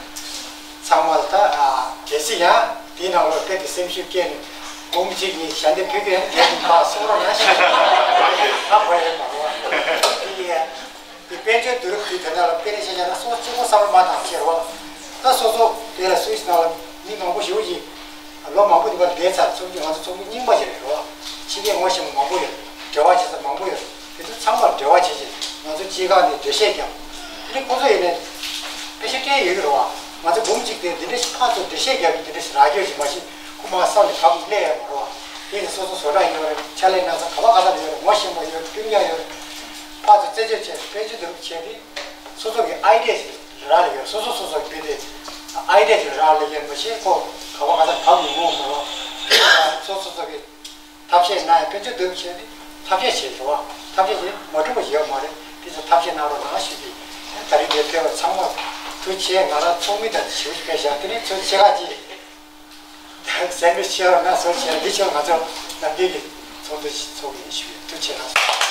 ཚང་མ་ལ་ད་ཨ་གལ་སྲིད་ཡང་དེའི་ནང་ལོགས་དཔེ་དེ་སེམས་ཤུགས་སྐྱེས་ནས་འབུམ་གཅིག་གཉིས་ཞལ་འདེབས་ཕུལ་གྱི་ཡོད་ན་རྒྱལ་ཁབ་ཁག་གསུང་རོགས་གནང་ཞུ། ཨ་གོ་ཡོད་མ་རེད་བ། དེ་ཡིན། དེ་དཔལ་འབྱོར་བསྡུ་རུབ་དུས་དེ་འདྲ་ལ་དཔེ་རེ་བཤད་བྱས་ན་སོ་སོ་གཅིག་པོ་བསམ་བློ་མ་བཏང་ཕྱིར་རོ། ད་སོ་སོ་དེ་ལ་སུད་སི་ནང་ལ་མི་མང་པོ་ཞེ་པོ་ཅིག་ལོ་མང་པོ་དེ་བར་བསྡད་ཚར། ཚོགས་ཀྱི་ང་ཚོ་ཚོགས་ཀྱི་རྙིང་པ་ཞིག་རེད་རོ། ཕྱི་རྒྱལ་ངོ་ཤེས་པ་མང་པོ་ཡོད། འབྲེལ་བ་བྱེད་ས་མང་པོ་ཡོད། དེ་ཚོ་ཚང་མར་འབྲེལ་བ་བྱེད་ཅིང་ང་ཚོ་སྤྱི་ཁང་ནས་འགྲེལ་བཤད་རྒྱབ། དེ་ནས་ཁོ་ཚོ་ཡིན་ནས་དཔེ་ཆ་སྤྲད་ཡོད་ཀྱི་རེད་བ། ང་ཚོ་འབུམ་གཅིག་དེ་འདི་འདྲ་ཞིག་ཕར་ཚུར་འགྲེལ་བཤད་རྒྱབ་ཀྱི་འདི་འདྲ་ཞིག་རག་རྒྱུ་ཞིག་མ་གཞི་ཁོ་མ་བསམ་ནས་བབ་སླེབས་ཡོད་མ་རེད་བ། དེ་ནས་སོ་སོ་བཟོ་གྲྭ་ཡོད་རེད། ཕྱག་ལས་གནང་ས་ག་པ་ག་ས་ལ་ཡོད་རེད། ངོ་ཤེས་པ་ཡོད་རེད། སྤུན་ཀྱག་ཡོད་རེད། ཕར་ཚུར་རྩད་གཅོད་བྱས་དཔལ་འབྱོར་བསྡུ་རུབ་བྱས་ཏེ། སོ་སོ་གི་ཨའི་ཌི་ཡ་ཞིག་རག་ལས་ཡོད། སོ་སོ་སོ་སོ་གི་དེ་ཨའི་ཌི་ཡ་ཞིག་རག་ལས་ཡོད་མ་གཞི་ཁོ་ག་པ་ག་ས་བབ་ཡོད་མ་རེད་བ། དེ་ཡིན་ཙང་སོ་སོ་སོ་གི་ཐབས་ཤེས་གནང་ཡ་དཔལ་འབྱོར་བསྡུ་རུབ་བྱས་ཏེ་ཐབས་ཤེས་བྱེད་དགོས་བ། ཐབས་ཤེས་བྱེད་མ་གྲུབ་པ་ཡོད་མ་རེད། དེ་ཚོ་ཐབས་ཤེས་གནང་རོགས་གནང་ཞུ་གི། ད་རིང་འདིར་ཕེབས་པ་ཚང་མ་ཐུགས་རྗེ་ཆེ། ང་རང་ཚོགས་མི་དང་ཞུ་སྐད་བཞག་དེ་ནས་ཚོ་ཆེ་ཁག་ཅིག་སེམས་པའི་ཆེ་བ་ང་ཚོ་ཆེ་འདི་ཆེ་ང་ཚོ་ནམ་རྒྱུན་གྱི་ཚོགས་འདུ་ཚོགས་ཡིན་ཞུ་གི། ཐུགས་རྗེ་ཆེ་གནང་སོང་།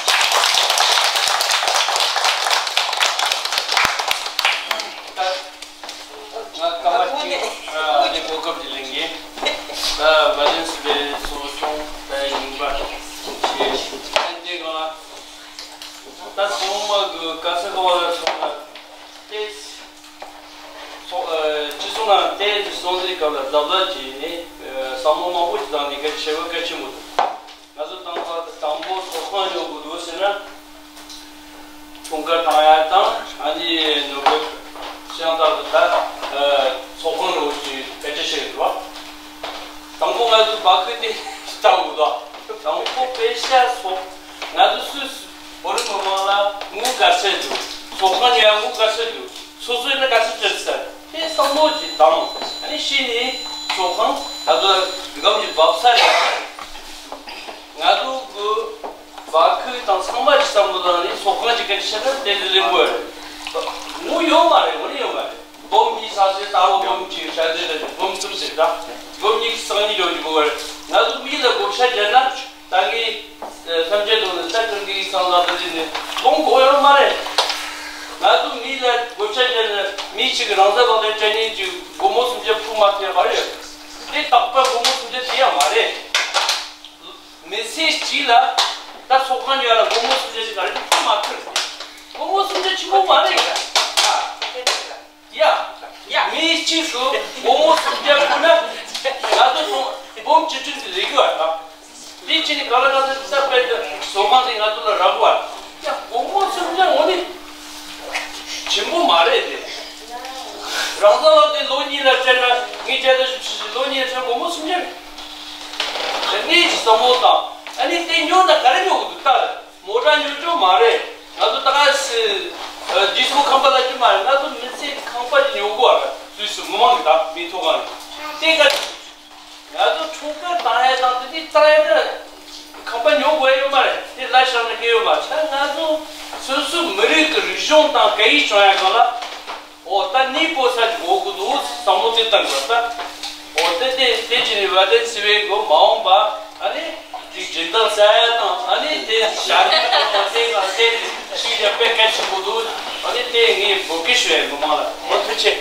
ང་སྐར་མ་གཅིག་ཨ་ནི་གོ་སྐབས་ཅིག་ལེན་གྱི། ད་མ་ལན་སི་པའི་ཚོགས་ཆུང་ད་ཡིན་པ་ཞེས་ཨ་ནི་གང་ལ་ད་ཚང་མ་གི་ག་ས་ག་བ་ལ་སོང་ན་ཏེ་ཚོགས་ཨ་སྤྱི་ཚོགས་ནང་ཏེ་སོང་དེ་སྐབས་ལ་གཟབ་གཟབ་བྱས་ནས་བསམ་བློ་མང་པོ་ཞིག་བཏང་ནས་གལ་ཆེ་བ་གལ་ཆེན་པོ་འདུག་ང་ཚོ་དང་པོ་དང་པོ་ཚོགས་ཁང་ཡོང་དགོས་འདུག་ཟེར་ན། འཁྲུངས་སྐར་བཏང་ཡ་དང་ཨ་ནི་ནོ་བེལ་ཞང་ཏང་དུ་ད་ཚོགས་ཁང་རོགས་ཀྱི་སྐད་ཆ་བཤད་ཡོད་པ། དང་པོ་ང་ཚོ་བ་ཁུ་དེ་བཏང་དགོས་དོ། དང་པོ་དཔེ་ཤ་ཚོགས་ང་ཚོ་སུད་སི་བོད་རིགས་མི་མང་ལ་ངོ་དགའ་ཚད་འདུག་ཚོགས་ཁང་ཡང་ངོ་དགའ་ཚད་འདུག་སོ་སོའི་ནི་ག་ཚོད་སྤྲད་ཟེར་དེ་བསམ་བློ་ཅིག་བཏང་། ཨ་ནི་གཞི་ནས་ཚོགས་ཁང་ང་ཚོ་ལ་འདི་གམ་གྱི་བབས་ས་རེད། ང་ཚོ་གི་བ་ཁུ་དང་ཚང་མ་ཅིག་བསམ་བློ་བཏང་ནས་ཚོགས་ཁང་ཅིག་ག་རེ་བྱས་ན་དེ་ལས་ལེན་དགོས་རེད། ངོ་ཡོད་མ་རེད། ངོ་ནས་ཡོད་མ་རེད། འབུམ་གཉིས་ས་ཟེར་ད་ལོ་འབུམ་གཅིག་བྱ་ཟེར་ད་འབུམ་གསུམ་ཟེར་ད་འབུམ་གཉིས་ཀྱི་སང་ཉིན་ཡོང་རྒྱུ་དགོས་རེད། ང་ཚོ་མི་ལ་བགོ་བཤའ་བརྒྱབ་ན། ད་ངས་བསམ་འཆར་བཏོན་ནས་ད་ཁྱོད་ཀྱིས་སང་ལ་ད་ཟེར་ནས་གཏོང་དགོས་ཡོད་མ་རེད། ང་ཚོ་མི་ལ་བགོ་བཤའ་བརྒྱབ་ནས་མི་གཅིག་གི་རང་ས་བག་ལེན་བྱ་ཉིན་གྱི་སྒོར་མོ་སུམ་བརྒྱ་ཕུལ་མ་ཐེབས་པ་རེད། དེ་རྟག་པར་སྒོར་མོ་སུམ་བརྒྱ་དེ་ཡང་མ་རེད། མི་ཚེ་གཅིག་ལ་ད་ཚོགས་ཁང་ཉོ་ཡ་ལ་སྒོར་མོ་སུམ་བརྒྱ་ཞིག་ག་རེ་ཕུལ་མ་ཐུབ་རེད། སྒོར་མོ་སུམ་བརྒྱ་ཆེན་པོ་མ་རེད་ཡ། ཡ། ཡ། མི་གཅིག་གིས་སྒོར་མོ་སུམ་བརྒྱ་ཕུལ་ན་ང་ཚོ་ཚོང་འབུམ་བཅུ་དྲུག་ཙམ་ལས་ཀྱི་བར་དང་། དེ་ཕྱིན་ནས་ག་ལ་ག་ཚོད་ས་དཔེ་དེ་བཟོ་ཁང་དེ་ང་ཚོ་ལ་རག་བར། ཡ་སྒོར་མོ་སུམ་བརྒྱ་ངོ་ནི་ཆེན་པོ་མ་རེད་དེ། རང་ས་ལ་དེ་ལོ་གཉིས་ལ་སྤྲད་ན་ངས་བརྒྱ་དང་བཞི་བཅུ་ཞིག་ལོ་གཉིས་ལ་སྤྲད་སྒོར་མོ་སུམ་བརྒྱ་རེད། དེ་ནས་ཅིག་བསམ་བློ་བཏང་། ཨ་ནི་དེ་ཉོ་ན་ག་རེ་ཉོ་དགོས་འདུག་ལྟ། མོ་ཊ་ཉོ་ཆོག་མ་རེད། ང་ཚོ་ད་ག་སེ་ཨ་ཌི་སི་ཀོ་ཁང་པ་ལ་ཅི་མ་རེད། ང་ཚོ་མི་ཚེ་ཁང་པ་ཅིག་ཉོ་དགོས་ཨ། སུད་སི་མི་མང་གི་ད་མི་ཐོག་ཁང་རེད། དེ་ག་ང་ཚོ་འཁྲུངས་སྐར་བཏང་ཡ་དང་དེ་དེ་བཏང་ཡ་ད་ཁང་པ་ཉོ་དགོས་ཡ་ཡོད་མ་རེད། དེ་ལ་ཤང་ན་སྐད་ཡོད་མ་རེད། ད་ང་ཚོ་སོ་སོའི་མི་རིགས་ཀྱི་རིག་གཞུང་དང་སྐད་ཡིག་སྦྱང་ཡ་གང་ལ། འོ་ད་ནི་པོ་ས་ཅིག་འོ་གི་འདུག་བསམ་བློ་དེ་བཏང་དགོས་ད། དེ་དེ་དེ་ཅི་ནི་བ་དེ་སི་བའི་གོ་མ་འོངས་པ་ཨ་ནི་དེ་སྦྱིན་བདག་ས་ཡ་དང་ཨ་ནི་དེ་ཞག་ཉིན་དང་དེ་ལ་དེ་ཞིག་ཡ་དཔེ་གལ་ཆེན་པོ་འདུག་ཨ་ནི་དེ་ངས་འབོད་སྐུལ་ཞུ་ཡ་མི་མང་ལ་མ་ཐུགས་ཆེ།